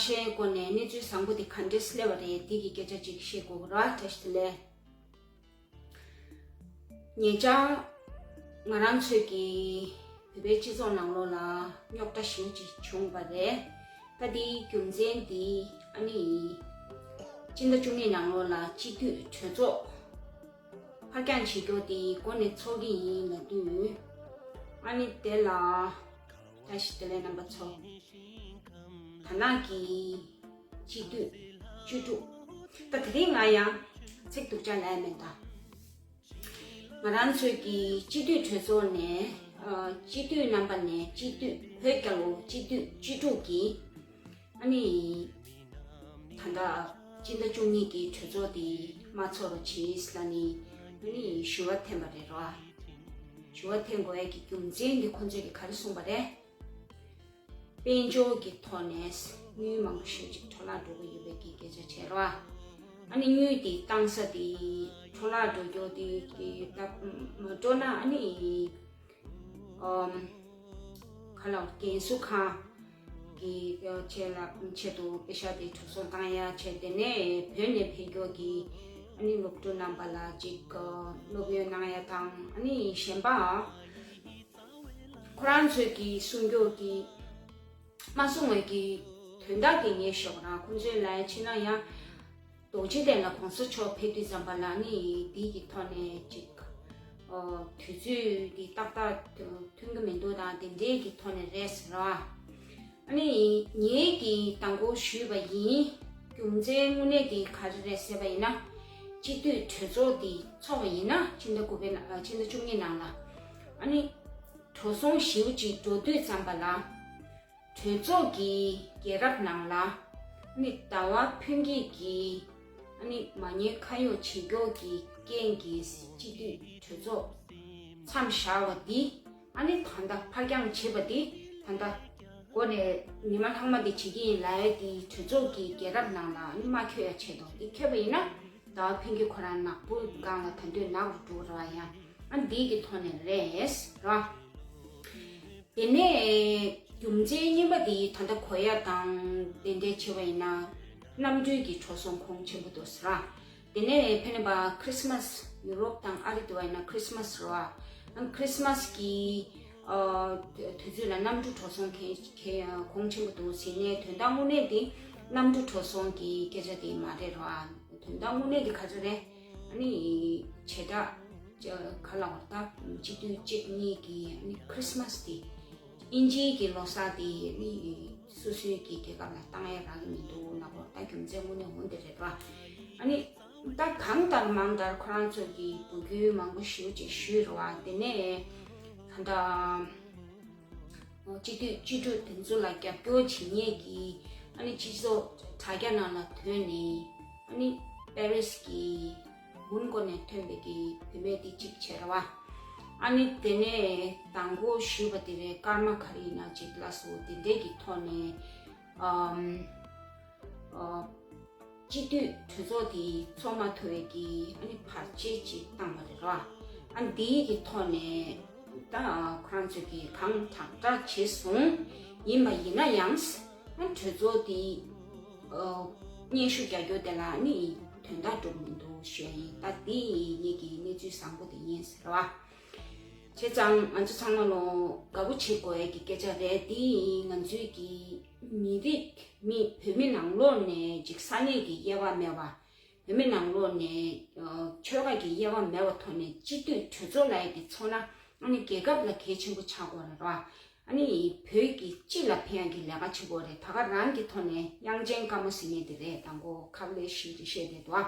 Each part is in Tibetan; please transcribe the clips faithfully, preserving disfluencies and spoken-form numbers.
ཅན་སྐོར་ནས་གནས་ཚུལ་བཟང་པོ་དེ་ག་འདྲས་སླེབས་པ་རེད། འདི་གི་སྐད་ཆ་ཅིག་བཤད་དགོས་ར། བཀྲ་ཤིས་བདེ་ལེགས། ཉེ་ཆར་ང་རང་ཚོའི་གི་བོད་པའི་སྤྱི་ཚོགས་ནང་ལོགས་ལ་རྙོག་དྲ་ཞེ་པོ་ཅིག་བྱུང་བ་རེད། ད་དེའི་རྒྱུ་མཚན་དེ་ཨ་ནི་སྤྱི་ཟླ་བཅུ་གཉིས་ནང་ལོགས་ལ་སྤྱི་འཐུས་གྲོས་ཚོགས་ཕར་འགྱངས་བྱེད་རྒྱུ་དེ་འགོ་ནས་ཚོགས་ཀྱི་ཡིན་ལབ་དུས། ཨ་ནི་དེ་ལ་བཀྲ་ཤིས་བདེ་ལེགས་རྣམ་པ་ཚོ། ད་ནང་གི་སྤྱི་འཐུས་བཅུ་དྲུག་ད་དེ་རིང་ང་ཡང་ཚིག་སྡུག་ཅག་ལབ་མེད་ད། ང་རང་ཚོའི་གི་སྤྱི་འཐུས་གྲོས་ཚོགས་ནས་ཨ་སྤྱི་འཐུས་རྣམ་པ་ནས་སྤྱི་འཐུས་བོད་རྒྱལ་ལོ་སྤྱི་འཐུས་བཅུ་དྲུག་གིས་ཨ་ནི་ད་ལྟ་སྤྱི་ཟླ་བཅུ་གཉིས་ཀྱི་གྲོས་ཚོགས་དེ་མ་ཚོགས་རོགས་བྱེད་ཟེར་ནས་ཨ་ནི་ཞུ་བ་འཐེན་པ་རེད་རོ། ཞུ་བ་འཐེན་དགོས་ཡ་གི་རྒྱུ་མཚན་དེ་ཁོང་ཚོས་གི་ག་རེ་གསུངས་པ་རེད། དཔལ་འབྱོར་གྱི་ཐོག་ནས་དངུལ་མང་པོ་ཞེ་ཅིག་འཕྲོ་བརླག་འགྲོ་གི་ཡོད་པའི་གི་སྐད་ཆ་བྱས་རོ། ཨ་ནི་དངུལ་དེ་བཏང་ས་དེ་འཕྲོ་བརླག་འགྲོ་རྒྱུ་དེ་གི་ད་མ་འགྲོ་ན་ཨ་ནི་ཨམ་ག་ལ་རྒན་གསོ་ཁང་གི་ཆེད་ལ་ཆེད་དུ་པེ་ཤ་དེ་འགྲོ་སོང་བཏང་ཡ་བྱས། དེ་ནས་བོད་ནས་ཕེབས་རྒྱུ་གི་ཨ་ནི་སློབ་ཕྲུག་རྣམ་པ་ལ་ཅིག་སློབ་ཡོན་གནང་ཡ་དང་། ཨ་ནི་གཞན་པ་ཁོ་རང་ཚོས་ཀྱི་གསུང་རྒྱུ་གི་མ་གསུང་བའི་གི་དོན་དག་དེ་ངས་ཞོག་རང་ཁོང་ཚོའི་ལ་ཕྱིན་ན་ཡང་རྡོ་རྗེ་གདན་ལ་གོང་ས་མཆོག་ཕེབས་དུས་ཙམ་པ་ལ་ནི་དེའི་གི་ཐོག་ནས་ཅིག་ཨོ་དུས་ཚོད་དེ་ཏག་ཏག་མཐུན་གི་མི་འདུག་དང་དེ་འདྲའི་གི་ཐོག་ནས་རེད་ཟེར་བ། ཨ་ནི་ངས་ཀྱིས་དང་པོ་ཞུས་པ་ཡིན། རྒྱུ་མཚན་དངོས་གནས་དེ་ག་རེ་རེད་ཟེར་བ་ཡིན་ན། སྤྱི་འཐུས་གྲོས་ཚོགས་དེ་ཚོགས་པ་ཡིན་ན་ཕྱི་ཟླ་དགུ་པའི་ནང་ཕྱི་ཟླ་བཅུ་གཉིས་ནང་ལ་ཨ་ནི་གྲོས་ཚོགས་ཞེ་པོ་ཅིག་འགྲོ་དུས་ཙམ་པ་ལ་གྲོས་ཚོགས་ཀྱི་རྒྱལ་རབས་ནང་ལ་ཨ་ནི་ཟླ་བ་ཕུན་སྐྱིད་ཀྱིས་ཨ་ནི་མ་ཉེས་ཁ་གཡོགས་བྱེད་རྒྱུ་གི་རྐྱེན་གྱིས་སྤྱི་འཐུས་གྲོས་ཚོགས་མཚམས་བཞག་པ་འདི། ཨ་ནི་ད་ལྟ་ཕར་འགྱངས་བྱས་པ་འདི་ད་ལྟ་འགོ་ནས་ཉི་མ་ལྷག་མ་འདི་བྱེད་ཀྱི་ཡིན་ལབ་ཡ་འདི་གྲོས་ཚོགས་ཀྱི་རྒྱལ་རབས་ནང་ལ་ཨ་ནི་མ་འཁོད་ཡ་བྱས་འདུག་འདི་འཁོད་པ་ཡིན་ན་ཟླ་བ་ཕུན་སྐྱིད་ཁོ་རང་ནག་པོའི་སྒང་ལ་ད་དུང་ནག་རུ་འགྲོ་ར་ཡ། ཨ་འདི་གི་ཐོག་ནས་རེད་ར། དེ་ནས་རྒྱུ་མཚན་གཉིས་པ་འདི་ད་ལྟ་གོ་ཡ་དང་དེ་འདྲ་བྱས་པ་ཡིན་ན་གནམ་གྲུའི་གི་འགྲོ་སོང་གོང་ཆེན་པོ་འདུག་ཟེར་ར། དེ་ནས་ཕེབས་ནས་པ་ཁྲིས་མས། ཡུ་རོབ་དང་ཨ་རི་དུ་བ་ཡིན་ན་ཁྲིས་མས་རེད་བ། ཨ་ཁྲིས་མས་གི་ཨ་དུས་ཚོད་ལ་གནམ་གྲུ་འགྲོ་སོང་གལ་གལ་གོང་ཆེན་པོ་འདུག་ཟེར་ནས་དོན་དག་དངོས་གནས་དེ་གནམ་གྲུ་འགྲོ་སོང་གི་སྐད་ཆ་དེ་མ་རེད་རེད་བ། དོན་དག་དངོས་གནས་དེ་ག་ཚོད་རེད། ཨ་ནི་བྱེ་བྲག་ག་ལ་བར་ད་སྤྱི་འཐུས་གཅིག་གཉིས་ཀྱི་ཨ་ནི་ཁྲིས་མས་དེ། དབྱིན་ཇིའི་གི་ལོ་གསར་དེ་ནི་སོ་སོའི་གི་རྒྱལ་ཁབ་ལ་བཏང་ཡ་རག་གི་མི་འདུག་ལབ་པ་ད་རྒྱུ་མཚན་དངོས་གནས་འོ་འདི་རེད་པ། ཨ་ནི་ད་གང་ལྟར་མང་ལྟར་ཁོ་རང་ཚོ་གི་འབོད་སྐུལ་མང་པོ་ཞེ་པོ་ཅིག་ཞུས་རེད་བ། དེ་ནས་ད་ལྟ་སྤྱི་འཐུས་སྤྱི་འཐུས་དེ་ཚོ་ལ་རྒྱབ་སྐྱོར་བྱེད་མཁན་གྱི་ཨ་ནི་སྤྱི་ཚོགས་དྲ་རྒྱ་ནང་ལ་ཐོན་ནས་ཨ་ནི་པེ་རིས་གི་མུན་སྐོར་ནས་ཐོན་པའི་གི་བུད་མེད་དེ་གཅིག་བྱས་ར་བ། ཨ་ནི་དེ་ནས་དང་པོ་ཞུས་པ་དེ་བས་སྐར་མ་ག་རེ་ཡིན་ན་ཅིག་ལ་སོ་དེ་འདྲས་ཀྱི་ཐོག་ནས་ཨམ་ཨ་སྤྱི་འཐུས་གྲོས་ཚོགས་དེ་ཚོགས་མ་ཐུབ་པའི་གི་ཨ་ནི་བར་ཆད་ཅིག་བཏང་བ་རེད་ར། ཨ་འདིའི་གི་ཐོག་ནས་ད་ཁོ་རང་ཚོས་གི་གང་དྲག་དྲག་བྱས་སོང་། ཡིན་པ་ཡིན་ན་ཡང་། ཨ་གྲོས་ཚོགས་དེ་ཨ་སྙན་ཞུ་རྒྱག་རྒྱུ་དེ་ལ་ནི་དོན་དག་འགྲུབ་མི་འདུག་ཞུ་ཡ་ཡིན། ད་དེ་ངེད་ཀྱི་གནས་ཚུལ་བཟང་པོ་དེ་ཡིན་ཟེར་བ། བྱས་ཙང་ང་ཚོ་ཚང་མ་ལོ་དགའ་པོ་བྱེད་དགོས་ཡ་གི་སྐད་ཆ་རེད། དེ་ང་ཚོའི་གི་མི་རིགས་མི་བོད་མི་ནང་ལོགས་ནས་ཅིག་ས་གནས་ཀྱི་དབྱེ་བ་མེད་པ། བོད་མི་ནང་ལོགས་ནས་ཨ་ཆོལ་ཁ་གི་དབྱེ་བ་མེད་པ་ཐོག་ནས་སྤྱི་འཐུས་གྲོས་ཚོགས་ལབ་ཡ་དེ་ཚོགས་ན་ཨ་ནི་རྒྱལ་ཁབ་ལ་གལ་ཆེན་པོ་ཆགས་དགོས་རེད་བ། ཨ་ནི་བོད་ཀྱི་སྤྱི་ལ་ཕན་ཡག་གི་ལས་ཀ་བྱེད་དགོས་རེད། ད་ག་རང་གི་ཐོག་ནས་དབྱངས་ཅན་དཀར་མོ་ཟེར་མཁན་དེ་རེད། དང་པོ་ཁབ་ལེ་ཤི་དེ་བཤད་བསྡད་འདུག་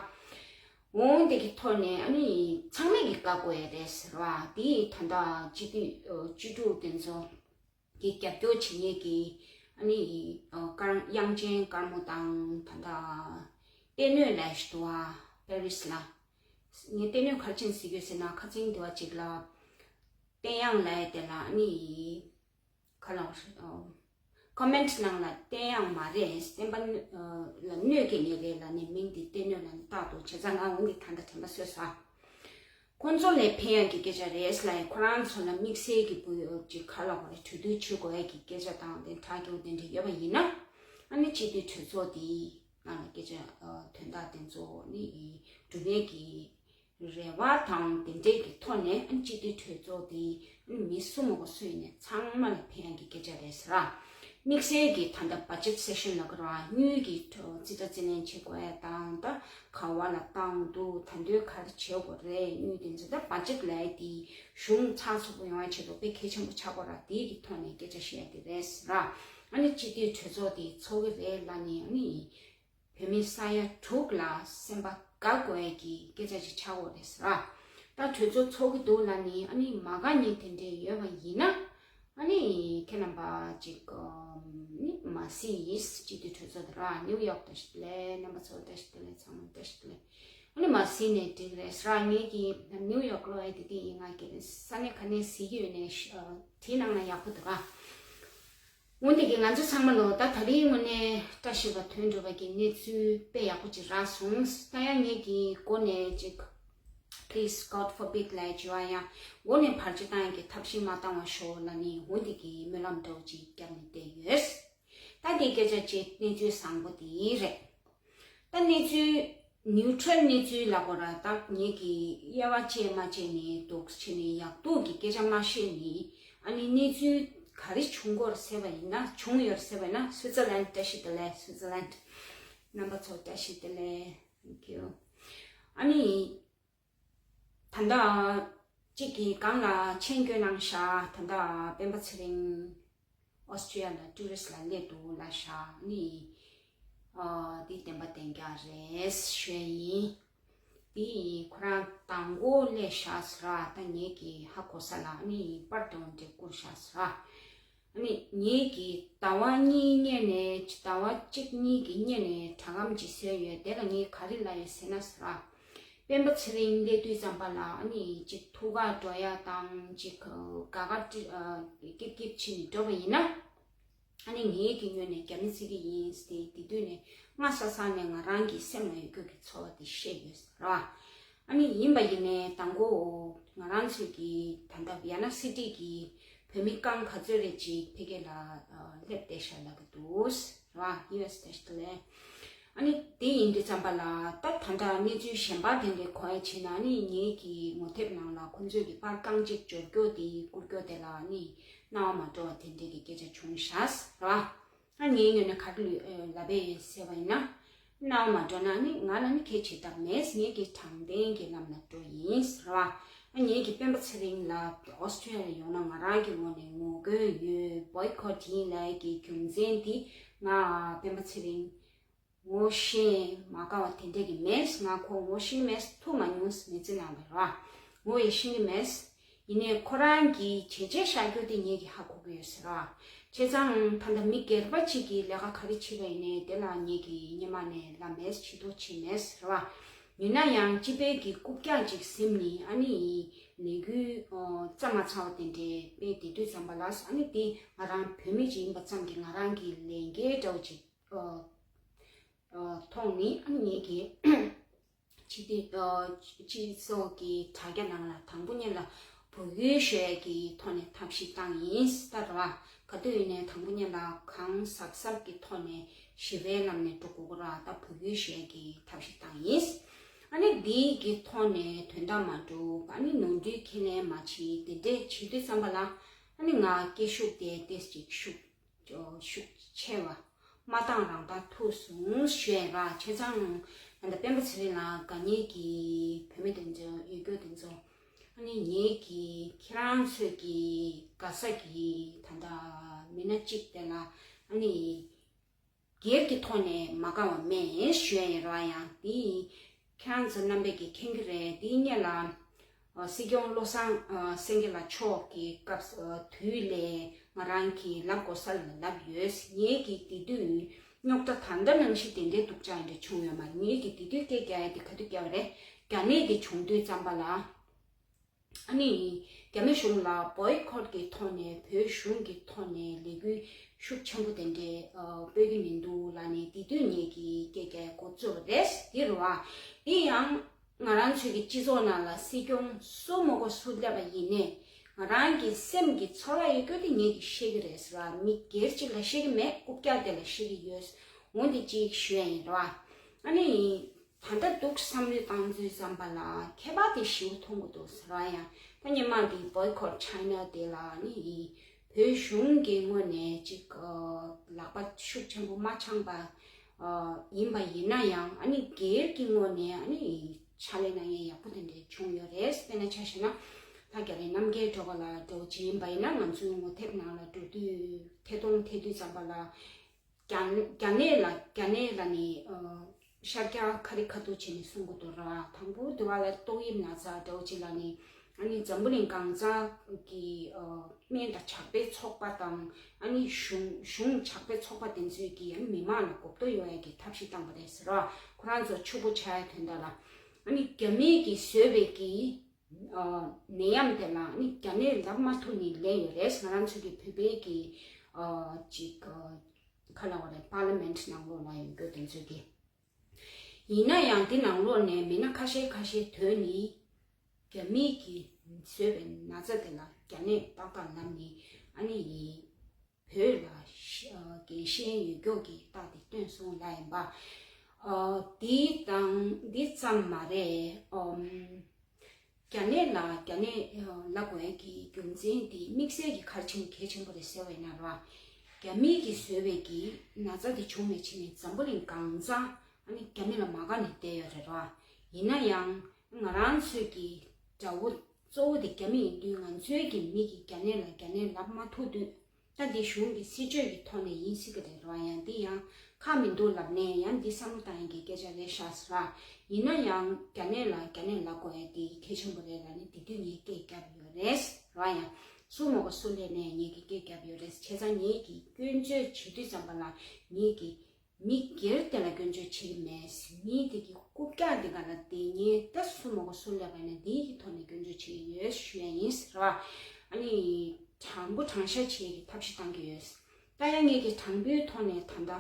འོང་དེ་གི་ཐོག་ནས་ཨ་ནི་ཚང་མས་ཀྱི་བཀའ་བསྒོ་ཡ་རེད་ཟེར་བ། དེ་ད་ལྟ་སྤྱི་འཐུས་ཨ་སྤྱི་འཐུས་དེ་ཚོ་གི་རྒྱབ་སྐྱོར་བྱེད་མཁན་གྱི་ཨ་ནི་ཨ་དཀར་དབྱངས་ཅན་དཀར་མོ་དང་ད་ལྟ་བསྟན་ནོན་ལབ་ཞིག་འདུག་བ། པེ་རིས་ལ། ངས་བསྟན་ནོན་ག་རེ་བྱས་ཟེར་གྱི་ཡོད་ཟེར་ན་ཁ་སང་དེ་བ་ཅིག་ལ། བསྟན་དབྱངས་ལབ་ཡ་དེ་ལ་ཨ་ནི་ག་ལ་ཨ་ཀོ་མེན་ཊི་ནང་ལ་བསྟན་དབྱངས་མ་རེད། བསྟན་པ་ཨ་ལ་གནོད་སྐྱེལ་མཁན་རེད་ལབ་ནས་མིང་དེ་བསྟན་ནོན་ལབ་ནས་བཏགས་འདུག་བྱས་ཙང་ང་འོ་འདི་ད་ལྟ་དྲན་པ་གསོས་སོ། ཁོང་ཚོ་ལ་ཕན་ཡག་གི་སྐད་ཆ་རེད་ལབ་ཡ། ཁོ་རང་ཚོ་ལ་དམིགས་བསལ་གྱི་བུ་ཅིག་ག་ལ་བ་རེད། གྲོས་བསྡུར་བྱེད་དགོས་ཡ་གི་སྐད་ཆ་དང་དེ་དྲག་རྒྱུ་དེ་འདྲ་ཡོད་པ་ཡིན་ན། ཨ་ནི་སྤྱི་འཐུས་གྲོས་ཚོགས་དེ་ནང་ལ་སྐད་ཆ་ཨ་དོན་དག་དེ་ཚོ་ནི་འགྲུབ་པའི་གི་རེ་བ་དང་དེ་འབྲེལ་གྱི་ཐོག་ནས་ཨ་ནི་སྤྱི་འཐུས་གྲོས་ཚོགས་དེ་ཨ་ནི་མི་སུ་མང་པོ་སུ་ཡིན་ནས་ཚང་མ་ལ་ཕན་ཡག་གི་སྐད་ཆ་རེད་ཟེར། དམིགས་བསལ་གྱི་ད་ལྟ་budget session ལ་ག་རེ་བ་དངུལ་གྱི་རྩིས་ཁྲ་རྩིས་ལེན་བྱེད་དགོས་ཡ་དང་ད་ག་བ་ལ་བཏང་འདུག་ད་དུང་ག་རེ་བྱེད་དགོས་རེད། དངུལ་དེ་ཚོ་ད་budget ལས་དེ་གཞུང་ཚགས་ཚུད་པོ་ཡོང་བ་ཆེད་དུ་དཔེ་གལ་ཆེན་པོ་ཆགས་དགོས་ར། དེའི་གི་ཐོག་ནས་སྐད་ཆ་བཤད་ཡ་དེ་རེད་ཟེར། ཨ་ནི་སྤྱི་འཐུས་གྲོས་ཚོགས་དེ་ཚོགས་ཀྱི་རེད་ལབ་ནས་ཨ་ནི་བོད་མི་ས་ཡ་དྲུག་ལ་སེམས་པ་དགའ་དགོས་ཡ་གི་སྐད་ཆ་ཅིག་ཆགས་ཡོད་རེད་ཟེར། ད་གྲོས་ཚོགས་ཚོགས་ཀྱི་འདུག་ལབ་ནས་ཨ་ནི་མ་དགའ་མཁན་དེ་འདྲས་ཡོད་པ་ཡིན་ན་ཨ་ནི་ཁྱེད་རྣམ་པ་ཅིག་ཨམ་ནི་མ་གཟིགས། སྤྱི་འཐུས་གྲོས་ཚོགས་དེ་ར་ནིའུ་ཡོག་བཀྲ་ཤིས་བདེ་ལེགས། རྣམ་པ་ཚོ་བཀྲ་ཤིས་བདེ་ལེགས། ཚང་མ་བཀྲ་ཤིས་བདེ་ལེགས། ཨ་ནི་མ་གཟིགས་ནས་འགྲིག་རེད་ཟེར། ངེད་ཀྱི་ནིའུ་ཡོག་ལོ་ཨེ་དེ་དེ་ཡིན། ང་གི་ས་གནས་ག་ནས་གཟིགས་ཀྱི་ཡོད་ནས་བྲིས་གནང་ན་ཡག་པོ་འདུག་ག་འོན་ཏེ་གི་ང་ཚོ་ཚང་མ་ལོ་ད་ད་རིང་དངོས་གནས་བཀྲ་ཤིས་པ་དོན་འགྲུབ་པ་གི་གནས་ཚུལ་དཔེ་ཡག་པོ་ཅིག་རག་སོང་། ད་ཡང་ངེད་ཀྱི་མགོ་ནས་ཅིག please God forbid ལབ་བྱས་པ་ཡང་མགོ་ནས་བར་ཆད་བཏང་ཡག་གི་ཐབས་ཤེས་མ་བཏང་བ་ཤོག་ལབ་ནས་འོན་ཏེ་གི་སྨོན་ལམ་འདྲ་བོ་ཅིག་བརྒྱབ་ནས་བསྡད་ཡོད། ད་འདི་སྐད་ཆ་ཅིག་གནས་ཚུལ་བཟང་པོ་དེ་རེད། ད་གནས་ཚུལ་ནིའུ་ཊྲལ་གནས་ཚུལ་ལབ་དགོས་ར། ད་ངེད་ཀྱི་དབྱེ་བ་བཅད་མ་བཅད་ནས་འདུག་བྱས་ནས་ཡག་སྡུག་གི་སྐད་ཆ་མ་བཤད་ནས་ཨ་ནི་གནས་ཚུལ་ག་རེ་བྱུང་གོ་ར་ཟེར་བ་ཡིན་ན་བྱུང་ཡོད་ར་ཟེར་བ་ཡིན་ན། སུའི་ཙར་ལན་བཀྲ་ཤིས་བདེ་ལེགས། སུའི་ཙར་ལན། རྣམ་པ་ཚོ་བཀྲ་ཤིས་བདེ་ལེགས། Thank you. ཨ་ནི། ད་ལྟ་གཅིག་གི་སྒང་ལ་མཆན་བཀོད་གནང་ཤག་ད་ལྟ་སྤེན་པ་ཚེ་རིང་ཨོ་སི་ཊྲི་ཡ་ལ་ཊུ་རི་སི་ཊི་ལ་སླེབས་འདུག་ལབ་ཤག་ཨ་ནི་ཨ་འདི་བདེན་པ་བདེན་རྐྱང་རེད་ཞུ་ཡ་ཡིན། འདི་ཁོ་རང་དང་པོ་སླེབས་ཤག་ཟེར་ར། ད་ངེད་ཀྱི་ཧ་གོ་ས་ལ་ཨ་ནི་པར་དང་འབྲེལ་བསྐུར་ཤག་ཟེར་ར། ཨ་ནི་ངེད་ཀྱིས་ཟླ་བ་གཉིས་སྔོན་ནས་ཟླ་བ་གཅིག་གཉིས་ཀྱི་སྔོན་ནས་དྲ་སྒམ་ཅིག་བཟོས་ཡོད། དེ་ལ་ངས་ག་རེ་ལབ་ཡོད་ཟེར་ན་ཟེར་ར། སྤེན་པ་ཚེ་རིང་སླེབས་དུས་ཙམ་པ་ལ་ཨ་ནི་ཅིག་ཐུགས་ཁག་འགྲོ་ཡ་དང་ཅིག་དགའ་དགའ་སྐྱིད་སྐྱིད་བྱས་ནས་འགྲོ་བ་ཡིན་ན། ཨ་ནི་ངེད་ཀྱི་ངོས་ནས་རྒྱ་མི་བརྩི་གི་ཡིན་ཟེར་ཏེ་དེ་དུས་ནས་སྔ་ས་ས་ནས་ང་རང་གི་སེམས་ལ་ཡོད་རྒྱུ་གི་ཚོར་བ་དེ་བཤད་ཡོད་ཟེར་ར། ཨ་ནི་ཡིན་པ་ཡིན་ནའི་དང་པོ་ང་རང་ཚོས་ཀྱི་ད་ལྟ་ཝི་ཡ་ན་སི་ཊི་གི་བོད་མི་རྐང་ག་ཚོད་རེ་ཅིག་ཕ་གི་ལ་སླེབས་བསྡད་ཤག་ལབ་ཀྱི་འདུག་ར། ཡུ་ཨེས་བསྡད་ཤག་ལས། ཨ་ནི་དེ་ཡིན་དུས་ཙམ་པ་ལ་ད་ད་ལྟ་གནས་ཚུལ་གཞན་པ་དེ་འདྲའི་གོ་ཡ་བྱས་ན་ཨ་ནི་ངེད་ཀྱི་ངོ་དེབ་ནང་ལ་ཁོང་ཚོས་ཀྱི་པར་རྐང་གཅིག་འབྱོར་རྒྱུ་དེ་བསྐུར་རྒྱུ་དེ་ལ་ཨ་ནི་སྣང་བ་མ་འགྲོ་བ་དེ་འདྲའི་གི་སྐད་ཆ་བྱུང་ཤག་ར། ང་ངའི་ངོས་ནས་ག་རེ་ལབ་ཡོད་ཟེར་བ་ཡིན་ན། སྣང་བ་མ་འགྲོ་ན་ནི་ང་ལ་ནི་ཁྱད་ཆེ་ཐབས་མེད། ངེད་ཀྱི་དྲང་བདེན་གྱི་ལམ་ལ་འགྲོ་ཡིན་ཟེར་བ། ངེད་ཀྱི་སྤེན་པ་ཚེ་རིང་ལ་ཨོ་སི་ཊྲི་ཡ་ལ་ཡོང་ན་ང་རང་གི་ངོས་ནས་ངོ་རྒོལ་ཡོད། བོའི་ཁོ་ཊི་ཡིན་ལབ་ཀྱི་རྒྱུ་མཚན་དེ་ང་སྤེན་པ་ཚེ་རིང་ངོ་ཤེས་མ་དགའ་བ་དེ་འདྲ་གི་མེད། ང་ཁོ་ངོ་ཤེས་མེད། ཐུག་མ་མྱོང་། མི་ཚེ་ནང་ལ་ར་ངོ་ཡི་ཤེས་ཀྱི་མེད། ཡིན་ནའི་ཁོ་རང་གིས་བྱས་རྗེས་བཞག་རྒྱུ་དེ་ངེད་ཀྱི་ཧ་གོ་གི་ཡོད་ཟེར་བ། བྱས་ཙང་ད་ལྟ་མི་སྒེར་པ་གཅིག་གིས་ལས་ཀ་ག་རེ་བྱས་པ་ཡིན་ནའི་དེ་ལ་ངེད་ཀྱིས་སྔོན་མ་ནས་ལབ་མེད། ཕྱི་དོག་བྱས་མེད་ཟེར་བ། ཡིན་ན་ཡང་སྤྱི་པའི་གི་རྐུབ་བཀྱག་ཅིག་ཟིན་ནས་ཨ་ནི་ལས་འགུལ་བརྩམས་མ་ཚར་བ་དེ་འདྲའི་དཔེ་དེ་དུས་ཙམ་པ་ལ་ཨ་ནི་དེ་ང་རང་བོད་མི་ཅིག་ཡིན་པ་ཙམ་གྱིས་ང་རང་གི་ལས་འགན་འདྲ་བོ་ཅིག་མཐོང་ནས་ཨ་ནི་ངེད་ཀྱིས་སྤྱི་སྤྱི་ཚོགས་ཀྱི་དྲ་རྒྱ་ནང་ལ་དང་པོ་ཉིད་ལ་འབོད་སྐུལ་ཞུ་ཡས་ཀྱི་ཐོག་ནས་ཐབས་ཤེས་བཏང་ཡིན་ད་ར། ག་དུས་ཡིན་ནའི་དང་པོ་ཉིད་ལ་གང་ཟབ་ཟབ་ཀྱི་ཐོག་ནས་ཞི་བའི་ལམ་ནས་འགྲོ་དགོས་ཀྱི་ར། ད་འབོད་སྐུལ་ཞུ་ཡས་ཀྱི་ཐབས་ཤེས་བཏང་ཡིན། ཨ་ནི་འདིའི་གི་ཐོག་ནས་དོན་དག་མ་འགྲུབ། ཨ་ནི་ནོར་འཁྲུལ་ཁས་ལེན་མ་བྱེད། དེ་འདྲས་བྱེད་དུས་ཙམ་པ་ལ་ཨ་ནི་ང་སྐད་ཤུགས་དེ་ཏོག་ཙམ་ཅིག་ཤུགས་ཤུགས་ཆེ་བ་མ་བཏང་རང་བཏང་ཐུག་སོང་ཞུ་ཡས་ར། བྱས་ཙང་ད་ལྟ་སྤེན་པ་ཚེ་རིང་ལ་དགའ་ཉེ་གི་བུད་མེད་དེ་ཚོ་ཡོད་རྒྱུ་དེ་ཚོ་ཨ་ནི་ངེད་ཀྱི་ཁྱེད་རང་ཚོས་ཀྱི་དགའ་ས་གི་ད་ལྟ་མི་སྣ་གཅིག་དེ་ལ་ཨ་ནི་སྒེར་གྱི་ཐོག་ནས་མ་དགའ་བ་མེད་ཞུ་ཡས་ཡིན་ར། ཡང་དེ་ཁྱེད་རང་ཚོ་རྣམ་པས་ཀྱི་མཁྱེན་གྱི་རེད། དེའི་སྔོན་ལ་ཨ་སྲིད་སྐྱོང་བློ་བཟང་ཨ་སེང་གེ་ལགས་མཆོག་གི་སྐབས་ཨ་དུས་ལས་ང་རང་གིས་ལབ་དགོས་ས་ལ་ལབ་ཡོད། ངེད་ཀྱིས་དེ་དུས་རྙོག་དྲ་ད་ལྟ་ནང་བཞིན་དེ་འདྲའི་སྡུག་ཅག་འདྲ་བྱུང་ཡོད་མ་རེད། ངེད་ཀྱིས་དེ་དུས་སྐད་རྒྱག་ཡ་དེ་ག་དུས་རྒྱག་པ་རེད། རྒྱ་ནད་དེ་བྱུང་དུས་ཙམ་པ་ལ་ཨ་ནི་རྒྱ་མི་གཞུང་ལ་བོའི་ཁོཊ་གི་ཐོག་ནས་བོད་གཞུང་གི་ཐོག་ནས་ལས་འགུལ་ཤུགས་ཆེན་པོ་དེ་འདྲའི་ཨ་སྤེལ་གྱི་མི་འདུག་ལབ་ནས་དེ་དུས་ངེད་ཀྱིས་སྐད་རྒྱག་ཡ་འགོ་བཙུགས་པ་རེད། དེ་རེད་བ། དེ་ཡང་ང་རང་ཚོའི་གི་སྤྱི་ཚོགས་ནང་ལ་སྲིད་སྐྱོང་སུ་མ་གོ་སུ་སླེབས་པ་ཡིན་ནའི་ ང་རང་གི་སེམས་ཀྱི་ཚོར་བ་ཡོད་རྒྱུ་དེ་ངེད་ཀྱིས་ཤེས་ཀྱི་རེད་ཟེར་བ། མི་སྒེར་གཅིག་ལ་ཤེས་ཀྱི་མེད། རྐུབ་བཀྱག་དེ་ལ་ཤེས་ཀྱི་ཡོད། འོ་འདི་གཅིག་ཞུ་ཡ་ཡིན་ར་བ། ཨ་ནི་ད་ལྟ་འདུག་བསམ་བློ་བཏང་དུས་ཙམ་པ་ལ་ཁྱད་པར་དེ་ཞེ་པོ་མཐོང་གི་འདུག་ཟེར་བ། ཡང་ད་སྔོན་མ་འདི་Boycott China དེ་ལ་ནི་བོད་གཞུང་གི་ངོས་ནས་ཅིག་ལག་པ་ཤུགས་ཆེན་པོ་མ་འཆང་པ་ཡིན་པ་ཡིན་ན་ཡང་། ཨ་ནི་སྒེར་གྱི་ངོས་ནས་ཨ་ནི་ཕྱག་ལས་གནང་མཁན་ཡག་པོ་དེ་འདྲ་བྱུང་ཡོད་རེད། དཔེར་ན་ཆ་བཞག་ན་ད་རྒྱ་རི་རྣམ་རྒྱལ་སྒྲོལ་དཀར་ལགས་འདྲ་བོ་ཅིག་ཡིན་པ་ཡིན་ན། ང་ཚོའི་ངོ་དེབ་ནང་ལ་འགྲོ་དུས་ཐད་གཏོང་ཐད་དུས་ཙམ་པ་ལ། རྒྱ་རྒྱ་ནད་ལ་རྒྱ་ནད་ལ་ནི་ཤར་རྒྱག་ཁ་རི་ཁ་ཐུག་བྱས་ནས་གསུང་གི་འདུག་ར། དང་པོ་དེ་བ་ལ་ཏོག་དབྱིབས་ན་ཚ་འདྲ་བོ་ཅིག་ལ་ནི་ཨ་ནི་འཛམ་བུ་གླིང་གང་ས་གི་སྨན་དང་ཇག་པའི་ཚོགས་པ་དང་། ཨ་ནི་གཞུང་གཞུང་ཇག་པའི་ཚོགས་པ་དེ་ཚོས་ཀྱིས་ཨ་ནི་མི་མང་ལ་གོ་བརྡ་ཡོང་ཡ་གི་ཐབས་ཤེས་བཏང་པ་རེད་ཟེར་ར། ཁོ་རང་ཚོ་ཕྱུག་པོ་ཆགས་ཡ་དོན་དག་ལ། ཨ་ནི་རྒྱ་མི་གིས་བཟོས་པའི་གི་ནད་ཡམས་དེ་ལ་ཨ་ནི་རྒྱ་ནད་ལབ་མ་ཐུབ་ནི་ལས་ཡོད་རེད། ང་རང་ཚོ་གི་བོད་པའི་གི་ཅིག་ག་ལབ་དགོས་རེད། པར་ལི་མེན་ཊི་ནང་ལོགས་ལ་ཡོད་རྒྱུ་དེ་ཚོས་ཀྱིས། ཡིན་ན་ཡང་དེ་ནང་ལོགས་ནས་མི་སྣ་ཁ་ཤས་ཁ་ཤས་དོན་ནི་རྒྱ་མི་གིས་བཟོས་པའི་ན་ཚ་དེ་ལ་རྒྱ་ནད་ཏག་ཏག་ལབ་ནི། ཨ་ནི་བོད་ལ་འགན་ཤན་ཡོད་རྒྱུ་གི་རྟགས་དེ་སྟོན་སོང་ལབ་ཡིན་པ། དེ་དང་དེ་ཙམ་མ་རེད། རྒྱ་ནད་ལ་རྒྱ་ནད་ལབ་དགོས་ཡ་གི་རྒྱུ་མཚན་དེ་དམིགས་བསལ་གྱི་ག་རེ་བྱས་ནས་གལ་ཆེན་པོ་རེད་ཟེར་བ་ཡིན་ན་ར། རྒྱ་མི་གིས་བཟོས་པའི་གི་ན་ཚ་དེ་བྱུང་ནས་ཕྱིན་ནས་འཛམ་བུ་གླིང་གང་ས་ཨ་ནི་རྒྱ་མི་ལ་མ་དགའ་ནས་བསྡད་ཡོད་རེད་ར། ཡིན་ན་ཡང་ང་རང་ཚོའི་གི་དགྲ་བོ་གཙོ་བོ་དེ་རྒྱ་མི་ཡིན་དུས། ང་ཚོའི་གི་མི་གིས་རྒྱ་ནད་ལ་རྒྱ་ནད་ལབ་མ་ཐུབ་དུས། ད་འདི་གཞུང་གི་སྲིད་བྱུས་ཀྱི་ཐོག་ནས་ཡིན་སྲིད་ཀྱི་རེད་ར། ཡང་འདི་ཡང་ཁག་མི་འདུག་ལབ་ནས་ཡང་འདི་བསམ་བློ་བཏང་ཡག་གི་སྐད་ཆ་རེད་ཤག་ཟེར་ར། ཡིན་ན་ཡང་རྒྱ་ནད་ལ་རྒྱ་ནད་ལབ་དགོས་ཡ་དེ་གལ་ཆེན་པོ་རེད་ལབ་ནས་དེ་དུས་ངས་སྐད་བརྒྱབ་ཡོད་རེད་ར། ཡང་སུ་མ་གོ་སུ་ལས་ནས་ངས་ཀྱི་སྐད་བརྒྱབ་ཡོད་རེད། བྱས་ཙང་ངས་ཀྱི་སྐྱོན་བརྗོད་བྱེད་དུས་ཙམ་པ་ལ་ངས་ཀྱི་མི་སྒེར་དེ་ལ་སྐྱོན་བརྗོད་བྱེད་ཀྱི་མེད། མི་དེ་གི་རྐུབ་བཀྱག་དེ་ག་ལ་བསྡད་མཁན་ད་སུ་མ་གོ་སུ་སླེབས་པ་ཡིན་ན་དེའི་གི་ཐོག་ནས་སྐྱོན་བརྗོད་བྱེད་ཀྱི་ཡོད་ཞུ་ཡ་ཡིན་ཟེར་བ། ཨ་ནི་དྲང་པོ་དྲང་བཞག་བྱེད་ཀྱི་ཐབས་ཤེས་བཏང་གི་ཡོད། ད་ཡང་ངེད་ཀྱི་དྲང་པོའི་ཐོག་ནས་ད་ལྟ་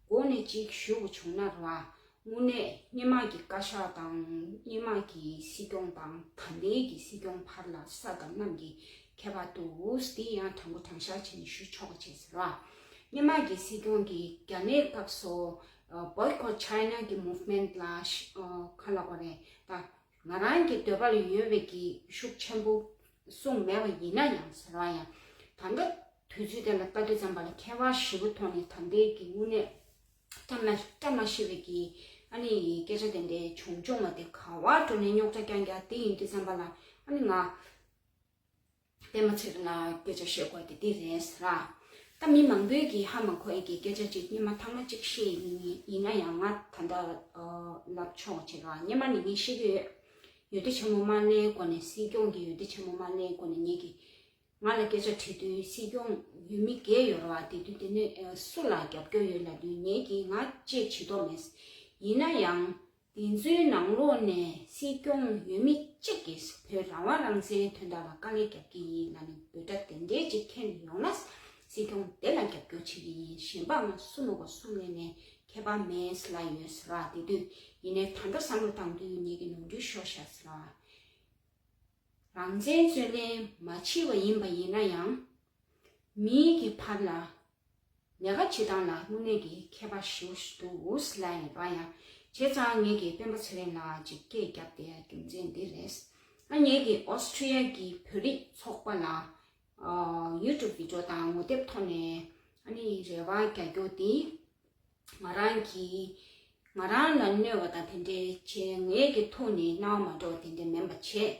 འགོ་ནས་གཅིག་ཞུ་དགོས་བྱུང་ན་ར། དངོས་གནས་སྔོན་མ་གི་བཀའ་ཤག་དང་སྔོན་མ་གི་སྲིད་སྐྱོང་དང་ད་ལྟའི་གི་སྲིད་སྐྱོང་བར་ལ་ས་དང་གནམ་གྱི་ཁྱད་པར་འདུག། དེ་ཡང་དྲང་པོ་དྲང་བཞག་བྱས་ནས་ཞུ་ཆོག་པ་བྱས་ཟེར་བ། སྔོན་མ་གི་སྲིད་སྐྱོང་གིས་རྒྱ་ནད་སྐབས་སུ་Boycott China གི་movement ལ་ག་ལབ་དགོས་རེད། ད་ང་རང་གི་འདོད་པ་ལ་ཡོད་པའི་གི་ཤུགས་ཆེན་པོ་གསུངས་མེད་པ་ཡིན་ན་ཡང་ཟེར་བ། ཡང་ད་ལྟ་དུས་ཚོད་དེ་ལ་ལྟ་དུས་ཙམ་པ་ལ་ཁྱད་པར་ཞེ་པོ་ཐོག་ནས་ད་ལྟའི་གི་དངོས་གནས་བཀྲ་མ་བཀྲ་མ་ཤིས་པའི་གི་ཨ་ནི་སྐད་ཆ་དེ་འདྲའི་བྱུང་བྱུང་བ་དེ་ག་བ་འགྲོ་ནས་རྙོག་དྲ་རྐྱང་རྐྱང་དེ་ཡིན་དུས་ཙམ་པ་ལ་ཨ་ནི་ང་པད་མ་ཚེ་རིང་ལ་སྐད་ཆ་བཤད་དགོས་དེ་དེ་རེད་ཟེར། ད་མི་མང་པོས་གི་ཧ་མ་གོ་ཡ་གི་སྐད་ཆ་ཅིག་སྔོན་མ་ཐེངས་མ་གཅིག་བཤད་ཡིན། ཡིན་ན་ཡང་ང་ད་ལྟ་ལབ་ཆོག་བྱེད་ར། སྔོན་མ་ནས་ངས་བཤད་ཀྱི་ཡོད། འོས་བསྡུ་ཆེན་མོ་མ་སླེབས་གོང་ནས་སྲིད་སྐྱོང་གི་འོས་བསྡུ་ཆེན་མོ་མ་སླེབས་གོང་ནས་ངེད་ཀྱི་ང་ལ་སྐད་ཆ་དྲིས་དུས་སྲིད་སྐྱོང་འོས་མི་བརྒྱད་ཡོད་རེད་བ། དེ་དུས་དེ་ནས་ཨ་སུ་ལ་རྒྱབ་སྐྱོར་ཡོད་ལབ་དུས་ངེད་ཀྱིས་ང་ཅེས་བྱེད་དོ་མེད། ཡིན་ན་ཡང་དེ་ཚོའི་ནང་ལོགས་ནས་སྲིད་སྐྱོང་འོས་མི་གཅིག་གིས་བོད་རང་དབང་རང་བཙན་དོན་དག་ལ་དཀའ་ལས་རྒྱབ་ཀྱི་ཡིན་ལབ་ནས་འབོད་སྒྲ་དེ་འདྲའི་ཅིག་འཁྱེར་ནས་ཡོང་ན་སྲིད་སྐྱོང་དེ་ལ་རྒྱབ་སྐྱོར་བྱེད་ཀྱི་ཡིན། གཞན་པ་ང་སུ་མ་གོ་སུ་ལས་ནས་ཁྱད་པར་མེད་ལབ་ཡོད་ཟེར་བ། དེ་དུས་ཡིན་ནའི་ད་ལྟ་བསམ་བློ་བཏང་དུས་ངེད་ཀྱི་ནོར་འཁྲུལ་ཤོར་ཤག་ཟེར་བ། རང་བཙན་རྩོད་ལེན་མ་བྱས་པ་ཡིན་པ་ཡིན་ན་ཡང་། མིའི་གི་ཕར་ལ་ལས་ཀ་བྱེད་སྟངས་ལ་དངོས་གནས་ཀྱི་ཁྱད་པར་ཞེ་པོ་ཞིག་འདུག་ལབ་ཡིན་པ་ཡང་། བྱས་ཙང་ངེད་ཀྱིས་སྤེན་པ་ཚེ་རིང་ལ་ཅིག་སྐད་བརྒྱབ་བསྡད་ཡ་རྒྱུ་མཚན་འདི་རེད། ཨ་ངེད་ཀྱིས་ཨོ་སི་ཁྲི་ཡ་གི་བོད་རིགས་ཚོགས་པ་ལ་ཨ་YouTube video དང་ངོ་དེབ་ཐོག་ནས་ཨ་ནི་རེ་བ་རྒྱག་རྒྱུ་དེ། ང་རང་གིས་ང་རང་ལ་གནོད་པ་དང་དེ་འདྲའི་བྱས། ངེད་ཀྱི་ཐུགས་ནས་སྣང་བ་མ་འགྲོ་བ་དེ་འདྲ་མིན་པ་བྱས།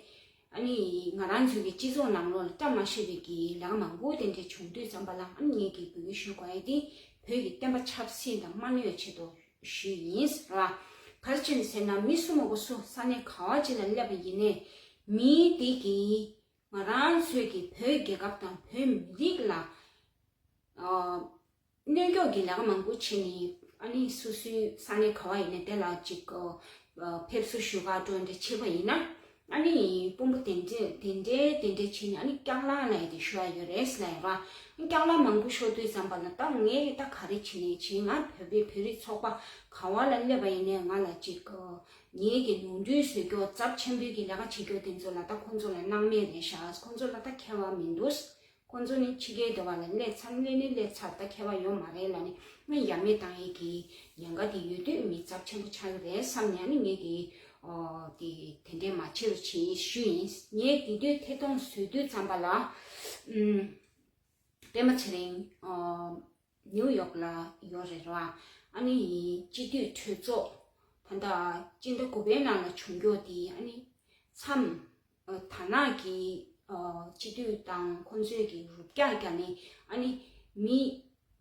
ཨ་ནི་ང་རང་ཚོའི་གི་སྤྱི་ཚོགས་ནང་ལོགས་ལ་བཀྲ་མ་ཤིས་པའི་གི་ལས་ཀ་མང་པོ་དེ་འདྲ་བྱུང་དུས་ཙམ་པ་ལ། ཨ་ནི་ངེད་ཀྱིས་འབོད་སྐུལ་ཞུ་དགོས་ཡ་དེ་བོད་ཀྱི་བསྟན་པ་ཆབ་སྲིད་དང་མ་གནོད་ཆེད་དུ་ཞུས་ཡིན་ཟེར་བ། ག་རེ་བྱས་ནས་ཟེར་ན་མི་སུ་མ་གོ་སུ་ས་གནས་ག་བ་ཅིག་ལ་སླེབས་པ་ཡིན་ནའི་མི་དེ་གིས་ང་རང་ཚོའི་གི་བོད་རྒྱལ་ཁབ་དང་བོད་མི་རིགས་ལ་ཨ། གནོད་སྐྱོན་གྱི་ལས་ཀ་མང་པོ་བྱས་ནས། ཨ་ནི་སོ་སོའི་ས་གནས་ག་བ་ཡིན་ནའི་དེ་ལ་ཅིག་ཨ་ཕེབས་བསུ་ཞུ་ག་འགྲོ་འདྲ་བྱས་པ་ཡིན་ན། ཨ་ནི་དཔོན་པོ་དེ་འདྲས་དེ་འདྲས་དེ་འདྲས་བྱས་ནས་ཨ་ནི་སྐྱག་ལང་ལབ་ཡ་དེ་ཤོར་ཡ་ཡོད་རེད་ཟེར་ལབ་ཡོད་ར། སྐྱག་ལང་མང་པོ་ཤོར་དུས་ཙམ་པ་ལ་ད་ངས་ད་ག་རེ་བྱས་ནས་བྱས། ང་བོད་པའི་བོད་རིགས་ཚོགས་པ་ག་བ་ལ་སླེབས་པ་ཡིན་ནའི་ང་ལ་ཅིག་ཨ། ངེད་ཀྱི་ནོར་འཁྲུལ་བཟོ་རྒྱུ་ཚབས་ཆེན་པོའི་གི་ལས་ཀ་བྱེད་རྒྱུ་དེ་ཚོ་ལ་ད་ཁོང་ཚོ་ལ་སྣང་མེད་རེད་ཤག་ཁོང་ཚོ་ལ་ད་ཁྱད་པར་མི་འདུག་ཁོང་ཚོ་ནི་ཕྱི་རྒྱལ་དུ་བ་ལ་སླེབས་ཚར་སླེབས་ནི་སླེབས་ཚར་ད་ཁྱད་པར་ཡོད་མ་རེད་ལབ་ནི་ཡ་མེད་བཏང་ཡས་ཀྱི་ཉེན་ཁ་དེ་ཡོད་དུས་མི་ཚབས་ཆེན་པོ་ཆགས་ཀྱི་རེད་བསམ་ནས་ནི་ངེད་ཀྱི་ཨོ་དེ་དེ་འདྲས་མ་བྱེད་རོགས་བྱེད་ཞུ་ཡིན། ངས་དེ་དུས་ཐད་གཏོང་བཟོས་དུས་ཙམ་པ་ལ་ཨུམ། པད་མ་ཚེ་རིང་ཨོ་ནིའུ་ཡོག་ལ་ཡོད་རེད་ར། ཨ་ནི་སྤྱི་འཐུས་གྲོས་ཚོགས་ད་ལྟ་སྤྱི་ཟླ་དགུ་པའི་ནང་ལ་བྱུང་རྒྱུ་དེ་ཨ་ནི་མཚམས་ཨ་དར་ནག་གི་ཨ་སྤྱི་འཐུས་དང་ཁོང་ཚོས་ཀྱི་རུབ་རྒྱག་རྒྱག་ནས་ཨ་ནི་མི་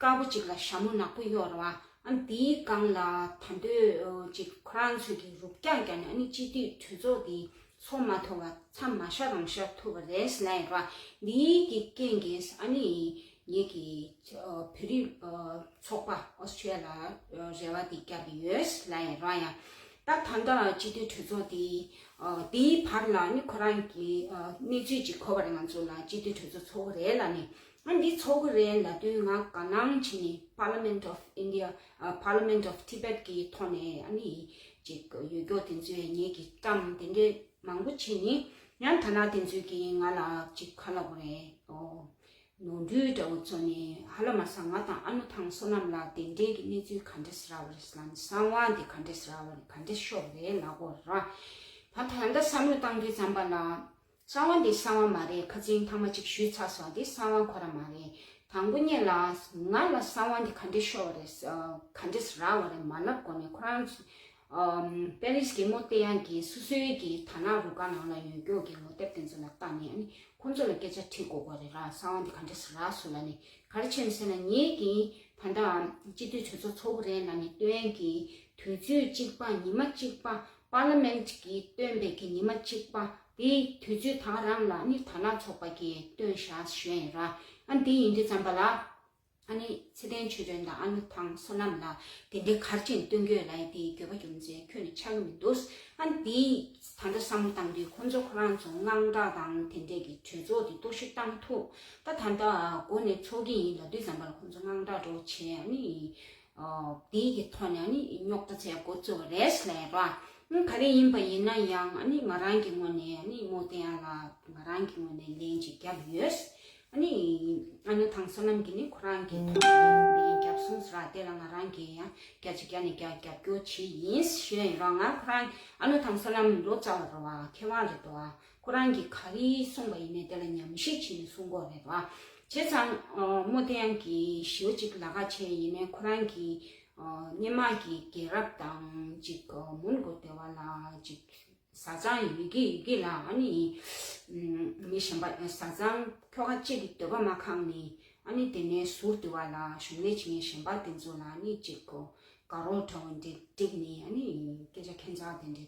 དཀར་པོ་ཅིག་ལ་ཞྭ་མོ་ནག་པོ་གཡོགས་ར་བ། ཨ་ནི་དེའི་སྒང་ལ་ད་འདོད་ཨ་ཅིག་ཁོ་རང་ཚོས་ཀྱི་རུབ་རྒྱག་རྒྱག་ནས་ཨ་ནི་སྤྱི་འཐུས་གྲོས་ཚོགས་དེ་ཚོགས་མ་ཐུབ་པ་མཚམས་མ་བཞག་རང་བཞག་ཐུབ་པ་རེད་ལབ་ཡིན་ར། འདིའི་གི་རྐྱེན་གྱིས་ཨ་ནི་ངེད་ཀྱི་ཨ་བོད་རིགས་ཨ་ཚོགས་པ་ཨོ་སི་ཁྲུ་ལི་ཡ་ལ་ཨ་རེ་བ་འདི་བརྒྱབ་ཡོད་ལབ་ཡིན་ར། ཡང་ད་ད་ལྟ་སྤྱི་འཐུས་གྲོས་ཚོགས་འདི་ཨ་འདིའི་བར་ལ་ནི་ཁོ་རང་གི་ཨ་གནས་ཚུལ་ཅིག་གོ་བ་རེད། ང་ཚོ་ལ་སྤྱི་འཐུས་གྲོས་ཚོགས་ཚོགས་ཀྱི་རེད་ལབ་ནས། ཨ་འདི་ཚོགས་ཀྱི་རེད་ལབ་དུས་ང་དགའ་སྣང་བྱས་ནས་Parliament of India ཨ་Parliament of Tibet གི་ཐོག་ནས་ཨ་ནི་ཅིག་ཡོད་རྒྱུ་དེ་ཚོའི་ངེད་ཀྱི་བཀྲམ་དེ་འདྲས་མང་པོ་བྱས་ནས། ཡང་ཐ་ན་དེ་ཚོས་ཀྱིས་ང་ལ་ཅིག་ག་ལབ་དགོས་རེད། ཨོ་ནོར་འཁྲུལ་འདྲ་བོ་བཟོས་ནས་ཧ་ལམ་མ་ས་ང་དང་ཨ་ནུ་ཐང་བསོད་ནམས་ལགས་དེ་འདྲས་ཀྱི་གནས་ཚུལ་ག་འདྲས་སེ་རག་པ་རེད་ཟེར་ལབ་ནས་གསང་བ་འདི་ག་འདྲས་སེ་རག་པ་རེད། ག་འདྲས་ཤོར་བ་རེད་ལབ་དགོས་རེད། ད་ད་ལྟ་བསམ་བློ་བཏང་དུས་ཙམ་པ་ལ། གསང་བ་འདི་གསང་བ་མ་རེད། ཁ་སང་ཐེངས་མ་གཅིག་ཞུས་ཚར་སོང་། འདི་གསང་བ་ཁོ་རང་མ་རེད། དང་པོ་ཉིད་ལ་ང་ལ་གསང་བ་འདི་ག་འདྲས་ཤོར་བ་རེད། ག་འདྲས་རག་པ་རེད་མ་ལབ་གོང་ནས་ཁོ་རང་ཚོ་པེ་རིས་ཀྱི་མོ་བསྟན་དབྱངས་ཀྱིས་སོ་སོའི་གི་དར་ནག་རུ་ཁག་ནང་ལ་ཡོད་རྒྱུ་གི་ངོ་དེབ་དེ་ཚོ་ལ་བལྟས་ནས་ཨ་ནི་ཁོ་ཚོ་ལ་སྐད་ཆ་དྲིས་དགོས་པ་རེད་ར། གསང་བ་འདི་ག་འདྲས་རག་སོང་ལབ་ནས། ག་རེ་བྱས་ནས་ཟེར་ན་ངེད་ཀྱིས་ད་ལྟ་སྤྱི་འཐུས་གྲོས་ཚོགས་ཚོགས་ཀྱི་རེད་ལབ་ནས་སྟོན་གྱི་དུས་ཚོད་གཅིག་པ་ཉི་མ་གཅིག་པ་པར་ལི་མེན་ཊི་གིས་བཏོན་པའི་གི་ཉི་མ་གཅིག་པ་དེའི་དུས་ཚོད་ད་ག་རང་ལ་ནི་དར་ནག་ཚོགས་པ་གིས་བཏོན་བཞག་ཞུས་ཡིན་ར། ཨ་འདི་ཡིན་དུས་ཙམ་པ་ལ་ཨ་ནི་ཚེ་བརྟན་ཆོས་སྒྲོན་དང་ཨ་ནུ་ཐང་བསོད་ནམས་ལགས་དེ་འདྲའི་ག་རེ་བྱས་ནས་བཏོན་གྱི་ཡོད་ལབ་ཡ་དེའི་དགོས་པ་རྒྱུ་མཚན་ཁྱོན་ནས་ཆགས་ཀྱི་མི་འདུག་ཨ་འདི་ད་ལྟ་བསམ་བློ་བཏང་དུས་ཁོང་ཚོ་ཁོ་རང་ཚོ་དངངས་སྐྲག་དང་དེ་འདྲས་ཀྱི་གྲོས་ཚོགས་དེ་གཏོར་བཤིག་བཏང་ཐུབ། ད་ད་ལྟ་འགོ་ནས་ཚོགས་ཀྱི་ཡིན་ལབ་དུས་ཙམ་པ་ལ་ཁོང་ཚོ་དངངས་སྐྲག་འདྲ་བོ་བྱས། ཨ་ནི་ཨོ། དེའི་གི་ཐོག་ནས་ནི་རྙོག་དྲ་ཚད་འགོ་བཙུགས་པ་རེད་ལབ་ཡ་ར། ཨ་ག་རེ་ཡིན་པ་ཡིན་ན་ཡང་ཨ་ནི་ང་རང་གི་ངོས་ནས་ཨ་ནི་མོ་བསྟན་དབྱངས་ལ་ང་རང་གི་ངོས་ནས་ལན་ཅིག་བརྒྱབ་ཡོད། ཨ་ནི་ཨ་ནུ་ཐང་བསོད་ནམས་ཀྱིས་ནི་ཁོ་རང་གི་ཐོག་ནས་ལན་བརྒྱབ་སོང་ཟེར་ར། དེ་ལ་ང་རང་གིས་ཡང་བརྒྱ་ཆ་བརྒྱ་ནས་བརྒྱ་རྒྱབ་སྐྱོར་བྱས་ཡིན་ཞུས་ཡིན་ར། ང་ཁོ་རང་ཨ་ནུ་ཐང་བསོད་ནམས་ལོ་ཙཱ་བ་རེད་བ། མཁས་དབང་རེད་འདུག་བ། ཁོ་རང་གིས་ག་རེ་གསུངས་པ་ཡིན་ནའི་དེ་ལ་ཉམས་ཞིབ་བྱས་ནས་གསུང་དགོས་རེད་བ། བྱས་ཙང་ཨ་མོ་བསྟན་དབྱངས་ཀྱིས་ཞེ་པོ་ཅིག་ལབ་ཁ་བྱས་ཡིན་ནའི་ཁོ་རང་གིས་ཨ་སྔོན་མ་གི་རྒྱལ་རབས་དང་ཅིག་ཨ་མོན་གྷོ་སྡེ་བ་ལ་ཅིག་བཟའ་ཚང་ཡོད་ཀྱི་ཡོད་ཀྱི་ལ་ཨ་ནི་ཨ་མི་གཞན་པ་བཟའ་ཚང་ཁྱོ་ག་གཅིག་གི་འདོད་པ་མ་ཁེངས་ནས་ཨ་ནི་དེ་ནས་ཟུར་དུ་བ་ལ་གཞུང་ལས་བྱེད་མཁན་གཞན་པ་དེ་ཚོ་ལ་ཨ་ནི་ཅིག་གོ་དགའ་རོགས་འདྲ་བོ་འདི་བསྒྲིགས་ནས་ཨ་ནི་སྐད་ཆ་ཁྱད་མཚར་དེ་འདྲའི་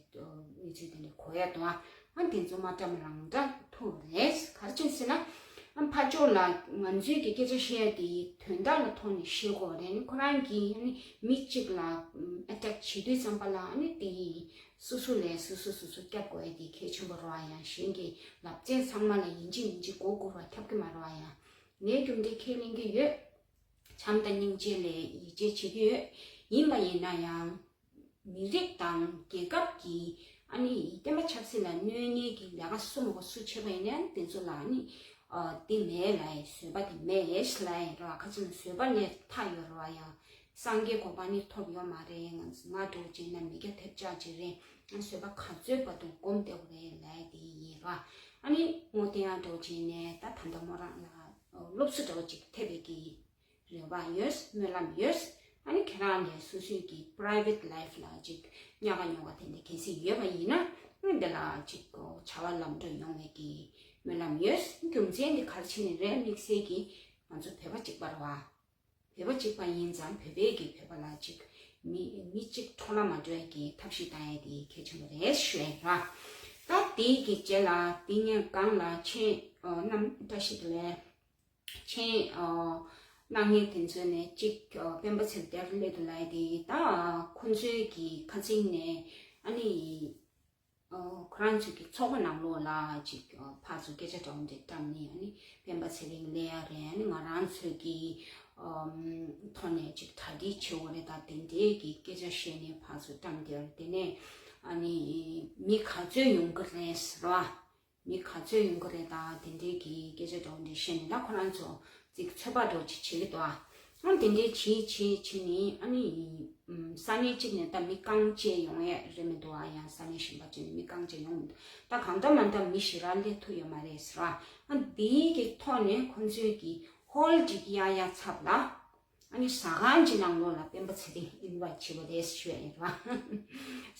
གནས་ཚུལ་དེ་འདྲ་གོ་ཡ་འདུག་ཨ་དེ་ཚོ་མ་འདྲ་མི་རང་འདྲ་ཐུག་རེད། ག་རེ་བྱས་ཟེར་ན་ཨ་ཕར་ཕྱོགས་ལ་ང་ཚོའི་གི་སྐད་ཆ་བཤད་ཡ་དེ་དོན་དག་ལ་ཐོག་ནས་བཤད་དགོས་རེད། ཨ་ནི་ཁོ་རང་གིས་ཨ་ནི་མི་གཅིག་ལ་ཨ་ཊེག་བྱེད་དུས་ཙམ་པ་ལ་ཨ་ནི་དེ་སོ་སོ་ལས་སོ་སོ་སོ་སོ་སྐྱབས་དགོས་ཡ་དེ་གལ་ཆེན་པོ་རེད་བ། ཡང་གཞན་གྱི་ལབ་ཚད་ཚང་མ་ལ་ཡིན་གཅིག་མིན་གཅིག་མགོ་སྒུར་བ་ཁྱབ་ཀྱི་མ་རེད་བ། ཡང་ངས་རྒྱུ་འབྲས་ཁས་ལེན་གྱི་ཡོད། བྱམས་དང་སྙིང་རྗེ་ལས་ཡིད་ཆེས་བྱེད་ཀྱི་ཡོད། ཡིན་པ་ཡིན་ན་ཡང་མི་རིགས་དང་རྒྱལ་ཁབ་ཀྱི་ཨ་ནི་བསྟན་པ་ཆབ་སྲིད་ལ་གནོད་མཁན་གྱི་ལས་ཀ་སུ་མ་གོ་སུ་བྱེད་པ་ཡིན་ནའང་དེ་ཚོ་ལ་ཨ་ནི་ཨ་དེ་མེད་ལབ་ཡ། བཟོད་པ་དེ་མེད་ལབ་ཡ་རེད་བ། ཁ་ཅིག་ན་བཟོད་པ་ལས་མཐའ་ཡོད་རེད་བ། ཡང་སངས་རྒྱས་གོ་འཕང་ནི་ཐོབ་ཡོད་མ་རེད། ང་ང་འདྲ་བོ་བྱས་ན་མི་སྐྱ་ཐེབས་ཆག་ཅིག་རེད། ང་བཟོད་པ་ག་ཚོད་བར་དུ་སྒོམ་བསྡད་དགོས་རེད་ལབ་ཡ་དེ་ཡིན་ར། ཨ་ནི་མོ་བསྟན་དབྱངས་འདྲ་བོ་བྱས་ནས་ད་ད་ལྟ་མོ་རང་ལ་སློབ་གསོ་འདྲ་བོ་ཅིག་ཐེབས་པའི་གི་རེ་བ་ཡོད། སྨོན་ལམ་ཡོད། ཨ་ནི་ཁྱེད་རང་ནས་སོ་སོའི་གི་པ་རའི་ཝེཊ་ལའིཕ་ལ་ཅིག་ཉག་ག་ཉོག་ག་དེ་འདྲ་གལ་སྲིད་ཡོད་པ་ཡིན་ན་ཨ་འདི་ལ་ཅིག་བྱ་བ་ལམ་འགྲོ་ཡོང་བའི་གི་སྨོན་ལམ་ཡོད། རྒྱུ་མཚན་འདི་ག་རེ་བྱས་ནས་རེད། དམིགས་བསལ་གྱི་ང་ཚོ་བོད་པ་གཅིག་པ་རེད་བ། བོད་པ་གཅིག་པ་ཡིན་ཙང་བོད་པའི་གི་བོད་པ་ལ་ཅིག་མི་མི་གཅིག་འཕྲོ་བརླག་མ་འགྲོ་ཡ་གི་ཐབས་ཤེས་བཏང་ཡ་དེ་གལ་ཆེན་པོ་རེད་ཞུ་ཡ་ར། ད་དེའི་གི་རྗེས་ལ་དེ་ངས་སྒང་ལ་མཆན་ཨ་རྣམ་བཀྲ་ཤིས་བདེ་ལེགས། མཆན་ཨ་གནང་མཁན་དེ་ཚོ་ནས་གཅིག་ཨ་སྤེན་པ་ཚེ་བརྟན་སླེབས་འདུག་ལབ་ཡ་དེ། ད་ཁོང་ཚོའི་གི་ཁ་སང་ནས་ཨ་ནི་ཨ་ཁོ་རང་ཚོའི་གི་ཚོགས་པ་ནང་ལོགས་ལ་ཅིག་ཨ་ཕར་ཚུར་སྐད་ཆ་འདྲ་བོ་འདྲ་བཀྲམ་ནས་ཨ་ནི་སྤེན་པ་ཚེ་རིང་སླེབས་ཡ་རེད། ཨ་ནི་ང་རང་ཚོའི་གི་ཨམ་ཐོག་ནས་ཅིག་གྲ་སྒྲིག་བྱེད་དགོས་རེད། ད་དེ་འདྲའི་གི་སྐད་ཆ་བཤད་ནས་ཕར་ཚུར་བཀྲམ་བསྡད་ཡོད་རེད། དེ་ནས་ ཨ་ནི་མི་ག་ཚོད་ཡོང་གི་རེད་ཟེར་བ། མི་ག་ཚོད་ཡོང་གི་རེད་ད། དེ་འདྲའི་གི་སྐད་ཆ་འདྲ་བོ་འདྲ་བཤད་ནས་ད་ཁོ་རང་ཚོ་ཅིག་ཚོད་དཔག་འདྲ་བོ་ཅིག་བྱེད་ཀྱི་འདུག་ཨ། ཨ་དེ་འདྲའི་བྱེད་བྱེད་བྱེད་ནས་ཨ་ནི་ས་གནས་གཅིག་ནས་ད་མི་རྐང་བཅད་ཡོང་ཡས་རེད་མི་འདུག་ཨ། ཡང་ས་གནས་གཞན་པ་གཅིག་ནས་མི་རྐང་བཅད་ཡོང་མི་འདུག་ད་གང་ལྟར་མ་ལྟར་མི་ཞེ་དྲག་སླེབས་ཐུབ་ཡོད་མ་རེད་ཟེར་བ། ཨ་དེའི་གི་ཐོག་ནས་ཁོ་ཚོའི་གི་ཧོལ་ཅིག་གཡར་ཡ་ཚབ་ལ། ཨ་ནི་ཟ་ཁང་གི་ནང་ལོགས་ལ་སྤེན་པ་ཚེ་རིང་ཨིན་ཝའེ་ཊི་བྱས་པ་རེད་ཞུ་ཡ་ཡིན་ར།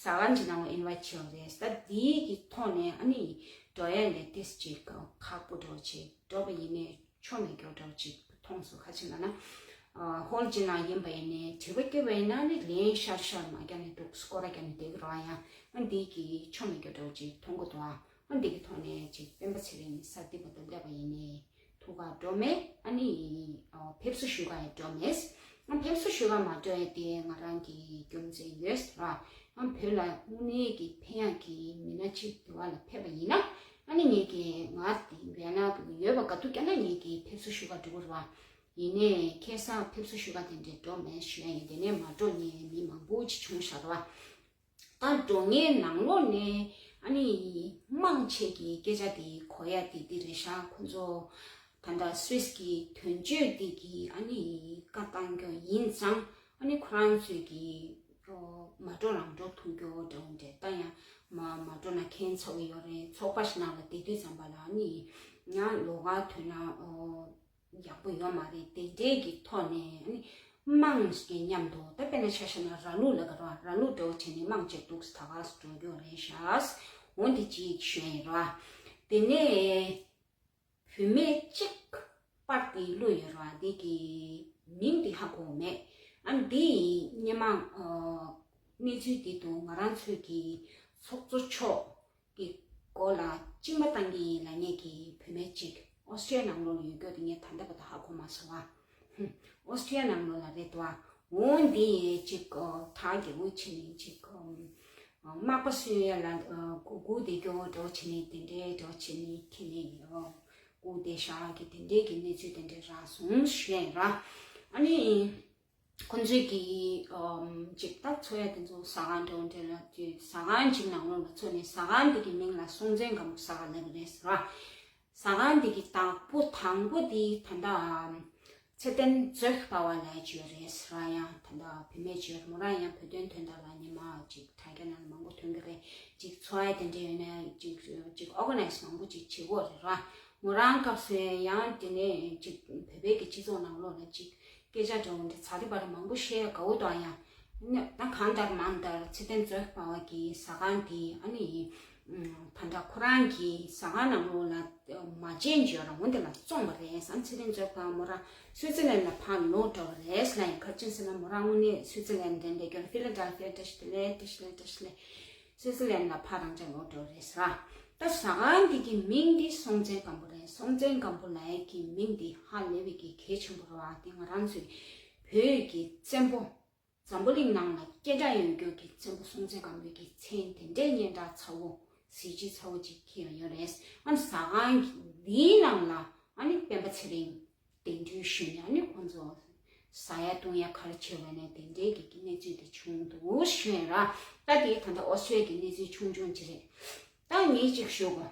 ཟ་ཁང་གི་ནང་ལ་ཨིན་ཝའེ་ཊི་བྱས་པ་རེད། ད་དེའི་གི་ཐོག་ནས་ཨ་ནི་འགྲོ་ཡ་ལས་ཏིས་ཅིག་ཁག་པོ་འདྲ་བོ་ཅིག་འགྲོ་བ་ཡིན་ནའི་ཆོ་མེད་སྐྱོ་འདྲ་བོ་ཅིག་མཐོང་སོང་། ཁ་ཅིག་ལ་ན། ཧོལ་གྱི་ནང་ཡིན་པ་ཡིན་ནའི་དྲི་བ་སྐྱེ་བ་ཡིན་ན་ནི་ལན་ཤར་ཤར་མ་རྒྱག་ནས་འདུག་སྐོར་ར་རྒྱག་ནས་བསྡད་ཀྱི་ར་ཡ། ཨ་འདི་གི་ཆོ་མེད་སྐྱོ་འདྲ་བོ་ཅིག་མཐོང་གི་འདུག་ཨ། ཨ་འདི་གི་ཐོག་ནས་ཅིག་སྤེན་པ་ཚེ་རིང་ས་འདི་བར་དུ་སླེབས་པ་ཡིན་ནའི། ཐུག་ག་འགྲོ་མེད། ཨ་ནི་ཕེབས་བསུ་ཞུ་ག་ཡང་འགྲོ་མེད། ཨ་ཕེབས་བསུ་ཞུ་ག་མ་འགྲོ་ཡ་དེ་ང་རང་གི་རྒྱུ་མཚན་ཡོད་ཟེར་བ། ཨ་བོད་ལ་དངོས་གནས་ཀྱི་ཕན་ཡག་གི་མི་སྣ་གཅིག་འདི་བ་ལ་ཕེབས་པ་ཡིན་ན། ཨ་ནི་ངེད་ཀྱི་ང་དེ་བལ་ན་ཡོད་པ་ག་དུས་ཀྱང་ན་ངེད་ཀྱི་ཕེབས་བསུ་ཞུ་ག་འགྲོ་གི་རེད་བ། ཡིན་ནའི་ཁ་སང་ཕེབས་བསུ་ཞུ་ག་དེ་འདྲའི་འགྲོ་མེད་ཞུ་ཡ་ཡིན། དེ་ནས་མ་འགྲོ་མཁན་མི་མང་པོ་ཅིག་བྱུང་ཤག་རེད་བ། ད་འགྲོ་མཁན་ནང་ལོགས་ནས་ཨ་ནི་མང་ཆེ་གི་སྐད་ཆ་དེ་གོ་ཡ་དེ་འདི་རེད་ཤག་ཁོ་ཚོ་ད་ལྟ་སུད་སི་གི་དོན་གཅོད་དེ་གི་ཨ་ནི་བཀའ་བཏང་རྒྱུ་ཡིན་ཙང་། ཨ་ནི་ཁོ་རང་ཚོས་གི་མ་འགྲོ་རང་འགྲོ་ཐུབ་རྒྱུ་འདྲ་བོ་འདྲ། ད་ཡང་མ་མ་འགྲོ་ན་ཁྱད་མཚར་བོ་ཡོད་རེད། ཚོགས་པ་ཞིག་ནང་ལ་བསྡད་དུས་ཙམ་པ་ལ་ཨ་ནི་ཡང་ལོགས་ཀ་ཐོན་ན་ཨོ། ཡག་པོ་ཡོད་མ་རེད། དེ་འདྲའི་གི་ཐོག་ནས་ཨ་ནི་དམངས་ཀྱི་མཉམ་དུ། ད་དཔེར་ན་ཆ་བཞག་ན་ར་ལུག་ལ་ག་ར་ར་ལུག་འདྲ་བོ་བྱས་ནས་དམངས་གཅིག་འདུག་ད་ག་སུ་འགྲོ་རྒྱུ་རེད་ཤག་འོ་འདི་གཅིག་ཞུ་ཡ་ཡིན་ར། དེ་ནས་བུད་མེད་གཅིག་པར་དེ་བླུགས་ཡོད་ར། དེ་གི་མིང་དེ་ཧ་གོ་མེད། ཨ་འདི་སྔོན་མ་གནས་ཚུལ་དེ་དུ་ང་རང་ཚོའི་གི་ཚོགས་གཙོ་མཆོག་གི་སྐོར་ལ་གཅིག་མ་བཏང་གི་ཡིན་ལབ་མཁན་གྱི་བུད་མེད་ཅིག་ཨོ་སི་ཀྲི་ཡ་ནང་ལོགས་ལ་ཡོད་རྒྱུ་དེ་ངས་ད་ལྟ་བར་དུ་ཧ་གོ་མ་སོང་བ། ཧུམ། ཨོ་སི་ཀྲི་ཡ་ནང་ལོགས་ལ་རེད་དོ། འོ་འདི་ཅིག་ཨོ་ད་རྒྱལ་པོ་བྱས་ནས་ཅིག་ཨོ་མག་པ་སོན་ཡ་ལ་ཨོ་སྒུག་སྒུག་བསྡད་རྒྱུ་འདྲ་བོ་བྱས་ནས་དེ་འདྲའི་འདྲ་བོ་བྱས་ནས་ཁྱེར་ནས་ཨོ་སྒུག་བསྡད་ཤག་གི་དེ་འདྲའི་གི་གནས་ཚུལ་དེ་འདྲ་རག་སོང་ཞུ་ཡ་ཡིན་ར། ཨ་ནི། ཁོང་ཚོས་ཀྱིས་ཨམ་ཅིག་ད་འཚོ་ཡ་དེ་ཚོ་ཟ་ཁང་འདྲ་བོ་འདྲ་ལ་དུས་ཟ་ཁང་ཅིག་ནང་ལོགས་ལ་འཚོ་ནས། ཟ་ཁང་དེ་གི་མིང་ལ་སྲོང་བཙན་སྒམ་པོ་ཟ་ཁང་ལབ་ཀྱི་རེད་ཟེར་བ། ཟ་ཁང་དེ་གི་བདག་པོ་དང་པོ་དེ་ད་ལྟ་ཨམ་ཚེ་བརྟན་མཛོད་ཀྱི་པ་བ་ལབ་ཀྱི་ཡོད་རེད་ཟེར་བ། ཡང་ད་ལྟ་བུད་མེད་ཅིག་ཡོད་རེད། མོ་རང་ཡང་བོད་དོན་དོན་དག་ལ་ཉི་མ་ཅིག་དྲ་རྒྱ་ནང་ལ་མང་པོ་ཐོན་གྱི་རེད། ཅིག་འཚོ་ཡ་དེ་འདྲ་ཡོད་ན་ཅིག་ཅིག་ཨོར་ག་ནའི་ཛི་མང་པོ་ཅིག་བྱེད་ཀྱི་ཡོད་རེད་ར། མོ་རང་སྐབས་སུ་ཡང་དེ་ནས་ཅིག་བོད་པའི་གི་སྤྱི་ཚོགས་ནང་ལོགས་ལ་ཅིག་སྐད་ཆ་འདྲ་བོ་འདི་ཚ་རི་བ་རི་མང་པོ་བཤད་དགའ་བོ་དང་ཡང་། ད་གང་ལྟར་མང་ལྟར་ཚེ་བརྟན་མཛོད་ཀྱི་པ་བ་གི་ཟ་ཁང་དེ་ཨ་ནི་ད་ལྟ་ཁོ་རང་གི་ཟ་ཁང་ནང་ལོགས་ལ་མ་བྱན་ཅིག་ཡོད་ར། འོ་འདི་ལ་བཙོངས་པ་རེད་ཟེར། ཚེ་བརྟན་མཛོད་ཀྱི་པ་བ་མོ་རང་སུའི་ཙི་ལན་ལ་ཕར་ལོག་འགྲོ་བ་རེད་ཟེར་ལ་ཡིན། ག་རེ་བྱས་ཟེར་ན་མོ་རང་དངོས་གནས་སུའི་ཙི་ལན་དེ་འདྲ་སྐྱོར། ཧྥི་ལ་ཌེལ་ཕི་ཡ་བཀྲ་ཤིས་བདེ་ལེགས། བཀྲ་ཤིས་བདེ་ལེགས། བཀྲ་ཤིས་བདེ་ལེགས། སུའི་ཙི་ལན་ལ་ཕར་རང་ཅག་ལོག་འགྲོ་རེད་ཟེར། ད་ཟ་ཁང་འདི་གི་མིང་འདི་སྲོང་བཙན་སྒམ་པོ་རེད། སྲོང་བཙན་སྒམ་པོ་ལབ་ཡ་གི་མིང་འདི་ཧ་ལས་པའི་གི་གལ་ཆེན་པོ་རེད་བ། འདི་ང་རང་ཚོའི་བོད་ཀྱི་བཙན་པོ་འཛམ་བུ་གླིང་ནང་ལ་སྐད་གྲགས་ཡོད་རྒྱུ་གི་བཙན་པོ་སྲོང་བཙན་སྒམ་པོའི་གི་མཚན་དེ་འདྲའི་སྙན་གྲགས་ཚ་བོ་གཟི་བརྗིད་ཚ་བོ་ཅིག་ཁྱེར་ཡོད་རེད། ཨ་ནི་ཟ་ཁང་འདིའི་ནང་ལ་ཨ་ནི་སྤེན་པ་ཚེ་རིང་གདན་འདྲེན་ཞུས་ནས་ཨ་ནི་ཁོང་ཚོ་ཟ་ཡ་བཏུང་ཡ་ག་རེ་བྱས་པ་ནས་དེ་འདྲའི་གི་གནས་ཚུལ་དེ་བྱུང་འདུག་ཞུས་ར། ད་དེ་ད་ལྟ་ཨོ་སི་ཀྲི་ཡ་གི་གནས་ཚུལ་ཆུང་ཆུང་ཅིག་རེད། ད་ངས་ཅིག་ཞུ་གོ།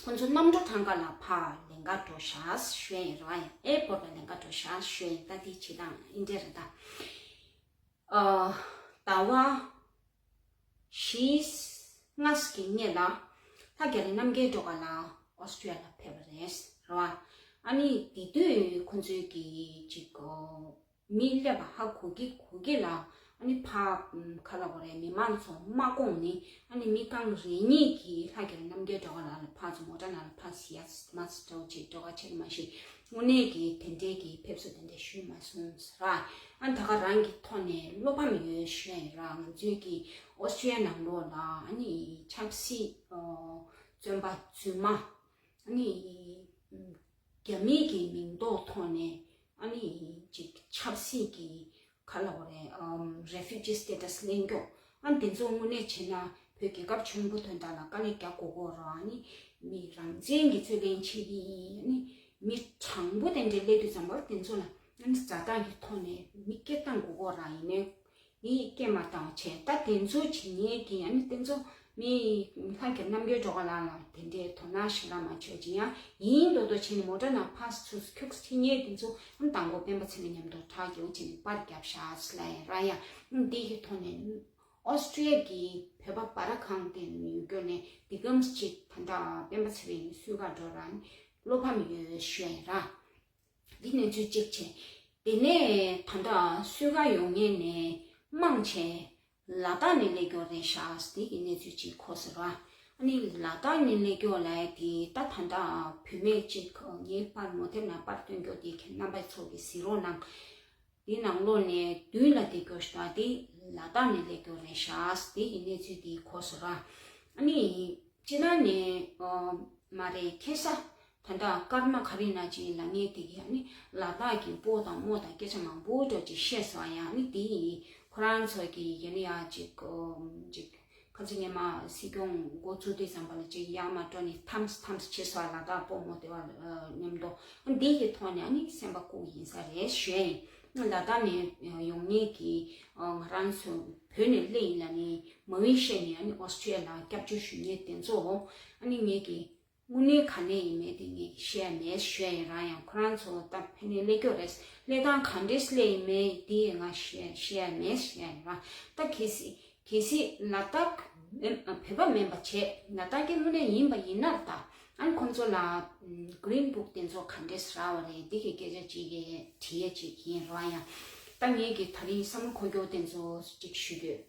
ཁོང་ཚོ་གནམ་གྲུ་ཐང་ག་ལ་ཕར་ལེན་ག་འགྲོ་ཤག་ཞུས་ཡིན་ར། ཨེར་པོར་ལ་ལེན་ག་འགྲོ་ཤག་ཞུས་ཡིན། ད་དེ་བྱེད་སྟངས་འདི་འདྲ་རེད་ད། ཨ། ཟླ་བ་བཞི་ལྔ་ཞིག་གི་སྔོན་ལ་ལྷ་རྒྱ་རི་རྣམ་རྒྱལ་སྒྲོལ་དཀར་ལགས་ཨོ་སི་ཀྲི་ཡ་ལ་ཕེབས་པ་རེད་ར། ཨ་ནི་དེ་དུས་ཁོང་ཚོའི་གི་ཅིག་མི་སླེབས་པ་ཧ་གོ་གི་གོ་གི་ལ། ཨ་ནི་ཕ་ག་ལ་གོ་རེད། མི་མང་ཚོ་མ་དགོངས་ནི་ཨ་ནི་མི་རྐང་རེ་གཉིས་ཀྱིས་ལྷ་རྒྱ་རི་རྣམ་རྒྱལ་སྒྲོལ་དཀར་ལགས་ལ་ཕར་ཚུར་མོ་ཊ་ནང་ལ་ཕར་ཟིག་ཡ་མ་ཟིག་འདྲ་བོ་ཅིག་སྒྲོལ་དཀར་ཁྱེད་མ་ཤེས། དངོས་གནས་ཀྱི་དེ་འདྲའི་གི་ཕེབས་བསུ་དེ་འདྲ་ཞུས་མ་སོང་ཟེར་ར། ཨ་ནི་ད་ག་རང་གི་ཐོག་ནས་བློ་ཕམ་ཡོད་ཞུ་ཡ་ཡིན་ར། ང་ཚོའི་གི་ཨོ་སི་ཀྲི་ཡ་ནང་ལོགས་ལ་ཨ་ནི་ཆབ་སྲིད་བཙོན་པ་རྫུན་མ། ཨ་ནི་རྒྱ་མིའི་གི་མིང་འདོགས་ཐོག་ནས་ཨ་ནི་ཅིག་ཆབ་སྲིད་ཀྱི་ག་ལ་བ་རེད། ཨམ་refugee status་ལེན་རྒྱུ། ཨ་དེ་ཚོ་དངོས་གནས་བྱས་ན་བོད་རྒྱལ་ཁབ་ཆེན་པོ་དོན་དག་ལ་དཀའ་ལས་རྒྱག་དགོས་ཀྱི་རེད། ཨ་ནི་མི་རང་བཙན་གྱི་རྩོད་ལེན་བྱེད་ཀྱི་ཡིན། ཨ་ནི་མི་དྲང་པོ་དེ་འདྲ་སླེབས་དུས་ཙམ་པ་དེ་ཚོ་ལ་ཨ་ནི་ཛ་དྲག་གི་ཐོག་ནས་མི་སྐད་བཏང་དགོས་ཀྱི་རེད། ཡིན་ནའི་ ཡིད་སྐྱེས་མ་བཏང་བྱས། ད་དེ་ཚོ་བྱེད་མཁན་གྱི་ཨ་ནི་དེ་ཚོ་མི་ལྷ་གི་རྣམ་རྒྱལ་སྒྲོལ་དཀར་ལགས་ལ་དེ་འདྲའི་དོ་སྣང་ཞེ་དྲག་མ་བྱས་ཅིག་ཡང་ཡིན་མདོག་མདོག་བྱས་ནས་མོ་ཊ་ནང་ཕར་ཚུར་ཁྱུག་ཙམ་ཁྲིད་མཁན་དེ་ཚོ་དང་པོ་སྤེན་པ་ཚེ་རིང་མཉམ་དུ་ཁྲག་རྒྱུག་བྱས་ནས་པར་བརྒྱབ་བཞག་ལ་ཡིན་ར། ཡང་འདི་གི་ཐོག་ནས་ཨོ་སི་ཀྲི་ཡ་གི་བོད་པ་སྦ་ར་ཁང་དེ་ཡོད་སྐྱོ་ནས་འདི་གམ་ཅིག་ད་ལྟ་སྤེན་པ་ཚེ་རིང་གསུས་ཀ་འགྲོ་ར་བློ་ཕམ་ཡོད་ཞུ་ཡ་ཡིན་ར། འདི་གནས་ཚུལ་གཅིག་བྱས། དེ་ནས་ད་ལྟ་གསུས་ཀ་ཡོང་མཁན་ནས་མང་ཆེ་ལ་དྭགས་ནས་སླེབས་ཀྱོག་རེད་ཤག་འདི་གི་གནས་ཚུལ་གཅིག་གོ་སོང་ར། ཨ་ནི་ལ་དྭགས་ནས་སླེབས་ཀྱོག་ལབ་ཡ་དེ་ད་ད་ལྟ་བུད་མེད་གཅིག་ངའི་པར་མོ་དེབ་ནང་པར་བཏོན་ཀྱོག་དེ་ཁྱེད་རྣམ་པ་ཚོ་གི་གཟིགས་རོགས་གནང་། དེ་ནང་ལོགས་ནས་མདུན་ལ་བསྡད་ཀྱོག་ཞིག་དང་དེ་ལ་དྭགས་ནས་སླེབས་ཀྱོག་རེད་ཤག་འདི་གི་གནས་ཚུལ་དེ་གོ་སོང་ར། ཨ་ནི་སྤྱིར་ན་ནས་ཨ་མ་རེད། ཁ་སང་ད་ལྟ་ཀརྨ་ག་རི་ན་ཅིག་ལབ་མཁན་དེ་གིས་ཨ་ནི་ལ་དྭགས་ཀྱི་སྤོ་དང་རྨོ་དང་སྐད་ཆ་མང་པོ་འདྲ་ཅིག་བཤད་སོང་། ཡང་ཨ་ནི་དེ་ཡིན་ཁོ་རང་ཚོ་གི་ཡིན་ན་ཡང་ཅིག་ཨ་ཅིག་ཁ་ཚ་ཉི་མ་སྲིད་སྐྱོང་འགོ་བཙུགས་དུས་ཙམ་པ་ལ་ཅིག་ཡར་མར་འགྲོ་ནས་ཐམས་ཐམས་བྱེད་སོང་། ལ་དྭགས་སྤོ་རྨོ་དེ་བ་མཉམ་དུ་ཨ་འདི་གི་ཐོག་ནས་ཨ་ནི་སེམས་པ་སྐུག་ཡིན་ས་རེད་ཞུ་ཡ་ཡིན། ལ་དྭགས་ནས་ཡོང་མཁན་གྱི་ང་རང་ཚོ་བོད་ནས་སླེབས་ཡིན་ལབ་ནས་མ་འོས་བཤད་ནས་ཨ་ནི་ཨོ་སི་ཀྲི་ཡ་ལ་སྐྱབས་བཅོལ་ཞུ་མཁན་དེ་ཚོ་ཨ་ནི་ངེད་ཀྱི་དངོས་གནས་ག་ནས་ཡིན་མེད་དེ་ངེད་ཀྱི་བཤད་ཡ་མེད་ཞུ་ཡ་ཡིན། རང་ཡང་ཁོ་རང་ཚོ་ད་ཕ་ནས་སླེབས་ཀྱོག་རེད། སླེབས་སྟངས་ག་འདྲས་སླེབས་ཡིན་མེད་དེ་ང་བཤད་བཤད་ཡ་མེད་ཞུ་ཡ་ཡིན་ར། ད་གལ་སྲིད་གལ་སྲིད་ལ་དྭགས་མིན་ཨ་བོད་པ་མིན་པ་བྱས་ལ་དྭགས་ཀྱི་དངོས་གནས་ཡིན་པ་ཡིན་ན། ད་ཨ་ནི་ཁོང་ཚོ་ལ་Green Book་དེ་ཚོ་ག་འདྲས་རག་པ་རེད། འདི་གི་སྐད་ཆ་ཅིག་གི་དྲི་ཡ་ཅིག་ཡིན་ར། ཡང་ད་ངེད་ཀྱི་ད་རིང་བསམ་བློ་འཁོར་རྒྱུ་དེ་ཚོ་ཅིག་ཞུ་རྒྱུ།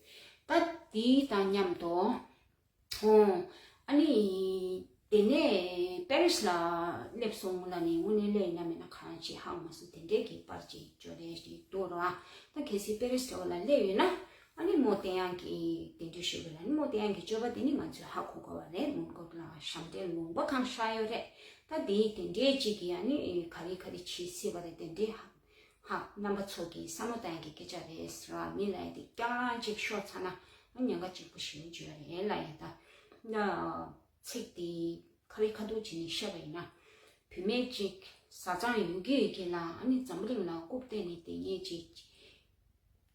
ད་དེ་དང་མཉམ་དུ་ཨོ་ཨ་ནི་དེ་ནས་པེ་རི་སི་ལ་སླེབས་སོང་ལབ་ནས་དངོས་གནས་སླེབས་ཡིན་ན་མིན་ན་གང་ཅིག་ཧ་གོ་མ་སོང་། དེ་འདྲས་ཀྱི་པར་ཅིག་འབྱོར་རེད་ཅིག་འདུག་ར། ད་གལ་སྲིད་པེ་རི་སི་འདྲ་བ་ལ་སླེབས་ཡོད་ན། ཨ་ནི་རྨོ་བསྟན་དབྱངས་ཀྱིས་གདན་འདྲེན་ཞུས་པ་རེད། ཨ་ནི་རྨོ་བསྟན་དབྱངས་ཀྱི་སྤྱོད་པ་དེ་ནི་ང་ཚོས་ཧ་གོ་དགོས་པ་རེད། མོན་གྷོ་ལ་ཞབས་འདྲེན་ལུང་པ་གང་ཤར་ཡོད་རེད། ད་དེ་དེ་འདྲའི་གཅིག་གིས་ཨ་ནི་ག་རེ་ག་རེ་བྱེད་སྲིད་པ་རེད། དེ་འདྲའི་ཧ་ཧ་རྣམ་པ་ཚོ་གི་བསམ་བློ་བཏང་ཡག་གི་སྐད་ཆ་རེད་ཟེར་བ། མི་ལ་ཡ་དེ་རྐྱང་རང་གཅིག་ཤོར་ཚར་ན་ཨ་ཉེན་ཁ་གཅིག་པོ་ཞེ་པོ་ཅིག་ཡོད་རེད་ལ་ཡ། ད་ད་ཚིག་དེ་ཁ་རི་ཁ་ཐུག་བྱས་ནས་བཤད་པ་ཡིན་ན། བུད་མེད་ཅིག་བཟའ་ཚང་ཡོད་ཀྱི་ཡོད་ཀྱི་ལ་ཨ་ནི་འཛམ་བུ་གླིང་ལ་རྐུབ་སྟེགས་ནས་བསྡད་མཁན་ཅིག་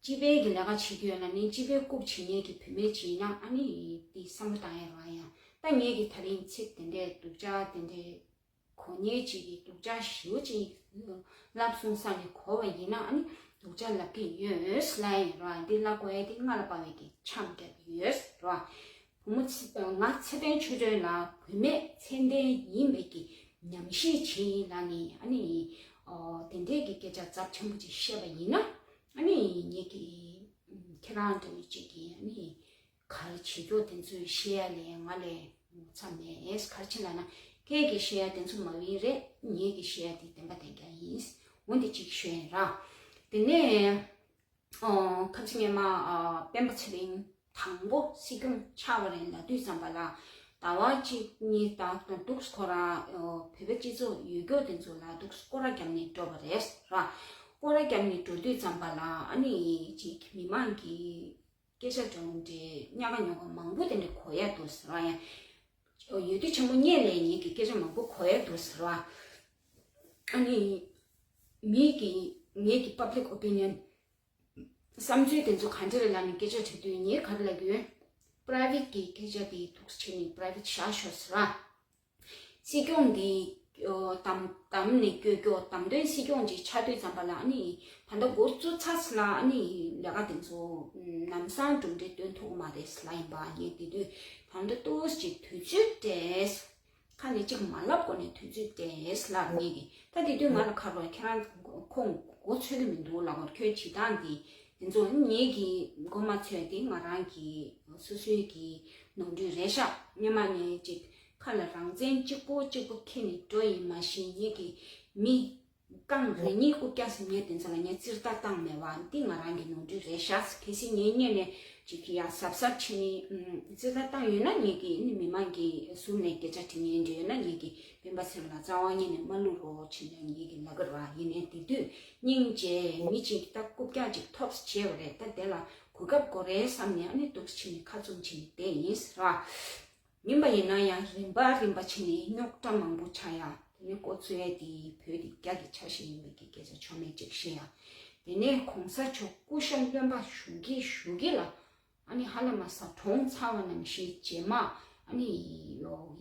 སྤྱི་པའི་གི་ལས་ཀ་བྱེད་ཀྱི་ཡོད་ན་ནི་སྤྱི་པའི་རྐུབ་བྱེད་མཁན་གྱི་བུད་མེད་ཅིག་ཡིན་ན་ཨ་ནི་དེ་བསམ་བློ་བཏང་ཡ་རང་ཡང་། ད་ངེད་ཀྱི་ད་རིང་ཚིག་དེ་འདྲའི་སྡུག་ཅག་དེ་འདྲའི་གོ་ཉེས་ཅིག་གི་སྡུག་ཅག་ཞེ་པོ་ཅིག་ལབ་སོང་ས་ནས་གོ་བ་ཡིན་ན་ཨ་ནི་སྡུག་ཅག་ལབ་ཀྱི་ཡོད་ལ་ཡིན་ར། འདི་ལབ་དགོས་ཡ་དེ་ང་ལ་དཔའ་བའི་གི་འཆམ་རྒྱབ་ཡོད་ར། བུ་མོ་ཚེ་ང་ཚེ་བརྟན་ཆོས་སྒྲོན་ལ་བུད་མེད་ཚད་ལྡན་ཡིན་པའི་གི་ཉམས་ཞིབ་བྱས་ཡིན་ལ་ནི་ཨ་ནི་ཨོ་དེ་འདྲའི་གི་སྐད་ཆ་ཚབས་ཆེན་པོ་ཅིག་བཤད་པ་ཡིན་ན་ཨ་ནི་ངེད་ཀྱི་ཁྱེད་རང་འདྲ་བོ་ཅིག་གི་ཨ་ནི་ག་རེ་བྱེད་རྒྱུ་དེ་ཚོའི་བཤད་ཡ་ལས་ང་ལས་ངོ་ཚ་མེད། ག་རེ་བྱེད་ལབ་ན་ཁྱེད་ཀྱི་བཤད་ཡ་དེ་ཚོ་མ་ཡིན་རེད། ངེད་ཀྱི་བཤད་ཡ་དེ་བདེན་པ་བདེན་རྐྱང་ཡིན། འོན་ཏེ་གཅིག་ཤོད་ཡིན་ར། དེ་ནས་ཨོ་ཁ་ཆེ་ངས་མ་ཨ་སྤེན་པ་ཚེ་རིང་དང་པོ་སྲིད་སྐྱོང་ཆགས་པ་རེད་ལབ་དུས་ཙམ་པ་ལ་ཟླ་བ་གཅིག་གཉིས་དང་འདུག་ཁོ་རང་ཨོ་བོད་པའི་སྤྱི་ཚོགས་ཡོད་སྐྱོ་དེ་ཚོ་ལ་འདུག་སྐོར་ར་བརྒྱབ་ནས་འགྲོ་བ་རེད་ར། སྐོར་ར་བརྒྱབ་ནས་འགྲོ་དུས་ཙམ་པ་ལ་ཨ་ནི་ཅིག་མི་མང་གི་སྐད་ཆ་སྒྲུང་འདྲའི་ཉག་ག་ཉོག་ག་མང་པོ་དེ་འདྲ་གོ་ཡ་འདུག་ཟེར་བ། ཡང་ཡུལ་དུས་ཆེན་མོ་སྔོན་ལ་ངེད་ཀྱི་སྐད་ཆ་མང་པོ་གོ་ཡ་འདུག་ཟེར་བ། ཨ་ནི་མི་གི་ངེད་ཀྱི་public opinion བསམ་ཚུལ་དེ་ཚོ་ག་འདྲ་རེད་ལབ་ནས་སྐད་ཆ་དྲིས་དུས་ངས་ག་རེ་ལབ་ཀྱི་ཡོད། private་གི་སྐད་ཆ་དེ་ཐུགས་ཆེ་ནས་private་བཞག་ཤོག་ཟེར་བ། སྲིད་སྐྱོང་འདི་ཨོ་དམ་དམ་ནས་བསྐྱོད་སྐྱོ་དམ་དོན་སྲིད་སྐྱོང་ཅིག་ཆགས་དུས་ཙམ་པ་ལ་ཨ་ནི་ད་ལྟ་འགོ་བཙུགས་ཚར་ཚེ་ལ་ཨ་ནི་ལས་ཀ་དེ་ཚོ་ལམ་སང་གྲུབ་འབྲས་སྟོན་ཐུབ་ཀྱི་མ་རེད་ལབ་ཡིན་པ། ངས་དེ་དུས་ད་ལྟ་ཏོག་ཙམ་ཅིག་དུས་ཚོད་སྤྲད། ཁ་ནས་ཅིག་མ་ལབ་གོང་ནས་དུས་ཚོད་སྤྲད་ལབ་ངེད་ཀྱིས། ད་དེ་དུས་ང་ལ་ཁ་རོག་ཁྱེད་རང་ཁོང་མགོ་ཚོད་ཀྱི་མི་འདུག་ལབ་གོ། ཁྱོད་བྱེད་སྟངས་འདི་དེ་ཚོ་ངེད་ཀྱིས་མགོ་མ་ཚོད་དེ་ང་རང་གི་སོ་སོའི་གི་ནོར་འཁྲུལ་རེད་ཤག་སྔོན་མ་ནས་ཅིག་ཁ་ལ་རང་བཙན་གཅིག་པོ་གཅིག་པོ་འཁྱེར་ནས་འགྲོ་ཡིན་མ་གཞི་ངེད་ཀྱི་མི་རྐང་རེ་གཉིས་རྐུབ་བཀྱག་ཟེར་མཁན་དེ་ཚོ་ལ་ངས་རྩིས་རྟགས་བཏང་མེད་པ་འདི་ང་རང་གི་ནོར་འཁྲུལ་རེད་ཤག་གལ་སྲིད་ངས་སྔོན་ནས་ཅིག་གི་ཡ་གཟབ་གཟབ་བྱས་ནས་རྩིས་རྟགས་བཏང་ཡོད་ན་ངེད་ཀྱི་ནི་མི་མང་གི་ཟུར་ནས་སྐད་ཆ་དྲི་མཁན་འདྲ་ཡོད་ན་ངེད་ཀྱི་སྤེན་པ་ཚེ་རིང་ལ་རྩ་བ་ཉིད་ནས་མ་བླུག་རོགས་བྱེད་ན་ངེད་ཀྱི་ལབ་ཀྱི་རེད་བ། ཡིན་ནའི་དེ་དུས་སྙིང་རྗེ་མི་གཅིག་ད་རྐུབ་བཀྱག་ཅིག་ཐོབ་བྱས་པ་རེད། ད་དེ་ལ་གོ་སྐབས་དགོས་རེད་བསམ་ནས་ཨ་ནི་འདུག་བྱས་ནས་ཁ་བཙུམ་བྱས་ནས་བསྡད་ཡིན་ཟེར་བ། ཡིན་པ་ཡིན་ན་ཡང་རིམ་པ་རིམ་པ་བྱས་ནས་རྙོག་དྲ་མང་པོ་ཆགས་ཡ། དེ་ནས་ལྐོག་རྩོད་དེ་བོད་དེ་རྒྱ་གི་ཆ་ཤས་ཡིན་པའི་གི་སྐད་ཆ་ཆོ་མེད་ཅིག་བཤད་ཡ། དེ་ནས་གོང་ས་མཆོག་སྐུ་ཞབས་བློན་པ་ཞུ་གི་ཞུ་གི་ལ། ཨ་ནི་ཧ་ལམ་ས་གྲོངས་ཚར་བ་ནང་བཞིན་རྗེས་མ་ཨ་ནི་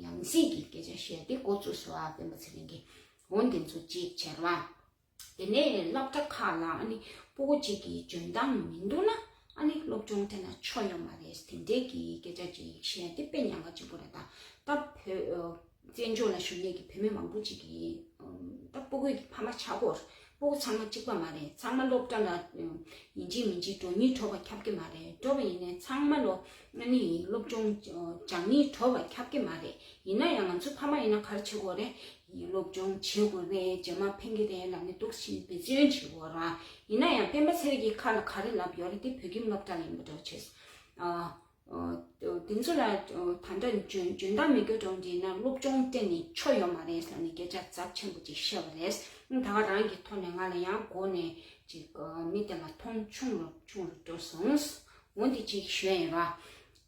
ཡང་སྲིད་ཀྱི་སྐད་ཆ་བཤད་དེ་འགོ་བཙུགས་སོང་། ཨ་སྤེན་པ་ཚེ་རིང་གིས་འོ་འདི་ཚོ་གཅིག་བྱས་ར། དེ་ནས་སློབ་གྲྭ་ཁག་ལ་ཨ་ནི་སྤུ་གུ་གཅིག་གི་འཇོན་ཐང་མི་འདུག་ན་ཨ་ནི་སློབ་སྦྱོང་སྤྲད་ན་ཆོ་ཡོད་མ་རེད། དེ་འདྲའི་གི་སྐད་ཆ་ཅིག་བཤད་དེ་དཔེ་ཉེན་ཁ་ཆེན་པོ་རེད། ད་ད་བོད་བཙན་བྱོལ་ལ་བཞུགས་མཁན་གྱི་བུད་མེད་མང་པོ་ཅིག་གིས་ད་སྤུ་གུ་གི་ཕ་མ་ཆགས་སྐོར། སྤུ་གུ་ཚང་མ་གཅིག་པ་མ་རེད། ཚང་མ་སློབ་གྲྭ་ལ་ཡིན་གཅིག་མིན་གཅིག་འགྲོ་སྙིང་བྲོ་བ་ཁྱབ་ཀྱི་མ་རེད། འགྲོ་བ་ཡིན་ནའི་ཚང་མ་ལོ་ཨ་ནི་སློབ་སྦྱོང་སྦྱང་སྙིང་བྲོ་བ་ཁྱབ་ཀྱི་མ་རེད། ཡིན་ན་ཡང་ང་ཚོ་ཕ་མ་ཡིན་ན་ག་རེ་བྱེད་དགོས་རེད། སློབ་སྦྱོང་བྱེད་དགོས་རེད། རྗེས་མ་ཕན་གྱི་རེད་ལབ་ནས་འདུག་སེ་འབད་བརྩོན་བྱེད་དགོས་ར། ཡིན་ན་ཡང་སྤེན་པ་ཚེ་རིང་གི་ཁ་ལ་ག་རེ་ལབ་ཡོད་རེད། དེ་བོད་ཁྱིམ་སློབ་གྲྭ་ལ་ཡིན་པ་འདྲ་བོ་བྱས། ཨ། ཨོ། དེ་ཚོ་ལ་ཨོ་ད་ལྟ་འཇོན་འཇོན་ཐང་མེད་རྒྱུ་འདྲ་བོ་འདྲ་ན་སློབ་སྦྱོང་སྤྲད་ནས་ཆོ་ཡོད་མ་རེད་ཟེར་ནས་སྐད་ཆ་ཚབས་ཆེན་པོ་ཅིག་བཤད་པ་རེད། ད་ག་རང་གི་ཐོག་ནས་ང་ལ་ཡང་མགོ་ནས་ཅིག་ཨོ་མི་དེ་ལ་མཐོང་ཆུང་རུ་ཆུང་རུ་འགྲོ་སོང་། འོ་འདི་ཅིག་ཞུ་ཡ་ཡིན་ར།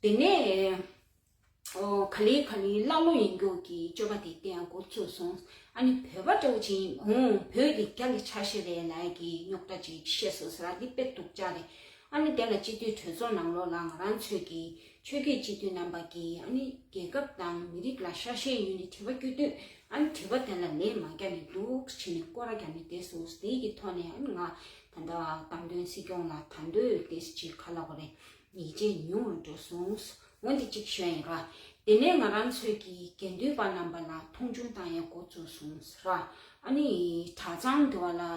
དེ་ནས་ཨོ་ག་ལེ་ག་ལེ་ཀླ་ཀློ་ཡིན་རྒྱུ་གི་སྤྱོད་པ་དེ་བསྟེན་ཡ་འགོ་ཚུགས་སོང་། ཨ་ནི་བོད་པ་འདྲ་བོ་ཅིག་ཡིན། ཨོ་བོད་དེ་རྒྱ་གི་ཆ་ཤས་རེད་ལབ་ཡ་གི་རྙོག་དྲ་ཅིག་བཤད་སོང་ཟེར་ར། འདི་དཔེ་སྡུག་ཅག་རེད། ཨ་ནི་དེ་ལ་སྤྱི་འཐུས་གྲོས་ཚོགས་ནང་ལོགས་ལ་ང་རང་ཚོས་ཀྱི་ཆོས་བརྒྱུད་སྤྱི་འཐུས་རྣམ་པ་གིས་ཨ་ནི་རྒྱལ་ཁབ་དང་མི་རིགས་ལ་ཤ་ཞེན་ཡོད་ནས་དྲི་བ་བསྐྱོན་དུས། ཨ་ནི་དྲི་བ་དེ་ལ་ལན་མ་བརྒྱབ་ནས་འདུག་སེ་བྱས་ནས་སྐོར་ར་བརྒྱབ་ནས་བསྡད་སོང་། དེ་གི་ཐོག་ནས་ཨ་ནི་ང་ད་ལྟ་བདམས་ཐོན་སྲིད་སྐྱོང་ལ་ད་འདོད་དེ་ཅིག་ག་ལབ་དགོས་རེད། ཡིད་ཆེས་ཉུང་རུ་འགྲོ་སོང་། འོ་འདི་གཅིག་ཞུ་ཡ་ཡིན་ར། དེ་ནས་ང་རང་ཚོས་ཀྱི་དགེ་འདུན་པ་རྣམ་པ་ལ་མཐོང་ཆུང་བཏང་ཡ་འགོ་བཙུགས་སོང་ཟེར་ར། ཨ་ནི་གྲྭ་ཚང་དེ་བ་ལ་ཨ་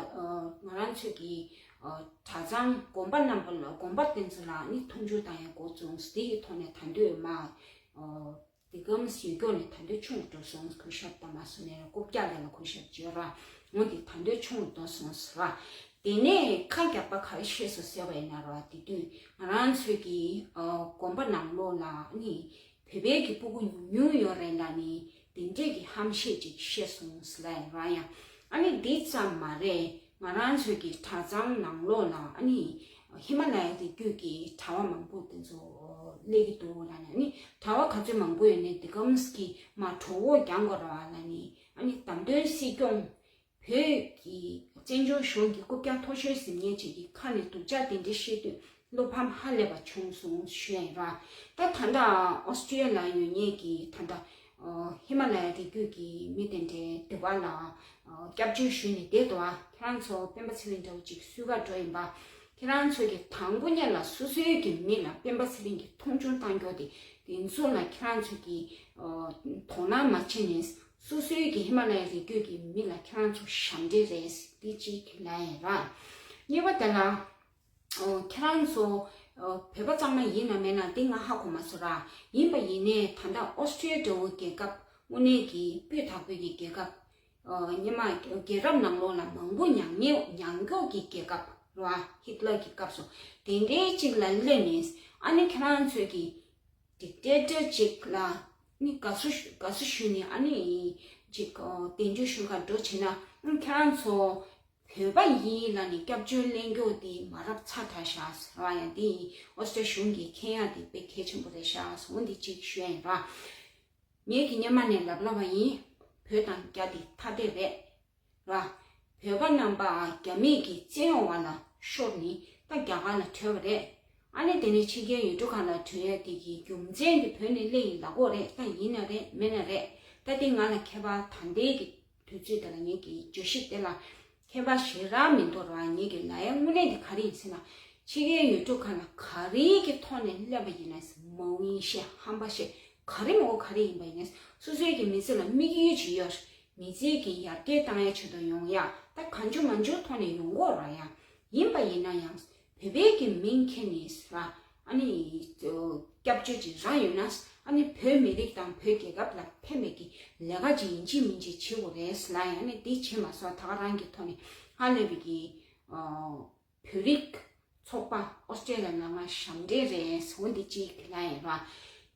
ང་རང་ཚོས་ཀྱི་ཨ་གྲྭ་ཚང་དགོན་པ་རྣམ་པ་ལ་དགོན་པ་དེ་ཚོ་ལ་ཨ་ནི་མཐོང་ཆུང་བཏང་ཡ་འགོ་བཙུགས། དེ་ཡི་ཐོག་ནས་ད་འདོད་མ་ཨ་དེ་གམ་ཡོད་སྐྱོ་ནས་ད་འདོད་ཆུང་རུ་འགྲོ་སོང་། གུས་ཞབས་དང་མ་སོང་ནས་ར་རྐུབ་བཀྱག་ལས་ལ་གུས་ཞབས་བྱེད་ར། འོ་འདི་ད་འདོད་ཆུང་རུ་འགྲོ་སོང་ཟེར་ར། དེ་ནས་ཁ་རྒྱག་པ་ག་རེ་བཤད་སོང་ཟེར་བ་ཡིན་ན་ར། དེ་དུས་ང་རང་ཚོས་ཀྱི་ཨ་དགོན་པ་ནང་ལོགས་ལ་ཨ་ནི་བོད་པའི་གི་སྤུ་གུ་ཉུང་ཉུང་ཡོད་རེད་ལབ་ནས་དེ་འདྲས་ཀྱི་ཧམ་བཤད་ཅིག་བཤད་སོང་ཟེར་ལབ་ཡིན་ར། ཡང་ཨ་ནི་འདི་ཙམ་མ་རེད། ང་རང་ཚོའི་གི་གྲྭ་ཚང་ནང་ལོགས་ལ་ཨ་ནི་ཧི་མ་ལ་ཡའི་རི་རྒྱུད་ཀྱི་གྲྭ་བ་མང་པོ་དེ་ཚོ་སླེབས་ཀྱི་འདུག་ལབ་ནས། ཨ་ནི་གྲྭ་བ་ག་ཚོད་མང་པོ་ཡོད་ནས་དེ་གམ་གྱི་མ་གྲོད་ཁོག་རྒྱག་དགོས་ར་བ་ལབ་ནས། ཨ་ནི་བདམས་ཐོན་སྲིད་སྐྱོང་བོད་ཀྱི་བཙན་བྱོལ་གཞུང་གི་རྐུབ་བཀྱག་མཐོ་ཤོས་ཟིན་མཁན་ཅིག་གི་ཁ་ནས་སྡུག་ཅག་དེ་འདྲ་བཤད་དུས་བློ་ཕམ་ཧ་ལས་པ་བྱུང་སོང་ཞུ་ཡ་ཡིན་ར། ད་ད་ལྟ་ཨོ་སི་ཀྲི་ཡ་ལ་ཡོད་མཁན་གྱི་ད་ལྟ་ཨོ་ཧི་མ་ལ་ཡ་རི་རྒྱུད་ཀྱི་མི་དེ་འདྲའི་དེ་བ་ལ་ཨོ་སྐྱབས་བཅོལ་ཞུས་ནས་བསྡད་འདུག་ཨ། ཁྱེད་རང་ཚོ་སྤེན་པ་ཚེ་རིང་འདྲ་བོ་ཅིག་སུས་ག་འགྲོ་ཡིན་པ། ཁྱེད་རང་ཚོ་གི་དང་པོ་ཉིད་ལ་སོ་སོའི་གི་མི་ལ་སྤེན་པ་ཚེ་རིང་གི་མཐོང་ཆུང་བཏང་རྒྱུ་དེ། དེ་ཚོ་ལ་ཁྱེད་རང་ཚོ་གི་ཨོ་དོ་སྣང་མ་བྱས་ནས་སོ་སོའི་གི་ཧི་མ་ལ་ཡ་རི་རྒྱུད་ཀྱི་མི་ལ་ཁྱེད་རང་ཚོ་ཞབས་འདྲེན་རེད། དེ་གཅིག་ལབ་ཡ་ཡིན་ར། གཉིས་པ་དེ་ལ། ཨོ་ཁྱེད་རང་ཚོ་ཨོ་བོད་པ་གཙང་མ་ཡིན་ན་མིན་ན་དེ་ང་ཧ་གོ་མ་སོང་ར། ཡིན་པ་ཡིན་ནའི་ད་ལྟ་ཨོ་སི་ཀྲི་ཡ་འདྲ་བོ་རྒྱལ་ཁབ་དངོས་གནས་ཀྱི་སྤུས་དག་པོའི་གི་རྒྱལ་ཁབ། ཨོ་སྔོན་མ་རྒྱལ་རབས་ནང་ལོགས་ལ་མང་པོ་མྱངས་མྱོང་མྱངས་མྱོང་གི་རྒྱལ་ཁབ་ར། ཧི་ཏི་ལར་གྱི་སྐབས་སུ་དེ་འདྲའི་ཅིག་ལ་སླེབས་ནས། ཨ་ནི་ཁྱེད་རང་ཚོས་ཀྱི་ཌིག་ཊེ་ཊར་ཅིག་ལ་ནི་དགའ་བསུ་ཞུ་དགའ་བསུ་ཞུས་ནས། ཨ་ནི་ཅིག་ཨོ་དལ་འབྱོར་ཞུ་ག་འགྲོ་བྱེད་ན། ཨ་ཁྱེད་རང་ཚོ་བོད་པ་ཡིན་ལབ་ནས་སྐྱབས་བཅོལ་ལེན་རྒྱུ་དེ་མ་རབས་ཚ་དྲགས་ཤག་ཟེར་བ་ཡང་དེ་ཡིན། ཨོ་སི་ཀྲི་ཡ་གཞུང་གིས་མཁྱེན་ཡ་དེ་དཔེ་གལ་ཆེན་པོ་རེད་ཤག་ཟེར། འོ་འདི་གཅིག་ཞུ་ཡ་ཡིན་ར། ངས་ཀྱི་སྔོན་མ་ནས་ལབ་ལབ་པ་ཡིན། བོད་དང་རྒྱ་དེ་ཐ་དད་རེད་ར། བོད་པ་རྣམ་པ་རྒྱ་མིས་ཀྱི་བཙན་གཡོག་འོག་ལ་ཤོར་ནས་ད་རྒྱ་གར་ལ་བྲོས་པ་རེད། ཨ་ནི་དེ་ནས་ཕྱི་རྒྱལ་ཡུལ་གྲུ་ཁག་ལ་བྲོས་ཡ་དེ་གི་རྒྱུ་མཚན་དེ་བོད་ནས་སླེབས་ཡིན་ལབ་དགོས་རེད། ད་ཡིན་ན་རེད་མིན་ན་རེད། ད་དེ་ང་ལ་ཁྱད་པར་ད་ལྟའི་གི་དུས་ཚོད་དེ་ལ་ངེད་ཀྱི་བརྗོད་གཞི་དེ་ལ་ཁྱད་པར་ཞེ་དྲག་མི་འདུག་ར། ངེད་ཀྱི་ལ་ཡ་དངོས་གནས་དེ་ག་རེ་ཡིན་ཟེར་ན། ཕྱི་རྒྱལ་ཡུལ་གྲུ་ཁག་ལ་ག་རེ་གི་ཐོག་ནས་སླེབས་པ་ཡིན་ན། མ་འོངས་ཤེས་ཧམ་པ་ཤེས་ག་རེ་མ་འོ་ག་རེ་ཡིན་པ་ཡིན་ན། སོ་སོའི་གི་མི་ཚེ་ལ་དམིགས་ཡུལ་ཅིག་ཡོད། མི་ཚེ་གི་ཡར་རྒྱས་བཏང་ཡ་ཆེད་དུ་ཡོང་ཡ་ད་གང་བྱུང་མང་བྱུང་ཐོག་ནས་ཡོང་གི་ཡོད་ར། ཡ་ཡིན་པ་ཡིན་ན་ཡང་བོད་པའི་གི་མིང་འཁྱེར་ནས་ར། ཨ་ནི་སྐྱབས་བཅོལ་ཅིག་རག་ཡོད་ན། ཨ་ནི་བོད་མི་རིགས་དང་བོད་རྒྱལ་ཁབ་ལ་ཕན་པའི་གི་ལས་ཀ་ཅིག་ཡིན་གཅིག་མིན་གཅིག་བྱེད་དགོས་རེད་ལབ་ཡ། ཨ་ནི་དེ་བྱེད་མ་སོང་། ད་ག་རང་གི་ཐོག་ནས་ཧ་ལས་པའི་གི་ཨོ་བོད་རིགས་ཚོགས་པ་ཨོ་སི་ཀྲི་ཡ་ལ་ང་ཞབས་འདྲེན་རེད་ཟེར། འོ་འདི་གཅིག་ལབ་ཡ་ཡིན་ར།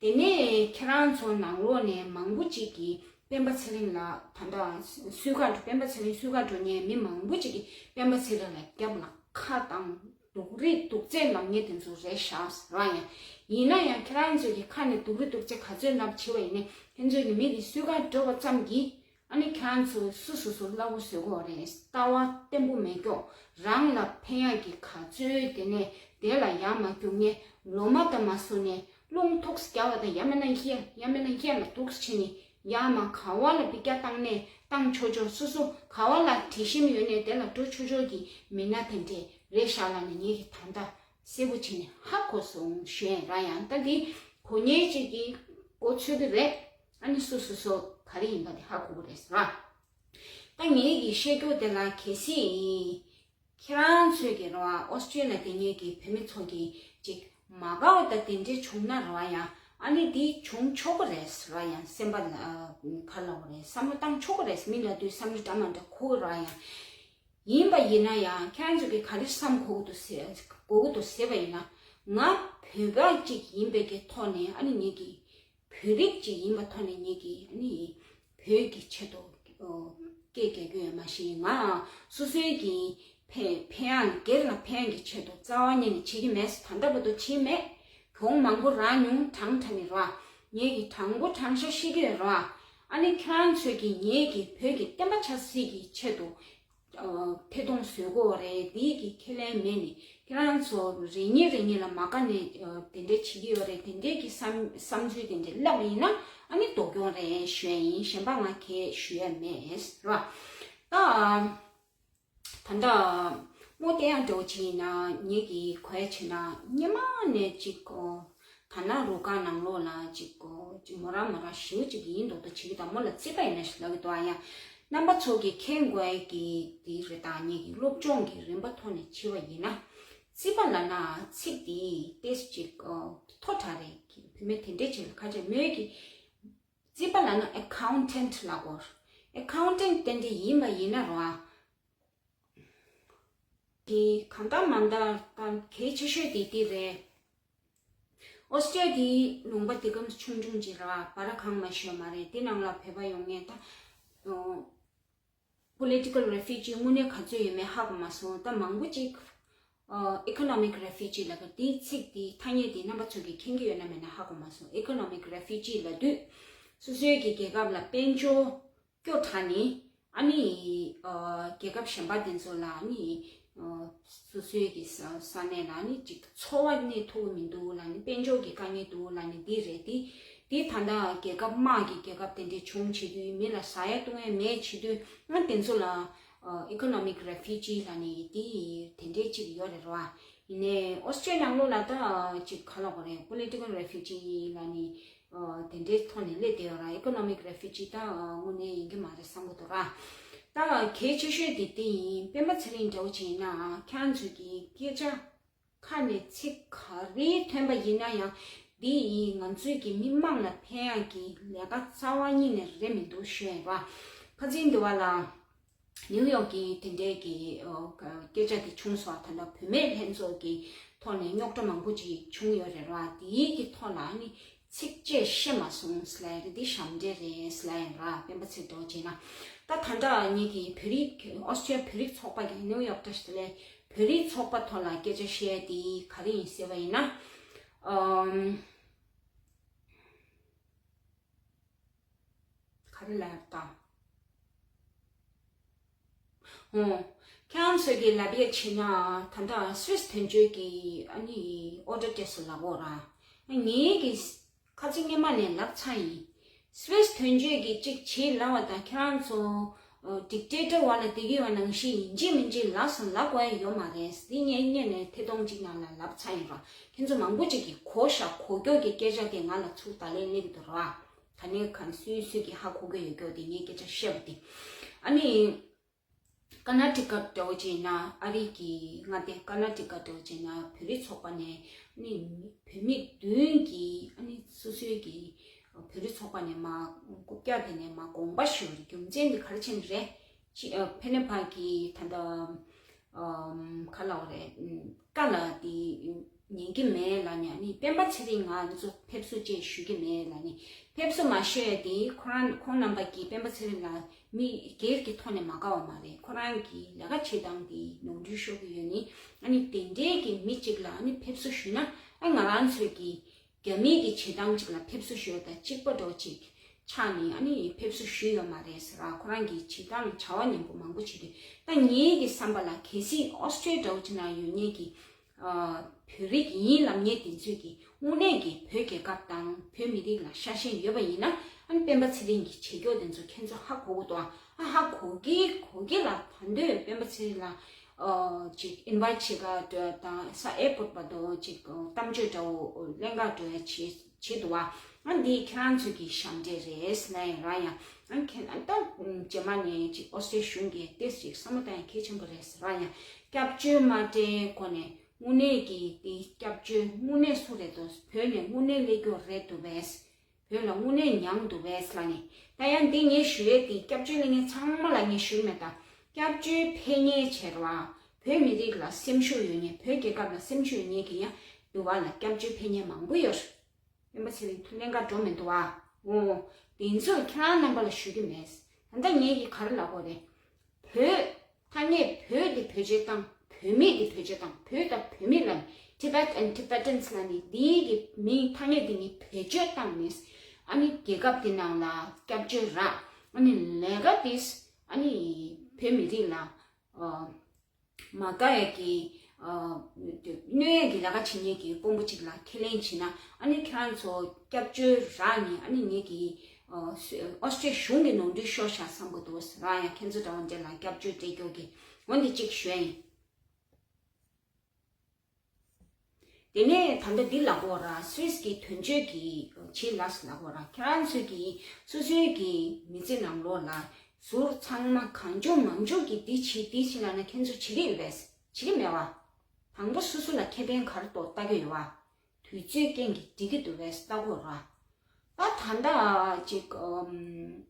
དེ་ནས་ཁྱེད་རང་ཚོ་ནང་ལོགས་ནས་མང་པོ་ཅིག་གིས་སྤེན་པ་ཚེ་རིང་ལ་ད་ལྟ་སུས་ག་འགྲོ། སྤེན་པ་ཚེ་རིང་སུས་ག་འགྲོ་མཁན་མི་མང་པོ་ཅིག་གིས་སྤེན་པ་ཚེ་རིང་ལ་རྒྱབ་ལ་ཁ་བཏང་། སྡུག་རུས་སྡུག་ཚད་ལབ་མཁན་དེ་ཚོ་རེད་ཤག་ར། ཡང་ཡིན་ན་ཡང་ཁྱེད་རང་ཚོ་གི་ཁ་ནས་སྡུག་རུས་སྡུག་ཚད་ག་ཚོད་ལབ་བྱས་པ་ཡིན་ནའི། ཁྱེད་ཚོ་གི་མི་དེ་སུས་ག་འགྲོ་བ་ཙམ་གྱིས་ ཨ་ནི་ཁྱེད་རང་ཚོ་སུ་སུ་སུ་སླ་བོ་བཟོ་གི་ཡོད་རེད། ལྟ་བ་བརྟན་པོ་མེད་ཀྱོག་རང་ལ་ཕན་ཡག་གི་ག་ཚོད་དེ་ནས་དེ་ལ་ཡར་མར་རྒྱུག་ནས་ལོ་མ་ད་མ་བཟོ་ནས་རླུང་ཐུགས་རྒྱག་པ་དང་ཡང་མིན་ན་ཡ་ཡང་མིན་ན་ཡ་ལ་འདུག་བྱས་ནས་ཡར་མར་ག་བ་ལ་པི་ཀྱ་བཏང་ནས་བཏང་ཆོག་ཆོག་སོ་སོ་ག་བ་ལ་དྲི་ཞིམ་ཡོད་ནས་དེ་ལ་འགྲོ་ཆོག་ཆོག་གི་མི་སྣ་དེ་འདྲས་རེད་ཤག་ལབ་ནས་ངེད་ཀྱི་ད་ལྟ་གསལ་པོ་བྱས་ནས་ཧ་གོ་སོང་ཞུ་ཡས་ར། ཡང་ད་འདི་གོ་ཉེས་ཅིག་གི་གོ་ཚོད་ཀྱི་རེད། ཨ་ནི་སོ་སོ་སོ་ག་རེ་ཡིན་པ་དེ་ཧ་གོ་གི་རེད་ཟེར་བ། ད་ངེད་ཀྱིས་བཤད་རྒྱུ་དེ་ལ་གལ་སྲིད་ཁྱེད་རང་ཚོས་ཀྱི་རེད་བ། ཨོ་སི་ཀྲི་ལ་དེ་ཉིད་ཀྱི་བོད་མི་ཚོ་གི་ཅིག་མ་དགའ་བ་ད་དེ་འདྲས་བྱུང་ན་རེད་བ། ཡང་ཨ་ནི་དེ་བྱུང་ཆོག་གི་རེད་ཟེར་བ། ཡང་སེམས་པ་ལ་ག་ལབ་དགོས་རེད། བསམ་བློ་བཏང་ཆོག་གི་རེད། མི་ལབ་དུས་བསམ་བློ་འདྲ་མ་འདྲ་འཁོར་གི་རེད་བ། ཡང་ཡིན་པ་ཡིན་ན་ཡང་ཁྱེད་རང་ཚོ་གིས་ག་རེ་བསམ་དགོས་ཀྱི་འདུག་ཟེར་དགོས་ཀྱི་འདུག་ཟེར་བ་ཡིན་ན། ང་བོད་པ་ཅིག་ཡིན་པའི་གི་ཐོག་ནས་ཨ་ནི་ངེད་ཀྱི་བོད་རིགས་ཅིག་ཡིན་པའི་ཐོག་ནས་ངེད་ཀྱིས་ཨ་ནི་བོད་ཀྱི་ཆེད་དུ་ཨོ་སྐད་རྒྱག་རྒྱུ་ཡོད་མ་ཤེས། ང་སོ་སོའི་གི་ཕན་ཕན་ཡང་སྒེར་ལ་ཕན་ཡང་གི་ཆེད་དུ་རྩ་བ་ཉིད་ནས་བྱེད་ཀྱི་མེད། ད་ལྟ་བར་དུ་བྱས་མེད། གྱོང་མང་པོ་རག་མྱོང་། གྲངས་ཁྲ་ནི་ར་ངེད་ཀྱི་གྲངས་པོ་གྲངས་ཤ་ཤེས་ཀྱི་ཡོད་ར། ཨ་ནི་ཁྱེད་རང་ཚོས་ཀྱི་ངེད་ཀྱི་བོད་ཀྱི་བསྟན་པ་ཆབ་སྲིད་ཀྱི་ཆེད་དུ་ཨ་ཐད་གཏོང་བཟོས་གོ་རེད། དེའི་གི་ཁས་ལེན་མེད་ནི་ཁྱེད་རང་ཚོ་རེ་གཉིས་རེ་གཉིས་ལ་མ་དགའ་ནས་ཨ་དེ་འདྲས་བྱེད་ཀྱི་ཡོད་རེད། དེ་འདྲས་ཀྱི་བསམ་བསམ་ཚུལ་དེ་འདྲས་ལབ་ཡིན་ན་ཨ་ནི་སྡུག་གྱོང་རེད་ཞུ་ཡ་ཡིན། གཞན་པ་ང་གས་ཞུ་ཡ་མེད་ར། ད་ད་ལྟ་མོ་དེ་ཡང་འགྲོ་བྱས་ཡིན་ན་ངེད་ཀྱི་གོ་ཡ་བྱས་ན་སྔོན་མ་ནས་ཅིག་གོ་ད་ན་རུ་ཀ་ནང་ལོགས་ལ་ཅིག་གོ་ཅིག་མོ་ར་མོ་ར་ཞིའུ་ཅིག་ཡིན་མདོག་མདོག་བྱེད་ཀྱི། ད་མོ་ལ་རྩིས་པ་ཡིན་ན་ཞིག་ལབ་ཀྱི་འདུག་ཨ། ཡང་རྣམ་པ་ཚོ་གི་མཁྱེན་དགོས་ཀྱི་དེ་རེད། ད་ངེད་ཀྱི་སློབ་སྦྱོང་གི་རིམ་པ་ཐོག་ནས་བྱས་པ་ཡིན་ན། རྩིས་པ་ལབ་ན་ཚིག་དེ་ཏེས་ཅིག་མཐོ་དྲགས་རེད། བུད་མེད་དེ་འདྲས་ཅིག་ལ་ཁ་ཆེ་མོས་ཀྱི་རྩིས་པ་ལབ་ན་ཨེ་ཁའུན་ཊེན་ཊི་ལབ་དགོས། ཨེ་ཁའུན་ཊེན་ཊི་དེ་འདྲས་ཡིན་པ་ཡིན་ན་རོ་ཨ། དེ་གང་ལྟར་མ་ལྟར་ད་གལ་ཆེ་ཤོས་དེ་དེ་རེད། ཨོ་སི་ཀྲི་ཡ་དེའི་ལུང་པ་དེ་གམ་ཆུང་ཆུང་ཅིག་ར་བ། ར་གང་མ་ཤོད་མ་རེད། དེ་ནང་ལ་བོད་པ་ཡོང་མཁན་ད་ཨོ་པོ་ལི་ཊི་ཀལ་རེ་ཕུ་ཇི་དངོས་གནས་ག་ཚོད་ཡོད་མེད་ཧ་གོ་མ་སོང་། ད་མང་པོ་ཅིག་ཨོ་ཨི་ཀོ་ནོ་མིག་རེ་ཕུ་ཇི་ལབ་པ་དེའི་ཚིག་དེའི་ཐ་སྙད་དེ་རྣམ་པ་ཚོ་གིས་མཁྱེན་གྱི་ཡོད་ན་མེད་ན་ཧ་གོ་མ་སོང་། ཨི་ཀོ་ནོ་མིག་རེ་ཕུ་ཇི་ལབ་དུས་སོ་སོའི་གི་རྒྱལ་ཁབ་ལ་དཔལ་འབྱོར་སྐྱོ་དྲགས་ནས་ཨ་ནི་ཨ་རྒྱལ་ཁབ་གཞན་པ་དེ་ཚོ་ལ་ཨ་ནི་ཨ་སོ་སོའི་གི་ས་ས་གནས་ལ་ཨ་ནི་ཅིག་འཚོ་བ་གནས་ཐུབ་ཀྱི་མི་འདུག་ལབ་ནས། དཔལ་འབྱོར་གྱི་དཀའ་ངལ་འདུག་ལབ་ནས་འདི་རེད། དེ་དེ་ད་ལྟ་རྒྱལ་ཁབ་དམག་གི་རྒྱལ་ཁབ་དེ་འདྲས་བྱུང་བྱེད་དུས་མི་ལ་ཟ་ཡ་བཏུང་ཡ་མེད་བྱེད་དུས་ང་དེ་ཚོ་ལ་ཨ་ཨི་ཀོ་ནོ་མིག་རེ་ཕུ་ཇི་ལབ་ནས་དེ་དེ་འདྲས་ཅིག་ཡོད་རེད་རོ་ཨ། ཡིན་ནའི་ཨོ་སི་ཀྲི་ཡ་ནང་ལོགས་ལ་ད་ཅིག་ག་ལབ་དགོས་རེད། པོ་ལི་ཊི་ཀལ་རེ་ཕུ་ཇི་ལབ་ནི་དེ་འདྲའི་ཐོག་ནས་སླེབས་བསྡད་ཡོད་ར། ཨི་ཀོ་ནོ་མིག་རེ་ཕུ་ཇི་ད་དངོས་གནས་ཡིན་གྱི་མ་རེད་བསམ་གྱི་འདུག་ར། ད་གལ་ཆེ་ཤོས་དེ་དེ་ཡིན། སྤེན་པ་ཚེ་རིང་འདྲ་བོ་ཅིག་ཡིན་ན་ཁྱེད་རང་ཚོས་ཀྱི་སྐད་ཆ་ཁ་ནས་ཚིག་ག་རེ་ཐོན་པ་ཡིན་ན་ཡང་འདི་ཡིན་ང་ཚོའི་གི་མི་མང་ལ་ཕན་ཡག་གི་ལས་ཀ་རྩ་བ་ཉིད་ནས་རེད་མི་འདུག་ཞུ་ཡིན་ར། ཁ་སང་འདི་བ་ལ། ནིའུ་ཡོག་གི་དེ་འདྲའི་གི་ཨོ་སྐད་ཆ་དེ་བྱུང་སོང་། ད་ལྟ་བུད་མེད་ལྷན་ཚོགས་ཀྱི་ཐོག་ནས་རྙོག་དྲ་མང་པོ་ཅིག་བྱུང་ཡོད་རེད་ར། དེའི་གི་ཐོག་ལ་ནི་ཚིག་བཅད་བཤད་མ་སོང་ཟེར་ལབ་ཡ་རེད། འདི་ཞབས་འདྲེན་རེད་ཟེར་ལབ་ཡ་ར། སྤེན་པ་ཚེ་འགྲོ་བྱས་ན། ད་ད་ལྟ་ངེད་ཀྱི་བོད་རིགས་ཨོ་སི་ཀྲི་ཡ་བོད་རིགས་ཚོགས་པ་གི་ནིའུ་ཡོག་བཀྲ་ཤིས་བདེ་ལེགས་བོད་རིགས་ཚོགས་པ་ཐོག་ལ་སྐད་ཆ་བཤད་ཡ་དེ་ག་རེ་ཡིན་ཟེར་བ་ཡིན་ན། ཨམ། ག་རེ་ལབ་ཡག་ད། ཨོ། ཁྱེད་རང་ཚོས་ཀྱི་ལབ་ཡག་བྱས་ན་ད་ལྟ་སུད་སི་དོན་གཅོད་ཀྱི་ཨ་ནི་ཨོ་ཌར་སྤྲད་སོང་ལབ་ཡོད་ར། ངས་ཀྱི་ཁ་སང་སྔོན་མ་ནས་ལབ་ཚར་ཡིན། སུད་སི་དོན་གཅོད་ཀྱིས་གཅིག་བྱེད་ལབ་པ་དང་ཁྱེད་རང་ཚོ་ཌིག་ཊེ་ཊར་འོག་ལ་བསྡད་ཀྱི་ཡོད་ནང་བཞིན་ཡིན་གཅིག་མིན་གཅིག་ལབ་སོང་ལབ་དགོས་ཡ་ཡོད་མ་རེད། འདི་ངས་སྔོན་ནས་ཐད་གཏོང་གཅིག་ནང་ལ་ལབ་ཚར་ཡིན་ར། ཁྱེད་ཚོ་མང་པོ་ཅིག་གིས་གོ་ཤག་གོ་རྒྱུ་གི་སྐད་ཆ་དེ་ང་ལ་ཚུར་ད་ལན་སླེབས་འདུག་ར། ད་ནས་གང་སུས་སུས་ཀྱིས་ཧ་གོ་གི་ཡོད་རྒྱུ་དེ་ངས་སྐད་ཆ་བཤད་པ་དེ། ཨ་ནི། ཀར་ནཱ་ཊི་ཀ་འདྲ་བོ་ཅིག་ཡིན་ན་ཨ་རི་གི་མངའ་སྡེ་ཀར་ནཱ་ཊི་ཀ་འདྲ་བོ་ཅིག་ཡིན་ན་བོད་རིགས་ཚོགས་པ་ནས་ཨ་ནི་བོད་མི་བདུན་གྱིས་ཨ་ནི་སོ་སོའི་གི་བོད་རིགས་ཚོགས་པ་ནས་མར་རྐུབ་བཀྱག་དེ་ནས་མར་དགོངས་པ་ཞུ་བའི་རྒྱུ་མཚན་དེ་ག་རེ་བྱས་ནས་རེད། ཅི་ཨ་ཕན་ནེ་ཕ་གི་ད་ལྟ་ཨམ་ག་ལབ་དགོས་རེད། ཀ་ལ་དེ་ཉན་གྱི་མེད་ལབ་ནས་ཨ་ནི་སྤེན་པ་ཚེ་རིང་ང་ཚོ་ཕེབས་བསུ་བཅས་ཞུ་གི་མེད་ལབ་ནས། ཕེབས་བསུ་མ་ཞུ་ཡ་དེ་ཁོ་རང་ཁོང་རྣམ་པ་གིས་སྤེན་པ་ཚེ་རིང་ལ་མི་སྒེར་གྱི་ཐོག་ནས་མ་དགའ་བ་མ་རེད། ཁོ་རང་གི་ལས་ཀ་བྱེད་སྟངས་དེ་ནོར་འཁྲུལ་ཤོར་གྱི་ཡོད་ནི། ཨ་ནི་དེ་འདྲའི་གི་མི་གཅིག་ལ་ཨ་ནི་ཕེབས་བསུ་ཞུས་ན་ཨ་ང་རང་ཚོའི་གི་རྒྱ་མི་གི་བྱེད་སྟངས་གཅིག་ལ་ཕེབས་བསུ་ཞུ་ཡ་དང་གཅིག་པ་འདྲ་བོ་ཅིག་ ཆགས་ནས་ཨ་ནི་ཕེབས་བསུ་ཞུས་ཡོད་མ་རེད་ཟེར་བ། ཁོ་རང་གིས་བྱེད་སྟངས་བྱ་བ་ངན་པ་མང་པོ་བྱེད་དུས། ད་ངའི་གི་བསམ་པ་ལ་གལ་སྲིད་ཨོ་སི་ཀྲི་ཡ་འདྲ་བོ་ཅིག་ན་ཡོད་མཁན་གྱི་ཨ་བོད་རིགས་ཡིན་ལབ་མཁན་དེ་ཚོས་ཀྱིས་དངོས་གནས་ཀྱི་བོད་རྒྱལ་ཁབ་དང་བོད་མི་རིགས་ལ་ཤ་ཞེན་ཡོད་པ་ཡིན་ན། ཨ་ནི་སྤེན་པ་ཚེ་རིང་གིས་བྱེད་སྐྱོ་དེ་ཚོ་ཁྱེད་ཚོ་ཧ་གོ་གི་འདུག་ཨ། ཧ་གོ་གི་གོ་གི་ལ། ད་འདོད་སྤེན་པ་ཚེ་རིང་ལ་ཨ་ཅིག་ཨིན་ཝའི་ཊི་བྱེད་ག་འགྲོ་དང་ས་ཨེར་པོར་བར་དུ་ཅིག་གཏམ་བརྗོད་འདྲ་བོ་ལེན་ག་འགྲོ་ཡ་བྱེད་བྱེད་འདུག་བ། ཨ་འདི་ཁྱེད་རང་ཚོ་གི་ཞབས་འདྲེན་རེད་ཟེར་ན་ཡང་ར་ཡང་། ཨ་ཁྱེད་ཨ་ད་རྗེས་མ་ནས་ཅིག་ཨོ་སི་ཀྲི་ཡ་གཞུང་གིས་ཏེས་ཅིག་བསམ་བློ་བཏང་ཡ་གལ་ཆེན་པོ་རེད་ཟེར་ར་ཡང་། སྐྱབས་བཅོལ་མ་སྤྲད་གོང་ནས་དངོས་གནས་ཀྱི་དེ་སྐྱབས་བཅོལ་དངོས་གནས་སུ་རེད་འདུག་བོད་ནས་དངོས་གནས་སླེབས་རྒྱུ་རེད་འདུག་བས། བོད་ལ་དངོས་གནས་མྱངས་འདུག་བས་ལ་ནི། ད་ཡང་འདི་ངས་ཞུ་ཡས་དེ་སྐྱབས་བཅོལ་སླེབས་མཁན་ཚང་མ་ལ་ངས་ཞུ་གི་མེད། ད་སྐྱབས་བཅོལ་ཕེབས་མཁན་བྱས་ར། བོད་མི་རིགས་ལ་སེམས་ཤུགས་ཡོད་མཁན། བོད་རྒྱལ་ཁབ་ལ་སེམས་ཤུགས་ཡོད་མཁན་གྱི་ཡང་འདུག་བ་ལ། སྐྱབས་བཅོལ་ཕེབས་མཁན་མང་པོ་ཡོད། སྤེན་པ་ཚེ་རིང་ཐུགས་ལེན་ག་འགྲོ་མི་འདུག་བ། འོ། དེ་ཚོ་ཁྱེད་རང་རྣམ་པ་ལ་ཞུ་གི་མེད། ད་ལྟ་ངས་ཀྱི་ག་རེ་ལབ་དགོས་རེད། བོད། ཐ་སྙད་བོད་དེ་བེད་སྤྱོད་བཏང་། བོད་མི་དེ་བེད་སྤྱོད་བཏང་། བོད་དང་བོད་མི་ལ། Tibet and Tibetans ལ་ནི་འདིའི་གི་མིང་ཐ་སྙད་དེ་ནི་བེད་སྤྱོད་བཏང་ནས། ཨ་ནི་རྒྱལ་ཁབ་དེ་ནང་ལ་སྐྱབས་བཅོལ་རག་ཨ་ནི་ལས་ཀ་དེས་ཨ་ནི་བོད་མི་རིགས་ལ་ཨ་མ་དགའ་ཡ་གི་ཨ་གནོད་ཡ་གི་ལས་ཀ་བྱེད་མཁན་གྱི་དཔོན་པོ་གཅིག་ལ་ཁས་ལེན་བྱས་ན། ཨ་ནི་ཁྱེད་རང་ཚོ་སྐྱབས་བཅོལ་རག་ནས་ཨ་ནི་ངེད་ཀྱི་ཨོ་སི་ཀྲི་ཡ་གཞུང་གི་ནོར་འཁྲུལ་ཤོར་ཤག་བསམ་གི་འདུག་ཟེར་ར་ཡང་། ཁྱེད་ཚོ་འདྲ་བོ་འདྲ་ལ་སྐྱབས་བཅོལ་སྤྲད་རྒྱུ་གི་འོ་འདི་གཅིག་ཞུ་ཡ་ཡིན། དེ་ནས་ད་ལྟ་འདི་ལབ་དགོས་ར། སུད་སི་གི་དོན་གཅོད་ཀྱི་ཆེད་ལ་ལབ་དགོས་ར། ཁྱེད་རང་ཚོས་ཀྱི་སོ་སོའི་གི་མི་ཚེ་ནང་ལོགས་ལ་ཟུར་ཚང་མ་གང་བྱུང་མང་བྱུང་གི་འདི་བྱེད་འདི་བྱེད་ལབ་ན་ཁྱེད་ཚོ་བྱེད་ཀྱི་ཡོད་པས། བྱེད་ཀྱི་མེད་བ། དང་པོ་སོ་སོ་ལ་ཁེ་ཕན་ག་རེ་འདུག་ལྟ་གི་ཡོད་བ། དུས་ཚོད་རྐྱེན་གྱིས་འགྲིག་གི་འདུག་བས་ལྟ་དགོས་ར། ད་ད་ལྟ་ཅིག་ཨམ།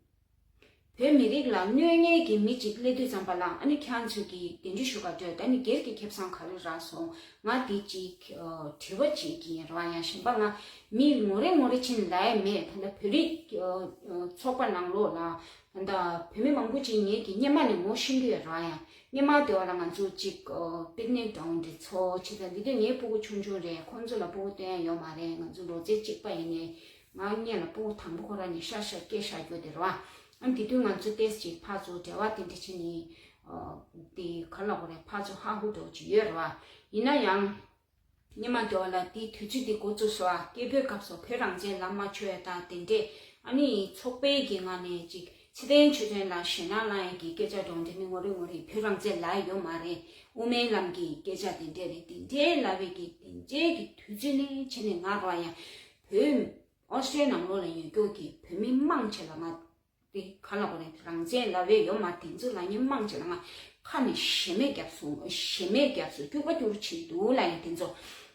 བོད་མི་རིགས་ལ་གནོད་མཁན་གྱི་མི་གཅིག་སླེབས་དུས་ཙམ་པ་ལ། ཨ་ནི་ཁྱེད་རང་ཚོས་ཀྱིས་གདན་འདྲེན་ཞུ་ག་འགྲོ། ད་ནི་སྒེར་གྱི་ཁེ་བཟང་ག་རེ་རག་སོང་། ང་འདི་ཅིག་ཨ་དྲི་བ་ཅིག་གི་ར་ཡང་། གཞན་པ་ང་མི་ངོ་རེ་ངོ་རེ་ཕྱིན་ལབ་ཡ་མེད། ད་ལྟ་བོད་རིགས་ཨ་ཨ་ཚོགས་པ་ནང་ལོགས་ལ། ད་ལྟ་བོད་མི་མང་པོ་ཅིག་ངེད་ཀྱི་སྔོན་མ་ནས་ངོ་ཤེས་ཀྱི་ཡོད་ར་ཡང་། སྔོན་མ་དེ་བ་ལ་ང་ཚོ་ཅིག་ཨ་པིག་ནིག་འདྲ་བོ་འདྲ་ཚོགས་བྱས། ད་འདི་དུས་ངའི་སྤུ་གུ་ཆུང་ཆུང་རེད། ཁོང་ཚོ་ལ་སྤུ་གུ་སྟོན་ཡ་ཡོད་མ་རེད། ང་ཚོ་ལོ་ཚད་གཅིག་པ་ཡིན་ནའི། ང་སྔོན་ལ་སྤུ་གུ་དང་པོ་ཁོ་རང་ནས་ཤ་ཤ་སྐྱེས་ཤ་རྒྱུ་དེ་རེད་བ། ཨ་འདི་དུས་ང་ཚོ་ཏོག་ཙམ་ཅིག་ཕར་ཚུར་འབྲེལ་བ་དེ་འདྲ་བྱས་ནས་ཨ་དེ་ག་ལབ་དགོས་རེད། ཕར་ཚུར་ཧ་ཧུ་འདྲ་བོ་ཅིག་ཡོད་རེད་བ། ཡིན་ན་ཡང་། སྔོན་མ་དེ་བ་ལ་དེའི་དུས་ཚོད་དེ་འགོ་བཙུགས་སོང་བ། སྐད་འབོད་སྐབས་སུ་བོད་རང་བཙན་ལབ་མ་ཆོག་ཡ་དང་དེ་འདྲས། ཨ་ནི་ཚོགས་པའི་གི་ངང་ནས་ཅིག་ཚེ་བརྟན་ཆོས་སྒྲོན་ལ་ཞེད་སྣང་ལངས་ཡ་གི་སྐད་ཆ་འདྲ་བོ་འདྲ་མི་ངོ་རེ་ངོ་རེ་བོད་རང་བཙན་ལབ་ཡ་ཡོད་མ་རེད། དབུ་མའི་ལམ་གྱི་སྐད་ཆ་དེ་འདྲས་རེད། དེ་འདྲས་ལབ་པའི་གི་དེ་འདྲས་གི་དུས་ཚོད་ནས་བྱས་ནས་ང་རང་ཡང་བོད་ཨོ་སི་ཀྲི་ཡ་ནང་ལོགས་ལ་ཡོད་རྒྱུ་གི་བོད་མི་མང་ཆེ་ལ་ང་དེ་ག་ལབ་དགོས་རེད། རང་བཙན་ལབ་ཡས་ཡོད་མ། དེ་ཚོ་ལབ་མཁན་མང་ཆེ་ལ་ང་ཁ་ནས་ཞེ་མེར་བརྒྱབ་སོང་། ཞེ་མེར་བརྒྱབ་སོང་། སྐྱུག་པ་སྐྱུག་རུ་བྱེད་འདུག་ལབ་ཡ་དེ་ཚོ།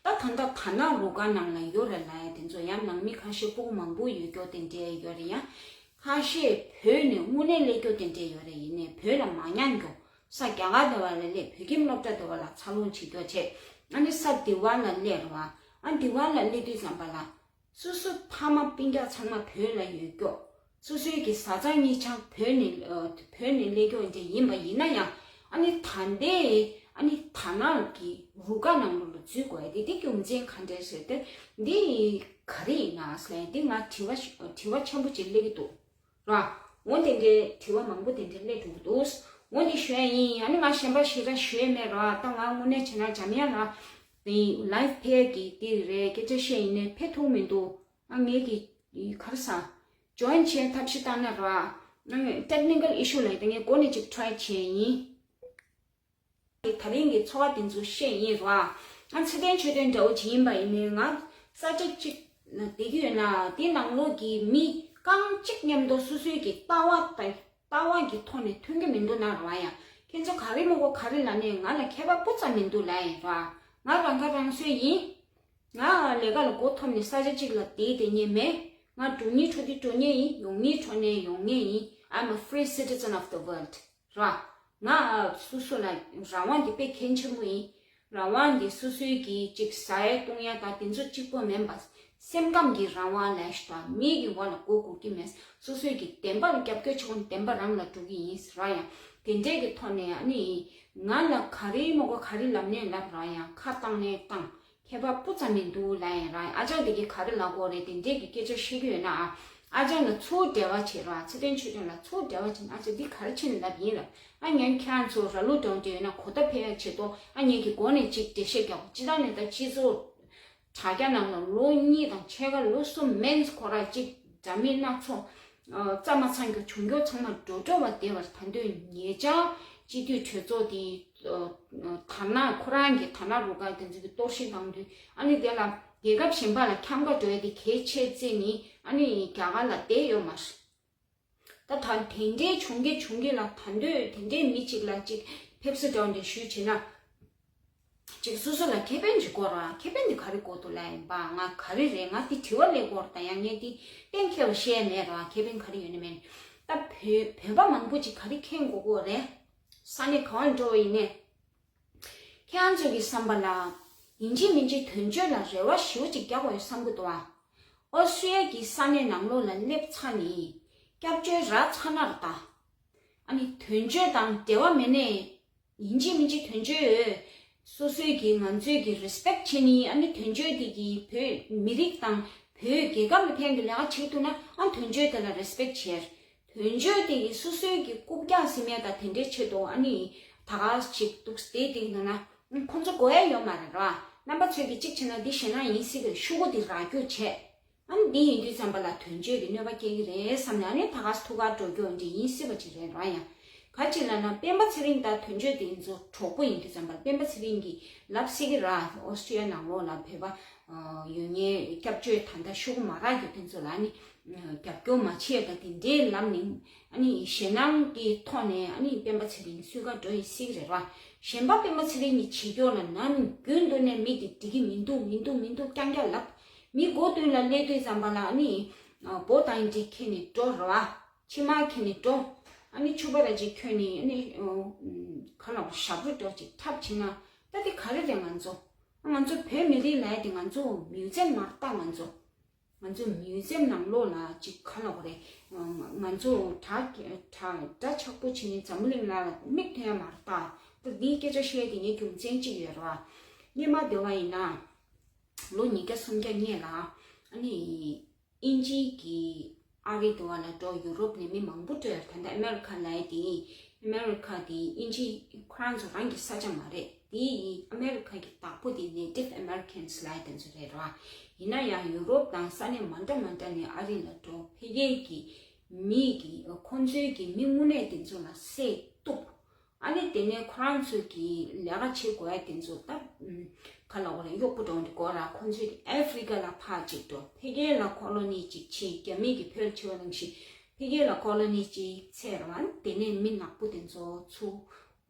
ད་ད་ལྟ་ཐ་ན་རུ་ཁག་ནང་ལ་ཡོད་རེད་ལབ་ཡ་དེ་ཚོ། ཡང་ནང་མི་ཁ་ཤས་སྤུ་གུ་མང་པོ་ཡོད་རྒྱུ་དེ་འདྲས་ཡོད་རེད། ཡང་ཁ་ཤས་བོད་ནས་དངོས་གནས་སླེབས་རྒྱུ་དེ་འདྲས་ཡོད་རེད། ཡིན་ནའི་བོད་ལ་མ་མྱངས་རྒྱུ། ས་རྒྱ་གར་དེ་བ་ལ་སླེབས། བོད་ཁྱིམ་སློབ་གྲྭ་དེ་བ་ལ་འཚར་ལོངས་བྱེད་རྒྱུ་བྱས། ཨ་ནི་ས་དེ་བ་ལ་སླེབས་རེད་བ། ཨ་དེ་བ་ལ་སླེབས་དུས་ཙམ་པ་ལ། སོ་སོ་ཕ་མ་སྤུན་ཀྱག་ཚང་མ་བོད་ལ་ཡོད་རྒྱུ། སོ་སོའི་གི་བཟའ་ཚང་གཉིས་ཆ་བོད་ནས་ཨ་བོད་ནས་སླེབས་རྒྱུ་འདྲ་ཡིན་པ་ཡིན་ན་ཡང་། ཨ་ནི་ད་ལྟའི་ཨ་ནི་ད་ནང་གི་རུ་ཁག་ནང་ལོགས་ལ་འཛུལ་དགོས་ཡ་དེ་དེ་རྒྱུ་མཚན་ག་འདྲས་ཟེར་ཏེ། འདི་ག་རེ་ཡིན་ན་ཟེར་ཡ་དེ་ང་དྲི་བ་དྲི་བ་ཆེན་པོ་ཅིག་སླེབས་ཀྱི་འདུག་ར། འོ་དེ་འདྲའི་དྲི་བ་མང་པོ་དེ་འདྲ་སླེབས་འགྲོ་གི་འདུག་འོ་འདི་ཞུ་ཡ་ཡིན། ཨ་ནི་ང་གཞན་པ་ཞེ་དྲག་ཞུ་ཡ་མེད་ར། ད་ང་དངོས་གནས་བྱས་ན་འཇམ་དབྱངས་ལགས་དེ་ལའེབ་ཕེབས་ཀྱི་དེ་རེད། སྐད་ཆ་བཤད་ཡིན་ནའི་ཕེབས་ཐུབ་མི་འདུག་ཨ་ངེད་ཀྱི་ག་རེ་ཟ། ཇོ་ཡིན་བྱས་ཐབས་ཤེས་བཏང་ན་ར། ཨ་ངས་ཊེག་ནི་ཀལ་ཨི་ཤུ་ལ་ཡིན། ད་ངས་འགོ་ནས་ཅིག་ཊི་རའེ་བྱས་ཡིན། དེ་ད་རིང་གི་འཚོ་བ་དེ་ཚོ་བཤད་ཡིན་ར། ང་ཚེ་བརྟན་ཆོས་སྒྲོན་འདྲ་བོ་ཅིག་ཡིན་པ་ཡིན་ནའི། ང་ས་ཆ་གཅིག་ན་བསྡད་ཀྱི་ཡོད་ན། དེ་ནང་ལོགས་ཀྱི་མི་རྐང་གཅིག་མཉམ་དུ་སོ་སོའི་གི་ལྟ་བ་དང་ལྟ་བ་གི་ཐོག་ནས་མཐུན་གྱི་མི་འདུག་ན་ར་ཡང་། ཁྱེད་ཚོ་ག་རེ་མི་གོ་ག་རེ་ལབ་ནའི་ང་ལ་ཁྱད་པར་སྤུ་ཙམ་མི་འདུག་ལབ་ཡིན་ར། ང་རང་ཁ་རང་གསོ་ཡིན། ང་ལས་ཀ་ལ་མགོ་འཐོམ་ནས་ས་ཆ་གཅིག་ལ་བསྡད་བསྡད་མཁན་མེད། ང་འགྲོ་སྙིང་བྲོ་དུས་འགྲོ་མཁན་ཡིན། ཡོང་སྙིང་བྲོ་ནའི་ཡོང་མཁན་ཡིན། I'm a free citizen of the world. ར། ང་སོ་སོ་ལ་རང་དབང་དེ་དཔེ་གལ་ཆེན་པོ་ཡིན། རང་དབང་དེ་སོ་སོའི་གི་ཅིག་ཟ་ཡ་བཏུང་ཡ་དང་དེ་ཚོ་གཅིག་པོ་མིན་པ། སེམས་ཁམས་ཀྱི་རང་དབང་ལབ་ཡ་ཞིག་དང་། མི་གི་འོག་ལ་མགོ་སྒུར་གྱི་མེད། སོ་སོའི་གི་བདེན་པ་ལ་རྒྱབ་སྐྱོར་བྱེད་དགོས་ན་བདེན་པ་རང་ལ་འགྲོ་གི་ཡིན་ཟེར་བ་ཡང་། དེ་འདྲས་ཀྱི་ཐོག་ནས་ཨ་ནི་ང་ལ་ག་རེ་མ་གོ་ག་རེ་ལབ་ནའི་ལབ་ར་ཡང་། ཁ་བཏང་ནའི་བཏང་། ཁྱད་པར་སྤུ་ཙམ་མི་འདུག་ལབ་ཡིན་ར། ཨ་ཅག་དེ་གིས་ག་རེ་ལབ་དགོས་རེད། དེ་འདྲས་ཀྱི་སྐད་ཆ་བཤད་ཀྱི་ཡོད་ན་ཨ། ཨ་ཅག་ལ་ཚུར་འབྲེལ་བ་བྱེད་རོགས། ཚེ་བརྟན་ཆོས་སྒྲོན་ལ་ཚུར་འབྲེལ་བ་བྱེད་ན། ཨ་ཅག་འདི་ག་རེ་བྱས་ནས་ལབ་ཡིན་ལབ། ཨ་ངས་ཁྱེད་རང་ཚོ་ར་ལུག་འདྲ་བོ་འདྲ་ཡོད་ན་གོ་བརྡ་ཕེབས་ཡག་ཆེད་དུ་ཨ་ངས་ཀྱི་སྒོ་ནས་ཅིག་འགྲེལ་བཤད་རྒྱག་གོ། སྤྱིར་བཏང་ནས་ད་སྤྱི་ཚོགས་དྲ་རྒྱ་ནང་ལ་ལོ་གཉིས་དང་ཕྱེད་ཀ་ལོ་གསུམ་མན་ཁོ་ར་ཅིག་འདྲ་མིན་སྣ་ཚོགས་རྩ་མ་ཚང་རྒྱུ་བྱུང་རྒྱུ་ཚང་མ་འགྲོ་འགྲོ་བ་བདེ་བར་ད་འདོད་ཉེ་ཆར་སྤྱི་འཐུས་གྲོས་ཚོགས་དེ་དར་ནག་ཁོ་རང་གི་དར་ནག་རུ་ཁག་དེ་ཚོ་གི་གཏོར་བཤིག་བཏང་དུས། ཨ་ནི་དེ་ལ་རྒྱལ་ཁབ་གཞན་པ་ལ་འཁྱམ་ག་འགྲོ་ཡ་དེ་གལ་ཆེ་བརྩིས་ནས། ཨ་ནི་རྒྱ་གར་ལ་བསྡད་ཡོད་མ་རེད། ད་ད་དེ་འདྲའི་བྱུང་གི་བྱུང་གི་ལ་ད་འདོད་དེ་འདྲའི་མི་གཅིག་ལ་གཅིག་ཕེབས་བསུ་འདྲ་བོ་འདྲ་ཞུས་བྱས་ན། གཅིག་སོ་སོ་ལ་ཁེ་ཕན་ཅིག་དགོས་ར། ཁེ་ཕན་དེ་ག་རེ་དགོས་འདུག་ལབ་ཡིན་པ། ང་ག་རེ་རེད། ང་དེ་དྲི་བ་སླེབས་ཀྱི་ཡོད་རེད། ད་ཡང་ངས་དེ་གཏན་འཁེལ་བ་བཤད་མེད་ར། ཁེ་ཕན་ག་རེ་ཡོད་ནི་མེད། ད་བོད་བོད་པ་མང་པོ་ཅིག་ག་རེ་མཁྱེན་དགོས་ཀྱི་ཡོད་རེད། ས་གནས་ག་བར་འགྲོ་བ་ཡིན་ནའི། ཁྱེད་རང་ཚོ་གི་བསམ་པ་ལ་ཡིན་གཅིག་མིན་གཅིག་དོན་གཅོད་ལ་རེ་བ་ཞེ་པོ་ཅིག་རྒྱག་དགོས་ཡོད་བསམ་གྱི་འདུག་ཨ། ཨོ་སི་ཀྲི་ཡ་གི་ས་གནས་ནང་ལོགས་ལ་སླེབས་ཚར་ནས་སྐྱབས་བཅོལ་རག་ཚར་ན་ར། ད་ཨ་ནི་དོན་གཅོད་དང་འབྲེལ་བ་མེད་ནའི། ཡིན་གཅིག་མིན་གཅིག་དོན་གཅོད་ཡོད། སོ་སོའི་གི་ང་ཚོའི་གི་རེ་སི་པེག་བྱེད་ནི། ཨ་ནི་དོན་གཅོད་དེ་གི་བོད་མི་རིགས་དང་བོད་རྒྱལ་ཁབ་ལ་ཕན་གི་ལས་ཀ་བྱེད་ཐུབ་ན། ཨ་དོན་གཅོད་དེ་ལ་རེ་སི་པེག་བྱེད། དོན་གཅོད་དེ་གི་སོ་སོའི་གི་རྐུབ་བཀྱག་ཟིན་མེད་ད་དེ་འདྲའི་ཆེད་དུ། ཨ་ནི་ད་ག་ཞིག་འདུག་སྟེ་དེ་ཡིན་ན་ཁོང་ཚོ་དགོས་ཡ་ཡོད་མ་རེད་ར། རྣམ་པ་ཚོས་གི་གཅིག་བྱས་ན་འདི་ཞེད་སྣང་ཡིན་སྲིད་གི། ཤོག་གུ་དེ་རག་རྒྱུ་བྱས། ཨ་ནི་འདི་ཡིན་དུས་ཙམ་པ་ལ་དོན་གཅོད་ཀྱི་གནོད་པ་སྐྱེལ་གྱི་རེད་བསམ་ནས། ཨ་ནི་ད་ག་ཐུག་གར་འགྲོ་རྒྱུ་འདི་ཡིན་སྲིད་པ་ཅིག་རེད་ར། ཡང་ག་ཅི་ལབ་ན་སྤེན་པ་ཚེ་རིང་དང་དོན་གཅོད་དེ་ཚོ་གྲོགས་པོ་ཡིན་དུས་ཙམ་པ་ལ། སྤེན་པ་ཚེ་རིང་གིས་ལབ་སྲིད་ཀྱི་ར། ཨོ་སི་ཀྲི་ཡ་ནང་ལོགས་ལ་བོད་པ་ཡོད་མཁན་སྐྱབས་བཅོལ་ད་ལྟ་ཤོག་གུ་མ་རག་རྒྱུ་དེ་ཚོ་ལ་ཨ་ནི་རྒྱབ་སྐྱོར་མ་བྱེད་ད་དེ་འདྲའི་ལབ་ནས། ཨ་ནི་ཞེད་སྣང་གི་ཐོག་ནས་ཨ་ནི་སྤེན་པ་ཚེ་རིང་ཚུར་ཁ་འགྲོ་ཡི་སྲིད་རེད་བ། གཞན་པ་སྤེན་པ་ཚེ་རིང་གི་བྱེད་སྐྱོར་ལ་ནམ་རྒྱུན་དུ་ནས་མི་དེ་འགྲིག་གི་མི་འདུག་མི་འདུག་མི་འདུག་རྐྱང་རྐྱང་ལབ། མི་མགོ་མདུན་ལ་སླེབས་དུས་ཙམ་པ་ལ་ཨ་ནི་འབོ་དང་འདྲ་ཁྱེར་ནས་འགྲོ་རེད་བ། མཆིལ་མ་ཁྱེར་ནས་འགྲོ། ཨ་ནི་ཕྱུ་པ་ར་ཅིག་ཁྱེར་ནས། ཨ་ནི་ག་ལ་ཞབས་བྲོ་འདྲ་ཅིག་འཁྲབ་བྱས་ན། ད་དེ་ག་རེ་རེད། ང་ཚོ་ང་ཚོ་བོད་མི་རིགས་ལབ་ཡ་དེ་ང་ཚོ་མིའུ་ཛེམ་མ་རེད་ད། ང་ཚོ་ང་ཚོ་མིའུ་ཛེམ་ནང་ལོགས་ལ་ཅིག་ག་ལབ་དགོས་རེད། ང་ཚོ་གྲ་གྲ་འདྲ་ཆགས་པོ་བྱས་ནས་འཛམ་བུ་གླིང་ལ་མིག་ཐོན་ཡ་མ་རེད་ད། ད་འདིའི་སྐད་ཆ་བཤད་དེ་ངས་རྒྱུ་མཚན་གཅིག་ཡོད་རེད་བ། སྔོན་མ་བསྡད་པ་ཡིན་ན། ལོ་ཉིས་བརྒྱ་སུམ་བརྒྱ་སྔོན་ལ། ཨ་ནི་དབྱིན་ཇིའི་གི་ཨ་རི་དུ་བ་ལ་འགྲོ། ཡུ་རོབ་ནས་མི་མང་པོ་འགྲོ་ཡོད། ད་ལྟ་ཨ་མེ་རི་ཁ་ལབ་ཡ་དེ། ཨ་མེ་རི་ཁ་དེ་དབྱིན་ཇི་ཁོ་རང་ཚོ་རང་གི་ས་ཆ་མ་རེད། དེ་ཨ་མེ་རི་ཁ་གི་བདག་པོ་དེ་ནེ་ཊིབ་ཨ་མེ་རི་ཁན་སི་ལབ་ཡ་དེ་ཚོ་རེད་ར། ཡིན་ན་ཡང་ཡུ་རོབ་དང་ས་གནས་མ་འདྲ་མ་འདྲ་ནས་ཨ་རི་ལ་འགྲོ། ཕ་གིའི་གི་མི་གི་ཁོང་ཚོའི་གི་མི་དངོས་གནས་དེ་ཚོ་ལ་བསད་གཏུབ། ཨ་ནི་དེ་ནས་ཁོ་རང་ཚོས་ཀྱི་ལས་ཀ་བྱེད་དགོས་ཡ་དེ་ཚོ་ད་ག་ལབ་དགོས་རེད། གཡོག་པོ་འདྲ་བོ་འདི་དགོས་ར། ཁོང་ཚོས་ཀྱི་ཨ་ཧྥི་རི་ཀ་ལ་ཕར་ཅིག་འགྲོ། ཕ་གི་ལ་ཁོ་ལོ་ནི་ཅིག་བྱེད། རྒྱ་མི་གི་བོད་ལ་ཕྱིན་པ་ནང་བཞིན་ཕ་གི་ལ་ཁོ་ལོ་ནི་ཅིག་འཚོལ་ར། ཨ་ནི་དེ་ནས་མི་ནག་པོ་དེ་ཚོ་ཚུར་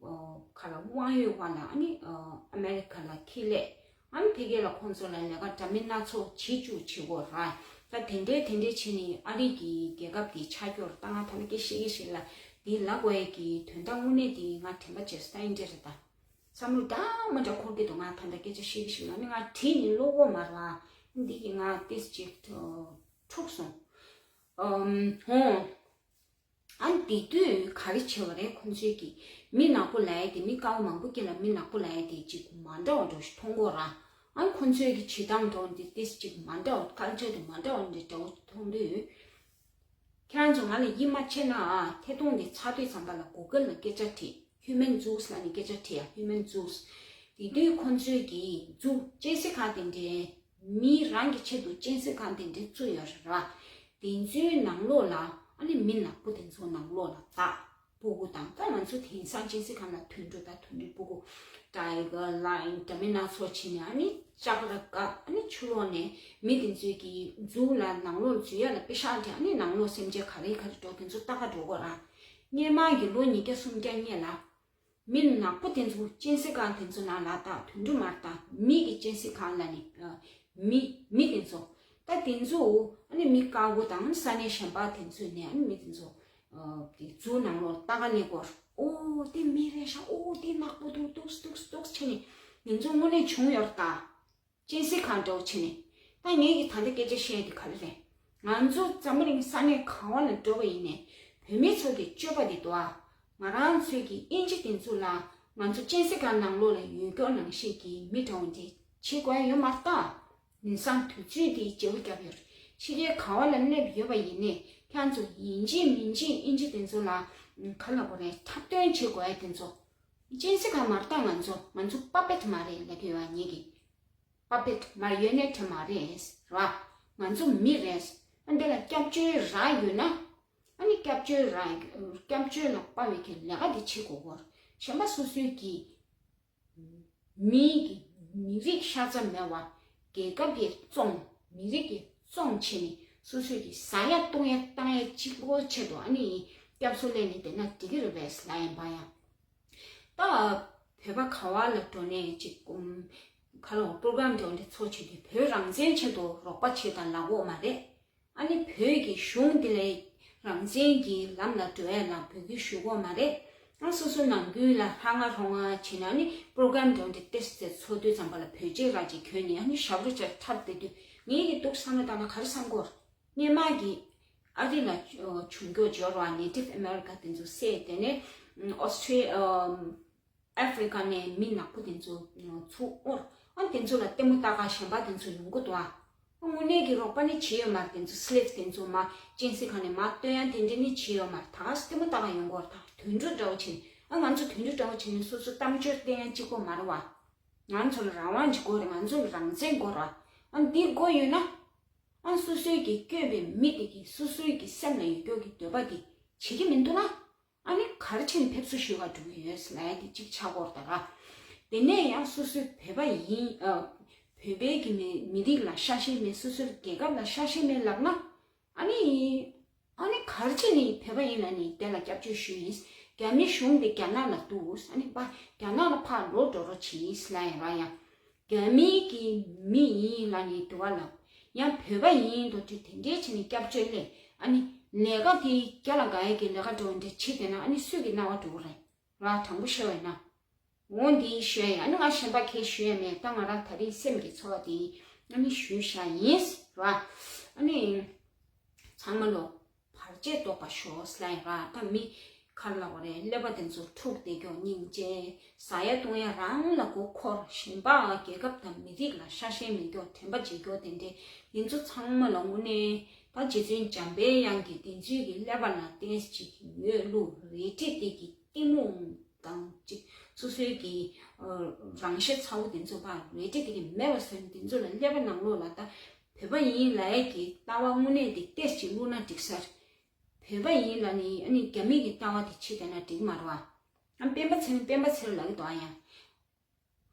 ག་ལབ་དབང་ཡོད་པ་ལ་ཨ་ནི་ཨ་མེ་རི་ཁ་ལ་འཁྱེར་སླེབས། ཨ་ནི་ཕ་གི་ལ་ཁོང་ཚོ་ལ་ལས་ཀ་འདྲ་མིན་སྣ་ཚོགས་བྱེད་བཅུག་བྱེད་དགོས་ར། ད་དེ་འདྲའི་དེ་འདྲའི་བྱས་ནས་ཨ་རི་གི་རྒྱལ་ཁབ་དེ་ཆགས་ཀྱི་ཡོད་རེད། ད་ང་ད་ལྟ་སྐད་བཤད་ཀྱི་ཞིག་ལ་འདི་ལབ་དགོས་ཡ་གི་དོན་དག་དངོས་གནས་དེ་ང་དྲན་པ་བརྗེད་སོང་། ད་ཡིན་འདྲ་རེད་ད། བསམ་བློ་འདྲ་མི་འདྲ་འཁོར་གྱི་འདུག་ང་ད་ལྟ་སྐད་ཆ་བཤད་ཀྱི་ཞིག་ལ་ནི་ང་བྲིས་ནས་ཀློག་གི་མ་རེད་བ། འདི་གི་ང་ཏིས་ཅིག་འཁྲུགས་སོང་། ཨམ་ཧོ། ཨ་ནི་དེ་དུས་ག་རེ་བྱས་པ་རེད། ཁོང་ཚོས་ཀྱི་མི་ནག་པོ་ལབ་ཡ་དེ། མི་དཀར་པོ་མང་པོ་སྐྱེ་ལ་མི་ནག་པོ་ལབ་ཡ་དེ་ཅིག་མ་འདྲ་བ་འདྲ་ཞིག་མཐོང་གི་ཡོད་ར། ཨ་ནི་ཁོང་ཚོས་ཀྱི་བྱེད་སྟངས་འདྲ་བོ་འདི་ཏིས་ཅིག་མ་འདྲ་བ། ཁལ་ཅར་དེ་མ་འདྲ་བ་འདྲ་འདྲ་བོ་མཐོང་དུས། ཁྱེད་རང་ཚོ་ང་ལ་ཡིད་མ་ཆེས་ན་ཨ། ཐད་གཏོང་འདི་ཚར་དུས་ཙམ་པ་ལ་གུ་གལ་ལ་སྐད་ཆ་དྲིས། ཧིའུ་མན་ཛུའུ་སི་ལབ་ནས་སྐད་ཆ་དྲིས་ཡ། ཧིའུ་མན་ཛུའུ་སི། དེ་དུས་ཁོང་ཚོས་ཀྱིས་ཛུའུ་སྤྱན་གཟིགས་ཁང་དེ་འདྲའི་མི་རང་གི་ཆེད་དུ་སྤྱན་གཟིགས་ཁང་དེ་འདྲའི་བཙུགས་ཡོད་རེད་བ། དེ་ཚོའི་ནང་ལོགས་ལ་ཨ་ནི་མི་ནག་པོ་དེ་ཚོ་ནང་ལོགས་ལ་བདག་སྤུ་གུ་དང་། ད་ང་ཚོ་དེང་སང་སྤྱན་གཟིགས་ཁང་ལ་དུད་འགྲོ་དང་དུད་འགྲོའི་སྤུ་གུ། ཊའི་གར་ལ་ཡོན་འདྲ་མིན་སྣ་ཚོགས་བྱས་ནས་ཨ་ནི་ལྕགས་ར་བཀབ། ཨ་ནི་ཕྱི་ལོགས་ནས་མི་དེ་ཚོས་ཀྱིས་ཛུའུ་ལ་ནང་ལོགས་འཛུལ་ཡ་ལ་པེ་ཤག་སྤྲད། ཨ་ནི་ནང་ལོགས་སེམས་ཅན་ག་རེ་ག་རེ་འགྲོ་དེ་ཚོ་ལྟ་ག་འགྲོ་དགོས་ར། སྔོན་མ་གི་ལོ་ཉིས་བརྒྱ་སུམ་བརྒྱ་སྔོན་ལ་མི་ནག་པོ་དེ་ཚོ་སྤྱན་གཟིགས་ཁང་དེ་ཚོ་ནང་ལ་བདག། དུད་འགྲོ་མ་རེད་ད། མི་གི་སྤྱན་གཟིགས་ཁང་ལ་ནི་མི་མི་དེ་ཚོ། ད་དེ་ཚོ་ཨ་ནི་མི་དཀར་པོ་དང་ས་གནས་གཞན་པ་དེ་ཚོས་ནས་ཨ་ནི་མི་དེ་ཚོ་དེ་ཛུའུ་ནང་ལོགས་ལྟ་ག་སླེབས་ཀྱི་ཡོད་རེད། ཨོ་དེ་མི་རེད་ཤག་ཨོ་དེ་ནག་པོ་འདུག་འདུག་འདུག་འདུག་བྱས་ནས་དེ་ཚོ་དངོས་གནས་བྱུང་ཡོད་རེད་ད། སྤྱན་གཟིགས་ཁང་འདྲ་བོ་བྱས་ནས། ད་ངས་ཀྱི་ད་ལྟ་སྐད་ཆ་བཤད་ཡ་དེ་ག་རེ་རེད། ང་ཚོ་འཛམ་བུ་གླིང་ས་གནས་ག་བ་ལ་འགྲོ་བ་ཡིན་ནའི་བོད་མི་ཚོ་གི་སྤྱོད་པ་དེ་འདུག་ཨ། ང་རང་ཚོས་ཀྱི་དབྱིན་ཇི་དེ་ཚོ་ལ་ང་ཚོ་སྤྱན་གཟིགས་ཁང་ནང་ལོགས་ལ་ཡོད་སྐྱོར་ནང་བཞིན་གྱི་མི་འདྲ་བོ་འདི་བྱེད་དགོས་ཡ་ཡོད་མ་རེད་ད། དེང་སང་དུས་ཚོད་འདི་བརྗེ་པོ་བརྒྱབ་ཡོད་རེད། ཕྱི་རྒྱལ་ག་བ་ལ་སླེབས་ཡོད་པ་ཡིན་ནའི་ཁྱེད་ཚོ་ཡིན་གཅིག་མིན་གཅིག་ཨིན་ཇི་དེ་ཚོ་ལ་ག་ལབ་དགོས་རེད། འཁྲབ་སྟོན་བྱེད་དགོས་ཡ་དེ་ཚོ། གཅན་གཟན་ག་མ་རེད་ད། ང་ཚོ་ང་ཚོ་པ་པེཊ་མ་རེད་ལབ་ཀྱི་ཡོད་ཨ། ངེད་ཀྱི་པ་པེཊ་མ་རིའོ་ནེཊ་མ་རེད་ར། ང་ཚོ་མི་རེད། ཨ་འདི་ལ་སྐྱབས་བཅོལ་རག་ཡོད་ན། ཨ་ནི་སྐྱབས་བཅོལ་རག་སྐྱབས་བཅོལ་ལ་དཔའ་བའི་གི་ལས་ཀ་འདི་བྱེད་དགོས་གོ། གཞན་པ་སོ་སོའི་གི་མི་གི་མི་རིགས་ཤ་ཚ་མེད་པ། རྒྱལ་ཁབ་ཀྱི་བཙོང་། མི་རིགས་ཀྱི་བཙོང་བྱས་ནས་སོ་སོའི་གི་ཟ་ཡ་བཏུང་ཡ་བཏང་ཡ་གཅིག་པོ་ཆེད་དུ་ཨ་ནི་སྐྱབས་སུ་ལེན་ནས་བསྡད་ན་འགྲིག་གི་རེད་པས་ལབ་ཡིན་པ་ཡང་། ད་བོད་པ་ག་བ་ལ་འགྲོ་ནས་ཅིག་ཨུམ། ག་ལ་པོ་རོ་གྷ་རམ་འདྲ་བོ་འདི་ཚོགས་བྱས་ཏེ་བོད་རང་བཙན་ཆེད་དུ་རོགས་པ་བྱེད་དང་ལབ་ཀྱི་ཡོད་མ་རེད། ཨ་ནི་བོད་ཀྱི་གཞུང་འདི་ལ་རང་བཙན་གྱི་ལམ་ལ་འགྲོ་ཡ་ལ་འབོད་སྐུལ་ཞུ་གི་ཡོད་མ་རེད། ཨ་སོ་སོ་ནང་ཁུལ་ལ་ལྷང་ང་ལྷོང་ང་བྱས་ནས་ཨ་ནི་པོ་རོ་གྷ་རམ་འདྲ་བོ་འདི་ཏོག་ཙམ་ཚོགས་དུས་ཙམ་པ་ལ་བོད་ཆས་ར་ཅིག་གྱོན་ནས་ཨ་ནི་ཞབས་བྲོ་ཅིག་འཁྲབ་བསྡད་དུས་ངེད་ཀྱི་འདུག་བསམ་བློ་བཏང་ན་ག་རེ་བསམ་གྱི་ཡོད། སྔོན་མ་གི་ཨ་རི་ལ་བྱུང་རྒྱུ་འབྱོར་བ་ནེ་ཊིབ་ཨ་མེ་རི་ཀ་དེ་ཚོ་བསད་དེ་ནས་ཨོ་སི་ཊྲེ་ཨ་ཧྥི་རི་ཀ་ནས་མི་ནག་པོ་དེ་ཚོ་ཚུར་དབོར། ཨ་དེ་ཚོ་ལ་ལྟད་མོ་ལྟ་ག་གཞན་པ་དེ་ཚོ་ཡོང་གི་འདུག་ཨ། དངོས་གནས་ཀྱི་རོགས་པ་ནི་བྱས་ཡོད་མ་རེད། དེ་ཚོ་སི་ལེབ་དེ་ཚོ་མ་གཅན་གཟན་ཁང་ནས་མ་བཏོན་ཡ་དེ་འདྲ་ནི་བྱས་ཡོད་མ་རེད། ད་ག་སེ་ལྟད་མོ་ལྟ་ག་ཡོང་གི་ཡོད་རེད། ད་དུད་འགྲོ་འདྲ་བོ་བྱས་ནས་ཨ་ང་ཚོ་དུད་འགྲོ་འདྲ་བོ་བྱས་ནས་སོ་སོ་གཏམ་བརྗོད་བསྟན་ཡ་གཅིག་པོ་མ་རེད་བ། ང་ཚོ་ལ་རང་དབང་ཅིག་དགོས་རེད། ང་ཚོ་ལ་རང་བཙན་དགོས་རེད་བ། ཨ་འདི་དགོས་ཡོད་ན། ཨ་སོ་སོའི་གི་བསྐྱོན་པའི་མི་དེ་གིས་སོ་སོའི་གི་སེམས་ལ་ཡོད་རྒྱུ་གི་འདོད་པ་དེ་བྱེད་ཀྱི་མི་འདུག་ན། ཨ་ནི་ག་རེ་བྱས་ནས་ཕེབས་བསུ་ཞུ་ག་འགྲོ་གི་ཡོད་ལབ་ཡ་དེ་གཅིག་ཆགས་ཀྱི་ཡོད་རེད་ད་ར། དེ་ནས་ཡང་སོ་སོའི་བོད་པ་ཡིན་ཨ། བོད་པའི་གི་མི་མི་རིགས་ལ་ཤ་ཞེན་མེད། སོ་སོའི་རྒྱལ་ཁབ་ལ་ཤ་ཞེན་མེད་ལབ་ན། ཨ་ནི། ཨ་ནི་ག་རེ་བྱས་ནས་བོད་པ་ཡིན་ལབ་ནས་དེ་ལ་སྐྱབས་བཅོལ་ཞུས་ཡིན། རྒྱ་མི་གཞུང་དེ་རྒྱ་ནག་ལ་གཏུགས། ཨ་ནི་པ་རྒྱ་ནག་ལ་ཕར་ལོག་འགྲོ་རོགས་བྱེད་ལབ་ཡིན་ར་ཡང་། རྒྱ་མི་གི་མི་ཡིན་ལབ་ནས་དུ་བ་ལ། ཡང་བོད་པ་ཡིན་འདུག་དུས་དེ་འདྲའི་བྱས་ནས་སྐྱབས་བཅོལ་སླེབས། ཨ་ནི་ལས་ཀ་དེ་རྒྱ་ལ་དགའ་ཡས་ཀྱི་ལས་ཀ་འགྲོ་འདྲ་བྱེད་བསྡད་ན་ཨ་ནི་སུས་ཀྱི་རྣ་བ་འགྲོ་གི་རེད། ར་དྲང་པོ་ཤོད་ཡིན་ན། འོ་འདི་ཞུ་ཡ་ཡིན། ཨ་ནི་ང་གཞན་པ་ཁས་ཞུ་ཡ་མེད། ད་ང་རང་ད་རིང་སེམས་ཀྱི་ཚོར་བ་དེ་ཨ་ནི་ཞུས་བཞག་ཡིན་ར། ཨ་ནི་ཚང་མ་ལོ་བར་ཆད་བཟློག་པར་ཤོག་ལབ་ཡིན་ར། ད་མི་ག་རེ་ལབ་དགོས་རེད། ཀླད་པ་དེ་ཚོ་འཁྲུགས་བསྡད་རྒྱུ་སྙིང་རྗེ། ཟ་ཡ་བཏུང་ཡ་རང་ལ་མགོ་འཁོར། གཞན་པ་རྒྱལ་ཁབ་དང་མི་རིགས་ལ་ཤ་ཞེན་མེད་རྒྱུ། དྲན་པ་བརྗེད་རྒྱུ་དེ་འདྲས་དེ་ཚོ་ཚང་མ་ལ་དངོས་གནས་ད་རྗེ་བཙུན་འཇམ་པའི་དབྱངས་ཀྱིས་དེ་ཚོའི་གི་ཀླད་པ་ལ་ཏོག་ཙམ་ཅིག་ཡོད་ལུགས་རེ་ཁྲིད་དེ་གི་གཏི་མུག་དང་གཅིག་སོ་སོའི་གི་ཨ་རང་ཤེད་ཚ་བོ་དེ་ཚོ་ཕར་རེ་ཁྲིད་དེ་གི་མེད་པ་བཟོས་ནས་དེ་ཚོ་ལ་ཀླད་པ་ནང་ལོགས་ལ་ད་བོད་པ་ཡིན་ལབ་ཡས་ཀྱི་ལྟ་བ་དངོས་གནས་དེ་ཏོག་ཙམ་ཅིག་བླུགས་ན་འགྲིག་ས་རེད། བོད་པ་ཡིན་ལབ་ནས་ཨ་ནི་རྒྱ་མི་གི་ལྟ་བ་དེ་བྱེད་བསྡད་ན་འགྲིག་མ་རེད་བ། ཨ་སྤེན་པ་ཚེ་རིང་སྤེན་པ་ཚེ་རིང་ལབ་ཀྱི་འདུག་ཨ་ཡ།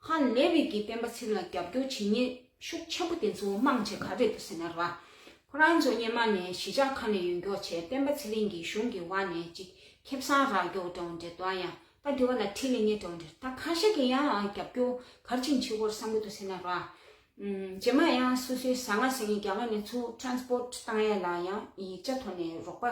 ཧ་ལས་པའི་གི་སྤེན་པ་ཚེ་རིང་ལ་རྒྱབ་སྐྱོར་བྱེད་མཁན་ཤུགས་ཆེན་པོ་དེ་ཚོ་མང་ཆེ་ག་རེ་རེད་འདུག་ཟེར་ན་ར། ཁོ་རང་ཚོ་སྔོན་མ་ནས་གཞིས་ཆགས་ཁག་ནས་ཡོང་མགྱོགས་བྱས། སྤེན་པ་ཚེ་རིང་གིས་གཞུང་གི་འོག་ནས་ཅིག་ཁེ་བཟང་རག་མགྱོགས་འདྲ་བོ་འདྲ་འདུག་ཨ་ཡ། ད་དེ་བ་ལ་ཁྲིད་ལས་ངེས་འདྲ་བོ་འདྲ། ད་ཁ་ཤས་ཀྱིས་ཡང་རྒྱབ་སྐྱོར་ག་རེ་བྱས་ནས་བྱེད་དགོས་རེད་བསམ་གྱི་འདུག་ཟེར་ན་ར། ཨུམ། རྗེས་མ་ཡང་སོ་སོའི་ཟ་ང་ཟ་མཁན་རྒྱ་གར་ནས་ཚུར་ཊ་རན་སི་པོར་ཊི་བཏང་ཡས་ལ་ཡང་ཡིག་ཆ་ཐོག་ནས་རོགས་པ་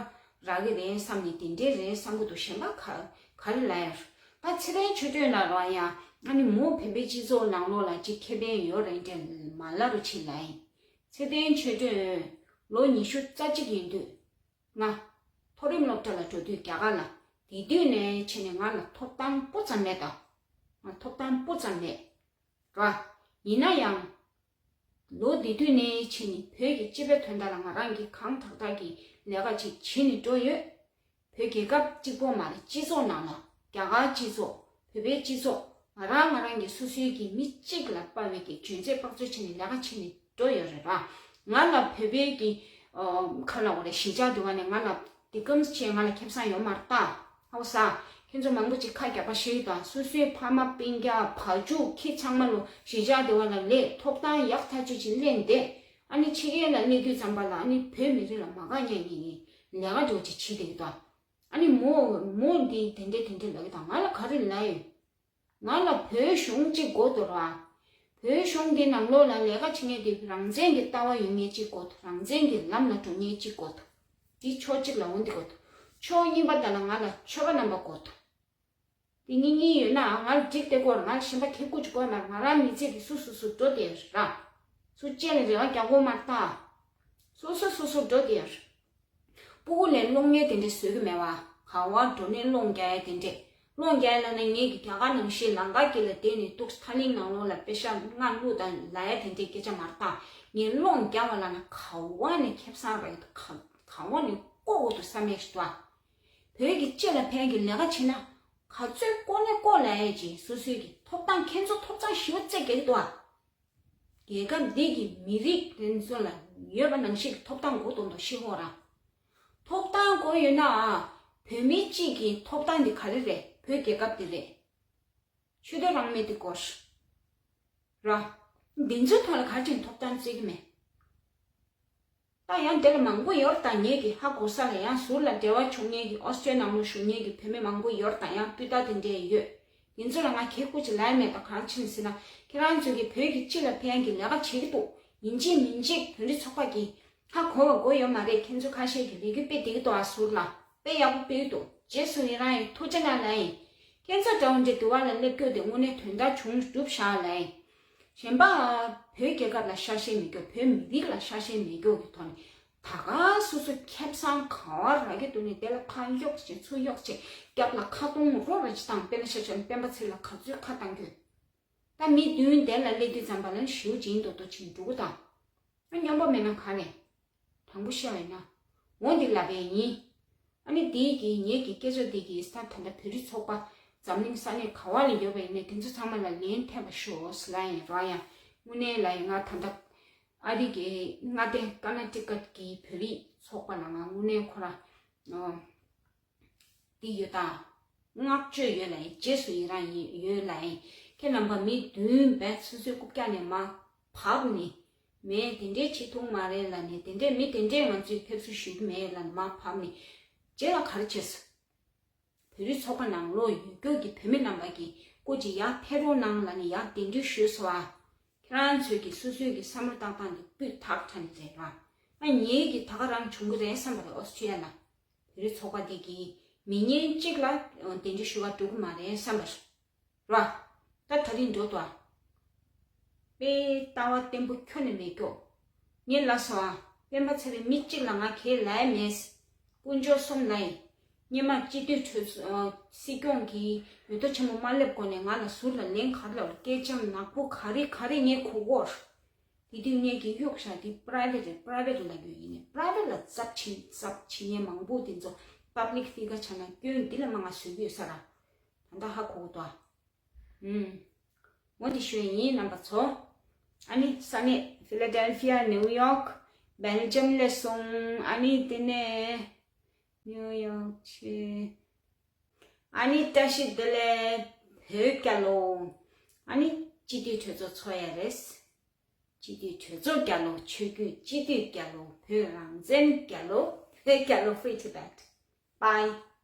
རག་གི་རེད་བསམ་ནས་དེ་འདྲས་རེད་བསམ་གྱི་འདུག་གཞན་པ་ག་ག་རེ་ལབ་ཡ་རེད། ད་ཚེ་བརྟན་ཆོས་སྒྲོན་ལ་ར་ཡང་ཨ་ནི་མོ་བོད་པའི་སྤྱི་ཚོགས་ནང་ལོགས་ལ་ཅིག་ཁེ་ཕན་ཡོད་རེད་འདྲ་མ་ལབ་རོགས་བྱེད་ལབ་ཡིན། ཚེ་བརྟན་ཆོས་སྒྲོན་ལོ་ཉི་ཤུ་རྩ་གཅིག་ཡིན་དུས། ང་མཐོ་རིམ་སློབ་གྲྭ་ལ་འགྲོ་དུས་རྒྱ་གར་ལ། དེ་དུས་ནས་བྱས་ནས་ང་ལ་ཐོབ་ཐང་སྤུ་ཙམ་མེད་ད། ང་ཐོབ་ཐང་སྤུ་ཙམ་མེད། ར། ཡིན་ན་ཡང་། ལོ་དེ་དུས་ནས་བྱས་ནས་བོད་ཀྱི་སྤྱི་པའི་དོན་དག་ལ་ང་རང་གིས་གང་དྲག་དྲག་གི་ལས་ཀ་ཅིག་བྱེད་ནས་འགྲོ་ཡོད། བོད་རྒྱལ་ཁབ་གཅིག་པོ་མ་རེད། སྤྱི་ཚོགས་ནང་ལ་རྒྱ་གར་སྤྱི་ཚོགས། བོད་པའི་སྤྱི་ཚོགས། ང་རང་ང་རང་གི་སོ་སོའི་གི་མི་གཅིག་ལ་དཔའ་བའི་གི་འཇོན་ཚད་དཔག་ཚོད་བྱས་ནས་ལས་ཀ་བྱེད་ནས་འགྲོ་ཡོད་རེད་ར། ང་ལ་བོད་པའི་གི་ཨ་ག་ལབ་དགོས་རེད། གཞིས་ཆགས་དེ་བ་ནས་ང་ལ་དེ་ཀམ་བྱས་ང་ལ་ཁེ་བཟང་ཡོད་མ་རེད་ད། ཧའོ་ས། ཁྱེད་ཚོ་མང་པོ་ཅིག་ཁ་རྒྱག་པ་ཤེས་ཀྱི་འདུག་སོ་སོའི་ཕ་མ་སྤུན་ཀྱག་བ་ཕྱུགས་ཁྱི་ཚང་མ་ལོ་གཞིས་ཆགས་དེ་བ་ལ་ལས་ཐོབ་ཐང་ཡག་ཐག་ཆོད་ཅིག་ལེན་ཏེ། ཨ་ནི་ཕྱི་རྒྱལ་ལ་གནས་དུས་ཙམ་པ་ལ་ཨ་ནི་བོད་མི་རིགས་ལ་མ་དགའ་མཁན་གྱི་ལས་ཀ་འདྲ་བོ་ཅིག་བྱེད་བསྡད་ཀྱི་འདུག་ཨ་ནི་མོ་མོ་འདི་དེ་འདྲས་དེ་འདྲས་ལབ་ཀྱི་འདུག་ང་ལ་ག་རེ་ལབ་ཡོད། ང་ལ་བོད་གཞུང་གཅིག་དགོས་འདུག་ར། བོད་གཞུང་འདི་ནང་ལོགས་ལ་ལས་ཀ་བྱེད་མཁན་དེ་རང་བཙན་གྱི་ལྟ་བ་ཡོད་མཁན་གཅིག་དགོས་འདུག་རང་བཙན་གྱི་ལམ་ལ་འགྲོ་མཁན་གཅིག་དགོས་འདུག་འདི་ཕྱོགས་གཅིག་ལ་འོང་འདི་དགོས་འདུག་ཕྱོགས་གཉིས་པ་དེ་ལ་ང་ལ་ཆོལ་ཁ་རྣམ་པ་དགོས་འདུག་འདི་གཉིས་གཉིས་ཡོད་ན་ང་ལ་འགྲིག་བསྡད་ཀྱི་ཡོད་རེད། ང་ལ་གཞན་པ་གེ་བཀུར་གྱི་དགོས་མ་རེད། ང་རང་མི་ཚེ་འདི་སོ་སོ་སོ་འགྲོ་བསྡད་ཡོད་ར། སུ་གཅིག་ལ་རེ་བ་རྒྱག་དགོས་མ་རེད་ད། སོ་སོ་སོ་སོ་འགྲོ་བསྡད་ཡོད་རེད། སྤུ་གུ་ལས་སློང་མཁན་དེ་འདྲ་བཟོ་གི་མེད་བ། ག་བ་འགྲོ་ནས་སློང་རྒྱག་ཡ་དེ་འདྲས། སློང་རྒྱག་ལབ་ན་ངེད་ཀྱི་རྒྱ་གར་ནང་བཞིན་ལམ་ཁ་དཀྱིལ་ལ་བསྡད་ནས་འདུག་ཐག་རིང་ནང་ལོགས་ལ་པེ་ཤ་ལྔ་བླུགས་དང་ལབ་ཡ་དེ་འདྲའི་སྐད་ཆ་མ་རེད་ད། ངས་སློང་རྒྱག་པ་ལབ་ན་ག་བ་ནས་ཁེ་བཟང་རག་གི་འདུག་ག་ག་བ་ནས་བཀོག་དགོས་འདུག་བསམ་ཡས་ཞིག་འདུག་ཨ། བོད་ཀྱི་སྤྱི་ལ་ཕན་གྱི་ལས་ཀ་བྱེད་ན་ག་ཚོད་བཀོག་ནས་བཀོག་ལབ་ཡས་ཀྱི་སོ་སོའི་གི་ཐོབ་ཐང་ཁྱེད་ཚོ་ཐོབ་ཐང་ཞེ་པོ་བརྩི་གི་འདུག་ཨ། རྒྱལ་ཁབ་འདི་གི་མི་རིགས་དེ་ཚོ་ལ་ཡོད་པ་ནང་བཞིན་གྱི་ཐོབ་ཐང་དགོས་དོན་དུ་ཤི་ཧོ་ར། ཐོབ་ཐང་དགོས་ཡོད་ན་ཨ། བོད་མི་གཅིག་གི་ཐོབ་ཐང་འདི་ག་རེ་རེད། བོད་རྒྱལ་ཁབ་འདི་རེད། ཆོས་དད་རང་མོས་འདི་དགོས་ར། འདི་ཚོའི་ཐོག་ལ་ག་ཅིག་ཐོབ་ཐང་བརྩི་གི་མེད། ད་ཡང་དེ་ལ་མང་པོ་ཡོད་ད། ངེད་ཀྱི་ཧ་གོ་ས་ལ་ཡང་ཟུར་ལ་འབྲེལ་བ་བྱུང་མཁན་གྱི་ཨོ་སི་ཀྲི་ཡ་ནང་ལ་བཞུགས་མཁན་གྱི་བོད་མི་མང་པོ་ཡོད་ད། ཡང་སྤུས་དག་དེ་འདྲས་ཡོད། དེ་ཚོ་ལ་ང་གད་སྐུ་ཅིག་ལབ་མེད་ད། གང་ཕྱིན་ཟེར་ན་ཁྱེད་རང་ཚོ་གི་བོད་ཀྱི་སྤྱི་ལ་ཕན་གྱི་ལས་ཀ་བྱེད་ཀྱི་འདུག་ཡིན་གཅིག་མིན་གཅིག་བོད་རིགས་ཚོགས་པ་གི་ཧ་གོ་བ་གོ་ཡོད་མ་རེད། ཁྱེད་ཚོ་ཁ་ཤས་ཀྱི་ལས་འགུལ་དཔེ་བདེ་གི་འདུག་ཨ། ཟུར་ལ་དཔེ་ཡག་པོ་སྤེལ་གི་འདུག་རྗེས་སུ་ཡི་རང་ཡིན། ཐུགས་རྗེ་གནང་ལབ་ཡིན། ཁྱེད་ཚོ་འདྲ་བོ་འདྲ་འདུ་བ་ལ་སླེབས་རྒྱུ་དེ་དངོས་གནས་དོན་དག་བྱུང་གྲུབ་བཞག་ལབ་ཡིན། གཞན་པ་བོད་རྒྱལ་ཁབ་ལ་ཤ་ཞེན་མེད་རྒྱུ། བོད་མི་རིགས་ལ་ཤ་ཞེན་མེད་རྒྱུ་གི་ཐོག་ནས་ད་ག་སོ་སོ་ཁེ་བཟང་ག་བ་རག་གི་འདུག་ནས་དེ་ལ་ཕར་གཡོག་བྱེད་ཚུར་གཡོག་བྱེད། རྒྱབ་ལ་ཁ་སྟོང་རོགས་ར་ཅིག་བཏང་། དཔེར་ན་ཆ་བཞག་ན་སྤེན་པ་ཚེ་རིང་ལ་ག་ཚོད་ཁ་བཏང་རྒྱུ། ད་མི་བདུན་དེ་ལ་སླེབས་དུས་ཙམ་པ་ལ་ཞེ་པོ་ཅིག་ཡིན་མདོག་མདོག་བྱས་ནས་འགྲོ་གི་དང་། ཨ། སྙོམས་པོ་མེད་ན་ག་ནས། དྲང་པོ་བཤད་པ་ཡིན་ན། འོ་འདི་ལབ་པ་ཡིན། ཨ་ནི་དེའི་གི་ངེད་ཀྱི་སྐད་ཆ་འདི་གི་ས་ད་ལྟ་བོད་རིགས་ཚོགས་པ་འཛམ་གླིང་ས་གནས་ག་བ་ལ་ཡོད་པ་ཡིན་ནའི་དེ་ཚོ་ཚང་མ་ལ་ལན་ཐེབས་པ་ཤོག་ལབ་ཡིན་ར། ཡང་དངོས་གནས་ལབ་ཡིན། ང་ད་ལྟ་ཨ་རི་གི་མངའ་སྡེ་ཀ་ན་ཊི་ཀཊ་གི་བོད་རིགས་ཚོགས་པ་ལ་ང་དངོས་གནས་ཁོ་ར་ཨོ། འདི་ཡོད་ད། བསྔགས་བརྗོད་ཡོད་ལ་ཡིན། རྗེས་སུ་ཡི་རང་ཡིན་ཡོད་ལ་ཡིན། ཁྱེད་རྣམ་པ་མི་བདུན་བས་སོ་སོའི་རྐུབ་བཀྱག་ནས་མར་བབས་ནས། མེད་དེ་འདྲས་བྱེད་ཐུབ་མ་རེད་ལབ་ནས། དེ་འདྲས་མི་དེ་འདྲས་ང་ཚོས་ཕེབས་བསུ་ཞུ་གི་མེད་ལབ་ནས་མར་བབས་ནས། རྗེས་ལ་ག་རེ་བྱས་སོང་། བོད་རིགས་ཚོགས་པ་ནང་ལོགས་ཡོད་རྒྱུ་གི་བོད་མི་རྣམ་པ་གིས་སྐུ་མཁྱེན་ཡར་ཕེབས་རོགས་གནང་ལབ་ནས་ཡར་གདན་འདྲེན་ཞུས་སོང་ཨ། ཁྱེད་རང་ཚོས་ཀྱི་སོ་སོའི་གི་བསམ་བློ་བཏང་སྟངས་འདི་སྤུས་དག་དྲགས་ནི་རེད་ར། ཨ། ངེད་ཀྱི་ད་ག་རང་བྱུང་གི་རེད་བསམ་པ་རེད། ཨོ་སི་ཀྲི་ཡ་ལ་བོད་རིགས་ཚོགས་པ་འདི་གིས་མི་ཉིན་གཅིག་ལ་གདན་འདྲེན་ཞུ་བར་འགྲོ་གི་མ་རེད་བསམ་པ་རེད་ར། ད་ད་རིང་འགྲོ་ཏོ། དཔེ་ལྟ་བ་བརྟན་པོ་ཁྱོན་ནས་མེད་ཀྱོག་ངས་ལབ་སོང་ཨ། སྤེན་པ་ཚེ་རིང་མི་གཅིག་ལ་ང་གས་ལབ་ཡ་མེད། དཀོན་མཆོག་གསུམ་ལ་ཡིན། སྔོན་མ་སྤྱི་འཐུས་གྲོས་ཚོགས་སྲིད་སྐྱོང་གི་འོས་བསྡུ་ཆེན་མོ་མ་སླེབས་གོང་ནས་ང་ལ་ཟུར་ལ་ལན་ག་རེ་ལབ། སྐད་ཆ་ནག་པོ་ག་རེ་ག་རེ་ངས་གོ་གོ། དེ་དུས་ངས་ཀྱི་གཡུག་བཞག་དེ་པ་རའི་ཝེ་ཊི་རེད། པ་རའི་ཝེ་ཊི་ལབ་རྒྱུ་ཡིན་ནས་པ་རའི་ཝེ་ཊི་ལ་ཚབ་བྱེད་ཚབ་བྱེད་མཁན་མང་པོ་དེ་ཚོ་པབ་ལིག་ཕི་གར་ཆགས་ན་སྐྱོན་འདི་ལ་མ་ང་བཟོས་ཀྱི་ཡོད་ས་ར། ད་ལྟ་ཧ་གོ་གོ་ཏོ། ཨུམ། འོ་འདི་ཞུ་ཡ་ཡིན་རྣམ་པ་ཚོ། ཨ་ནི་ས་གནས་ཕི་ལ་ཌེལ་ཕི་ཡ། ནིའུ་ཡོག་བྷེལ་ཇམ་ལ་སོང་། ཨ་ནི་དེ་ནས་ནིའུ་ཡོག་ཆེ། ཨ་ནི་བཀྲ་ཤིས་བདེ་ལེགས་བོད་རྒྱལ་ལོ། ཨ་ནི་སྤྱི་འཐུས་གྲོས་ཚོགས་ཚོགས་ཡ་རེད། སྤྱི་འཐུས་གྲོས་ཚོགས་རྒྱལ་ལོ། ཆོས་བརྒྱུད་སྤྱི་འཐུས་རྒྱལ་ལོ། བོད་རང་བཙན་རྒྱལ་ལོ། བོད་རྒྱལ་ལོ། Free Tibet. Bye.